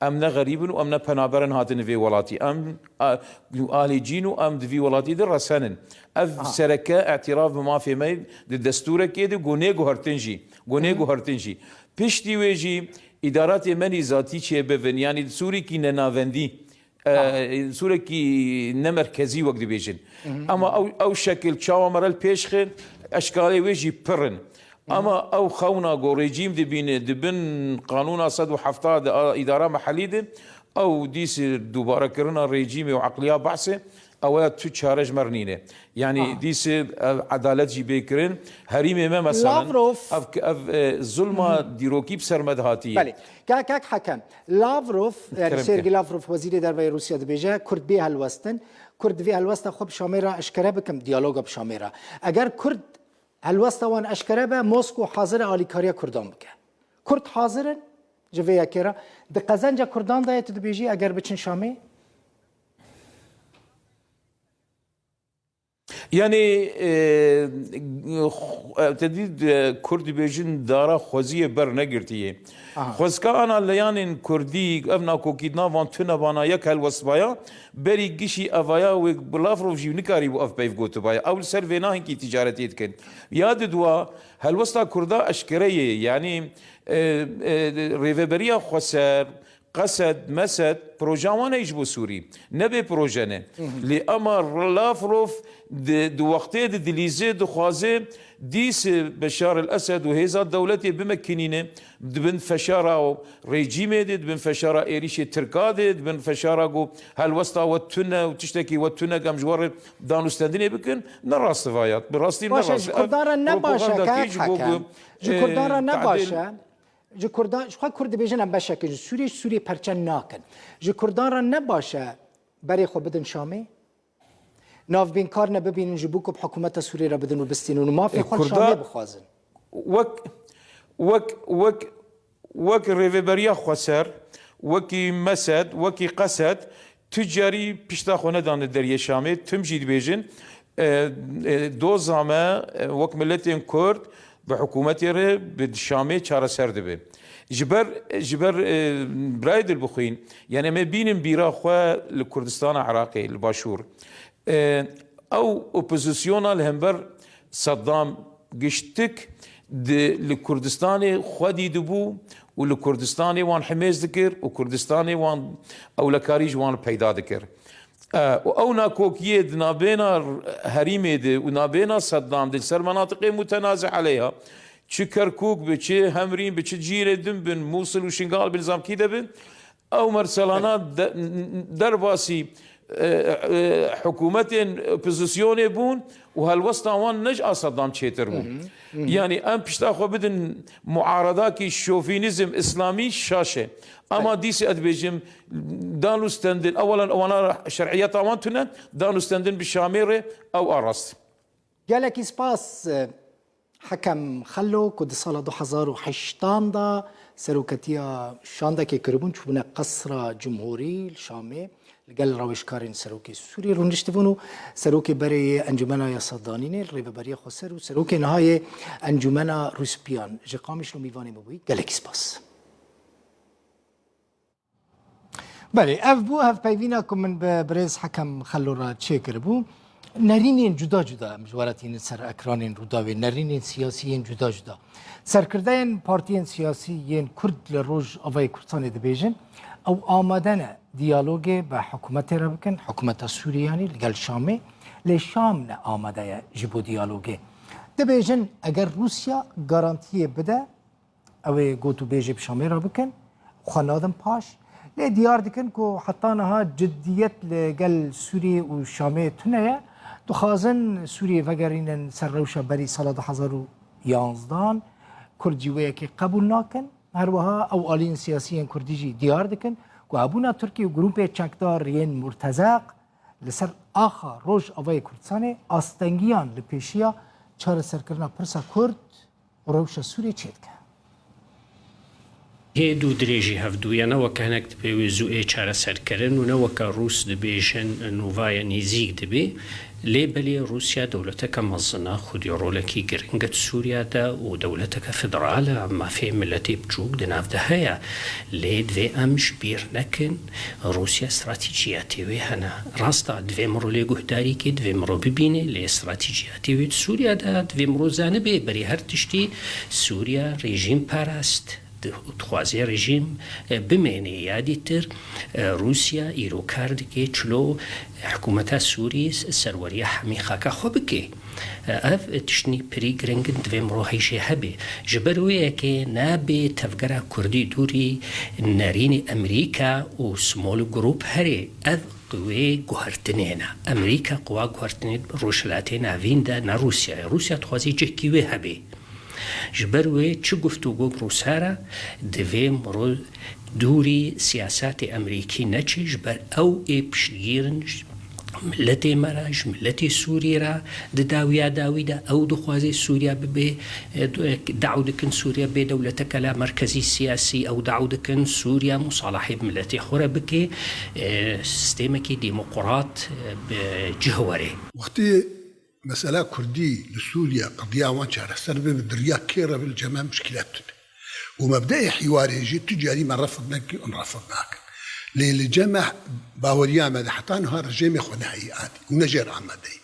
Em ne xerîb in û em ne penaber in hatin vê welatî. Em, a, ahlê cîn û em di vî welatî de resen in. Ev Aha. sereke îtiraf bi mafê me di destûrekê de got nêguhertin jî. Got Hı hı. nêguhertin jî. Piştî wê jî îdaratê me nîzatî çêbibin. Yanî sûrekî nenavendî, e, Aha. sûrekî nemerkezî wek dibêjin. Hı hı. Ama ew, ew şekil çawa me re li pêş xin, eşkalê wê jî pir in. Ama ew xewna ku rejîm dibîne, di bin qanûna sed û hefta de a îdara mehellî de, ew dîsê dubarekirina rejîmê û eqliya Behsê, ew ya tu çare ji me re nîne. Yanî Aha. dîsê ev edalet jî bê kirin. Herîmê me mesela, Lavrov. ev, ev, e, zulma dîrokî bi ser me de hatiye. Belê. Kak, kak Hekem. Lavrov, yani Kerem Sergey ke. Lavrov, wezîrê derve yê Rûsya dibêje, Kurd bê helwestin. Kurd divê helwesta xwe bi Şamê re eşkere bikin, diyaloga bi Şamê re. Eger Kurd helwesta wan eşkere be, Mosko hazir e alîkariya Kurdan bike. Kurd hazir in ji vê yekê re. Di qezenca Kurdan de ye, tu dibêjî eger biçin Şamê? Yanî, e, xu-, e, te dî, e, Kurd dibêjin dara xweziyê ber negirtiye. Aha. Xwezka ana leyanên Kurdî, ev nakokî di nav wan tune bana yek helwestbaya, berî gişî evaya wê bi Lavrov jî nikarîbû ev peyv gotibaya. Ew li ser vêna hinkî ticaretê dikin. Ya di dua helwesta Kurda eşkere ye. Yanî, e, e, rêveberiya xweser, qesed, mesed, proja wan heye ji bo Sûrî. Ne bê proje ne. Hı hı. Lê ema Lavrov di, di wextê di dilîze dixwaze dîs Beşar el Esed û hêza dewletê bimekinîne, di bin feşara rejîmê de, di bin feşara êrîşê Tirka de, di bin feşara ku helwesta we tune û tiştekî we tune em ji we re danûstendinê bikin, ne rast e vaya. Bi rastî ne Baş e, rast ji e. Ev Kurdan re ne baş e, propagandakî kak ji bo Hekem. ku, Ji e, Kurdan re ne baş tadêl- e. Ji Kurdan, ji xwe Kurd dibêjin em beşek in ji Sûriyê, ji Sûriyê perçe nakin. Ji Kurdan re ne baş e berê xwe bidin Şamê? Navbînkar ne bibînin ji bo ku bi hikûmeta Sûriyê re bidin û bistînin û mafê E, xwe li Kurda Şamê bixwazin. wek, wek, wek, wek rêveberiya xweser, wekî mesed, wekî qesed, tu carî pişta xwe nedane deriyê Şamê, tim jî dibêjin, e, e, doza me, e, wek miletên Kurd bi hikûmetê re bi Şamê çareser dibe. Ji ber, ji ber, e, birayê dilbixwîn, yani em ê bînin bîra xwe li Kurdistana Iraqê, li Başûr. E, ew opozisyona li hember Saddam giştik di, li Kurdistanê xwedî dibû û li Kurdistanê wan himêz dikir û Kurdistanê wan ewlekarî ji wan peyda dikir. E, û ew nakokiyê di nabêna herîmê de û nabêna Seddam de li ser menatiqê mutenazi eleyha, çi Kerkûk bi, çi Hemrîn bi, çi cîrê din bin, Mûsil û Şingal bin, nizam kî de bin, ew merselana de, derbasî, e, e, hikûmetên opozisyonê bûn û helwesta wan ne ji a Seddam çêtir bû. Hı hı, hı hı. Yanî em pişta xwe bidin muaredakî şovînîzm îslamî şaş e. Ama Belê. dîsê ez dibêjim, danûstendin, ewelan ewana şer'iyeta wan tune, danûstendin bi Şamê re ew a rast. Gelekî spas, e, Hekem Xelo, ku di sala du hezar û heştan de seroketiya şandekê kiribûn, çûbûne Qesra Cumhurî li Şamê, li gel rawêjkarên serokê Sûrî rûniştibûn û serokê berê yê Encûmena Yasadanînê, li Rêveberiya Xweser û serokê niha yê Encûmena Rûspiyan ji Qamişlo mîvanê me bûyî. Gelekî spas. Belê, ev bû hevpeyvîna ku min bi birêz Hekem Xelo re çêkiribû. Nerînên cuda cuda em ji we re tînin ser ekranên Rûdawê, nerînên siyasî yên cuda cuda. Serkirdeyên partiyên siyasî yên Kurd li Rojavayê Kurdistanê dibêjin, ew amade ne diyalogê bi hikûmetê re bikin, hikûmeta Sûriyê yanî li gel Şamê, lê Şam ne amade ye ji bo diyalogê. Dibêjin, eger Rûsya garantiyê bide, ew ê gotûbêjê bi Şamê re bikin, xwe nadin paş. Lê diyar dikin ku heta niha ciddiyet li gel Sûriyê û Şamê tune ye. Dixwazin Sûriyê vegerînin ser rewşa berî sala du hezar û yanzdan. Kurd jî wê yekê qebûl nakin. Her wiha ew aliyên siyasî yên Kurdî jî diyar dikin ku hebûna Tirkiye û grûpê çekdar yên murtezeq li ser axa Rojavayê Kurdistanê astengiyan li pêşiya çareserkirina pirsa Kurd û rewşa Sûriyê çêdike. Hê dû dirêjî hevdû ye, ne weke hinek dibê wê zû ê çareserkirin û ne weke Rûs dibêjin nûva ye nêzîk dibê. Lê belê Rûsya dewleteke mezin e, xwedî rolekî giring e di Sûriya de û dewleteke federal e, mafê miletê biçûk di nav de heye. Lê divê em ji bîr nekin, Rûsya stratejiyatê wê hene. Rast e, divê miro lê guhdarî kê, divê miro bibînê, lê stratejiyatê wê di Sûriya de divê miro zanibê, berî her tiştî Sûriya rejîm parast, di-, dixwaze rejîm, e, bimêne ya dîtir, e, Rûsya îro kar dike çilo hikûmeta Sûrî s-, serweriya hemî xaka xwe bike. E, ev tiştî pirî giring in, divê miro hêjê hebe. Ji ber wê yekê nabê tevgera Kurdî dûrî nerînê Amerîka û small group herê. Ev qwê guhertinê ne. Amerîka qwa guhertinê Rojhilatê Navîn de ne Rûsya ye. Rûsya dixwaze cihkî wê hebe. Ji ber wê çi guftûgo bi Rûsa re divê miro dûrî siyasetê Amerîkî neçe, ji ber ew ê piştgîr in ji miletê me re, ji miletê Sûrî re. Di dawiya dawî de ew dixwaze Sûriya bibe, e, du-, e, daw dikin Sûriya bê dewleteke la merkezî siyasî, ew daw dikin Sûriya musalahê bi miletê xwe re bike, e, sîstemekî demokrat, e, bi cih were. Wextê Mesela Kurdî li Sûriye qediya wan çareser bibe, bi diriya kê re be, li cem me muşkîlet tune. Û mebdeê hîwarê jî tu carî me refd nekî, em refd nakin. Lê li cem me baweriya me de heta niha rejêmê xwe neheyî anî û ne jê re amade ye.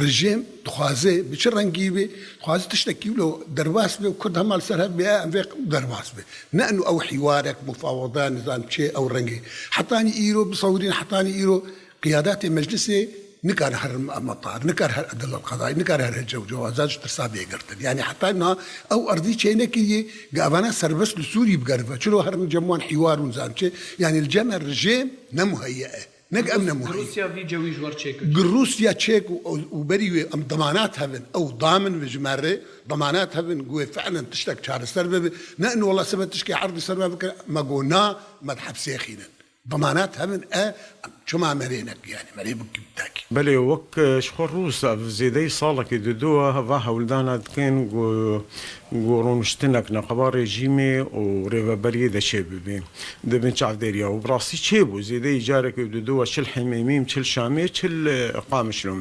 Rejêm dixwaze bi çi rengî be, dixwaze tiştekî wilo derbas be û Kurd hema li ser hev bê, em vê derbas be. Ne eno ew hîwarek, mufawada, nizam çê ew rengê. Hetanî îro bisewirîn, hetanî îro Qiyadatê meclisê nikare herin metar, nikare herin edil el qedayî, nikare herin cewcewazat ji tirsa bê girtin. Yanî heta niha ew erdî çênekiriye, gavana serbest li Sûrî bigerive. Çilo herin cem wan hîwar û nizam çi? Yanî li cem me rejêm ne muheyye e. Nek em ne muheyye. Rûsya vî cewî ji wer çêkir. Gi Rûsya çêk û, û berî wê em demanat hevin, ew damin ve ji me re, demanat hevin, ku wê fi'len tiştek çareser bibe. Ne in wela sebe tişkê erdî ser me bikir, me go na, me di hepsê xînin. Demanat hebin e, çima merê nek, yanî merê bikî bi tekî. Belê, wek, e, ji xwe rûs ev zêdeyî salekê didu e, va hewldana dikin ku, ku rûniştinek neqeba rejîmê û rêveberiyê de çêbibe di bin çavdêriya û bi rastî çêbû. Zêdeyî carekê didu e, çi li Hemêmîm, çi li Şamê, çi li, e, Qamişlo.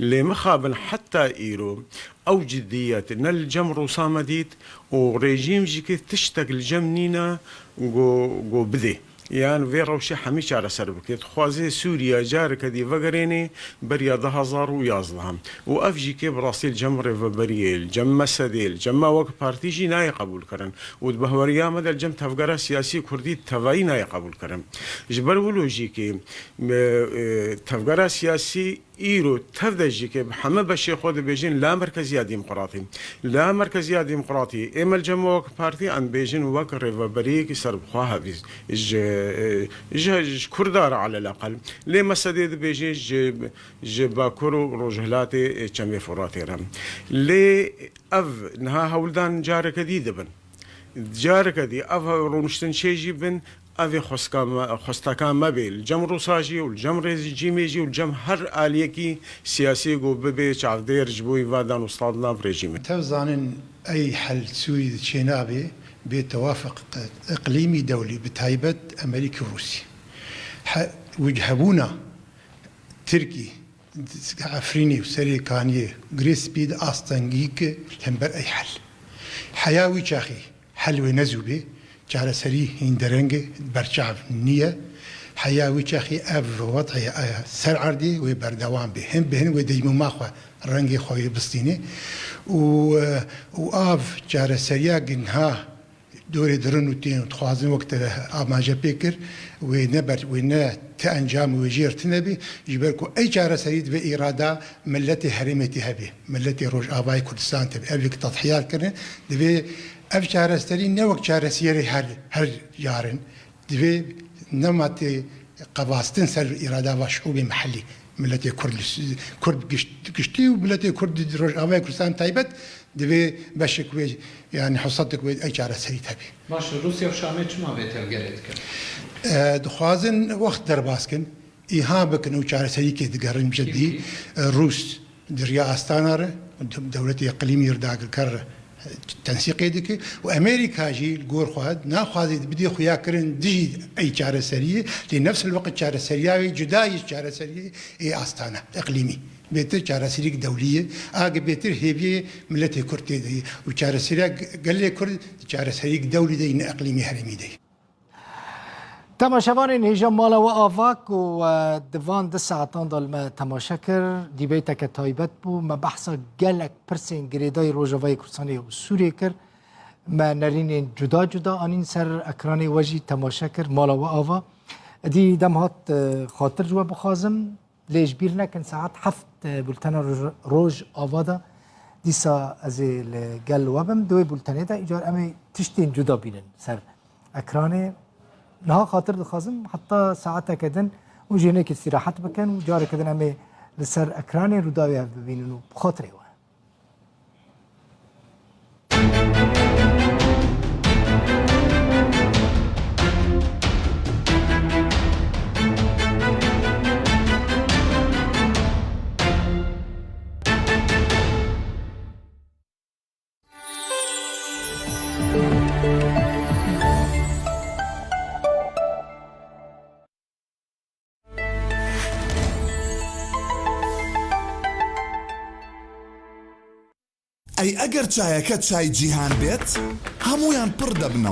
Lê mixabin heta îro ew ciddiyet ne li cem rûsa me dît û rejîm jî kê tiştek li cem nîne ku, ku bidê. Yan vê rewşê hemî çareser bike. Dixwaze Sûriya careke dî vegerêne beriya du hezar û yazdeh. Û ev jî kê bi rastî li cem rêveberiyê, li cem Mesedê, li cem me wek partî jî nayê qebûlkirin. Û di bahweriya me de li cem tevgera siyasî kurdî tevayî nayê qebûlkirin. Ji ber wilo jî kê, e, e, tevgera siyasî Îro tev de jî ke bi heme beşê xwe dibêjin la merkeziya demokratî. La merkeziya demokratî, ê me li cem wek partî em bêjin wek rêveberiyekî serbixwe hevî ji, ji, ji Kurda re aleleqel. Lê Mesedê dibêje ji, ji Bakur û Rojhilatê Çemê Furatê re. Lê ev niha hewldan careke dî dibin. Careke dî ev rûniştin çê jî bin, Ev ê xwestka me, xwesteka me bê li cem Rûsa jî û li cem rejîmê jî û li cem her aliyekî siyasî ku bibe çavdêr ji bo îvadan û standina bi rejîmê. Tev zanin ey hel Sûrî de çênabe bê tewafiq iqlîmî dewlî, bi taybet Amerîkî û Rûsî. He, wî hebûna Tirkî Efrînê û Serê Kaniyê Girê Spî de astengî ke hember ey hel. Heya wî çaxê hel wê nezû bê, çareserî hîn dereng e, berçav nîye. Heya wî çaxî ev wed'ê, e, ser erdê wê berdewam bê. Hin bi hin wê dejmûma xwe, rengê xwe wê bistîne. Û, e, û av çareseriya ginha dorê dirin û tên û dixwazin wek te amaje pê kir, wê ne ber-, wê ne ti encam û wê jêr tune bî, ji ber ku ey çareserî divê îrada miletê herêmê tê hebê, miletê Rojavayê Kurdistan tê hebê. Ev yek tedhiya kirin, divê ev çareserî ne wek çareseriyê her, her carin, divê nema tê qevastin ser îrada va şûbê mehellî, miletê Kurd, Kurd giş-, giştî û miletê Kurd di Rojavayê Kurdistan taybet, divê beşek wê, yani hessetek wê ey çareserî hebî. Baş e, Rûsya û Şamê çima vê tevgerê dikin? E, dixwazin wext derbas kin, îha bikin û çareserîkê digerin bi cedî. Kî? E, Rûs di riya Astana re, de-, dewletê iqlîmî re dagirker re, e, tensîqê dike û Amerîka jî li gor xwe naxwaze bidê xuya kirin dijî ey çareseriyê, lê nefs el weqt çareseriya wê cuda yê çareseriyê ê Astana, iqlîmî. Bêtir çareserîk dewlî ye, a ge bêtir hêviyê miletê Kurd tê de ye û çareseriya ge-, gelê Kurd di çareserîk dewlî de ye, ne iqlîmî herêmî de ye. Temaşevanên hêja mala we ava ku, e, di van du saetan de li me temaşe kir, dîbeyteke taybet bû. Me behsa gelek pirsên girêdayî Rojavayê Kurdistanê û Sûriyê kir. Me nerînên cuda cuda anîn ser ekranê we jî temaşe kir, mala we ava. Edî dem hat, e, xatir ji we bixwazim. Lê ji bîr nekin, saet heft, e, bultena roj, roj ava de dîsa ez ê li gel we bim. Di wê bultenê de îcar em ê tiştên cuda bînin ser ekranê. Niha xatir dixwazim heta saeteke din hûn jî hinekî îstîrahet bikin û careke din em ê li ser ekranê Rûdawê hev bibînin û bi xatirê we. ئەی ئەگەر چایەکە چای جیهان بێت، هەموویان پڕ دەبنەوە.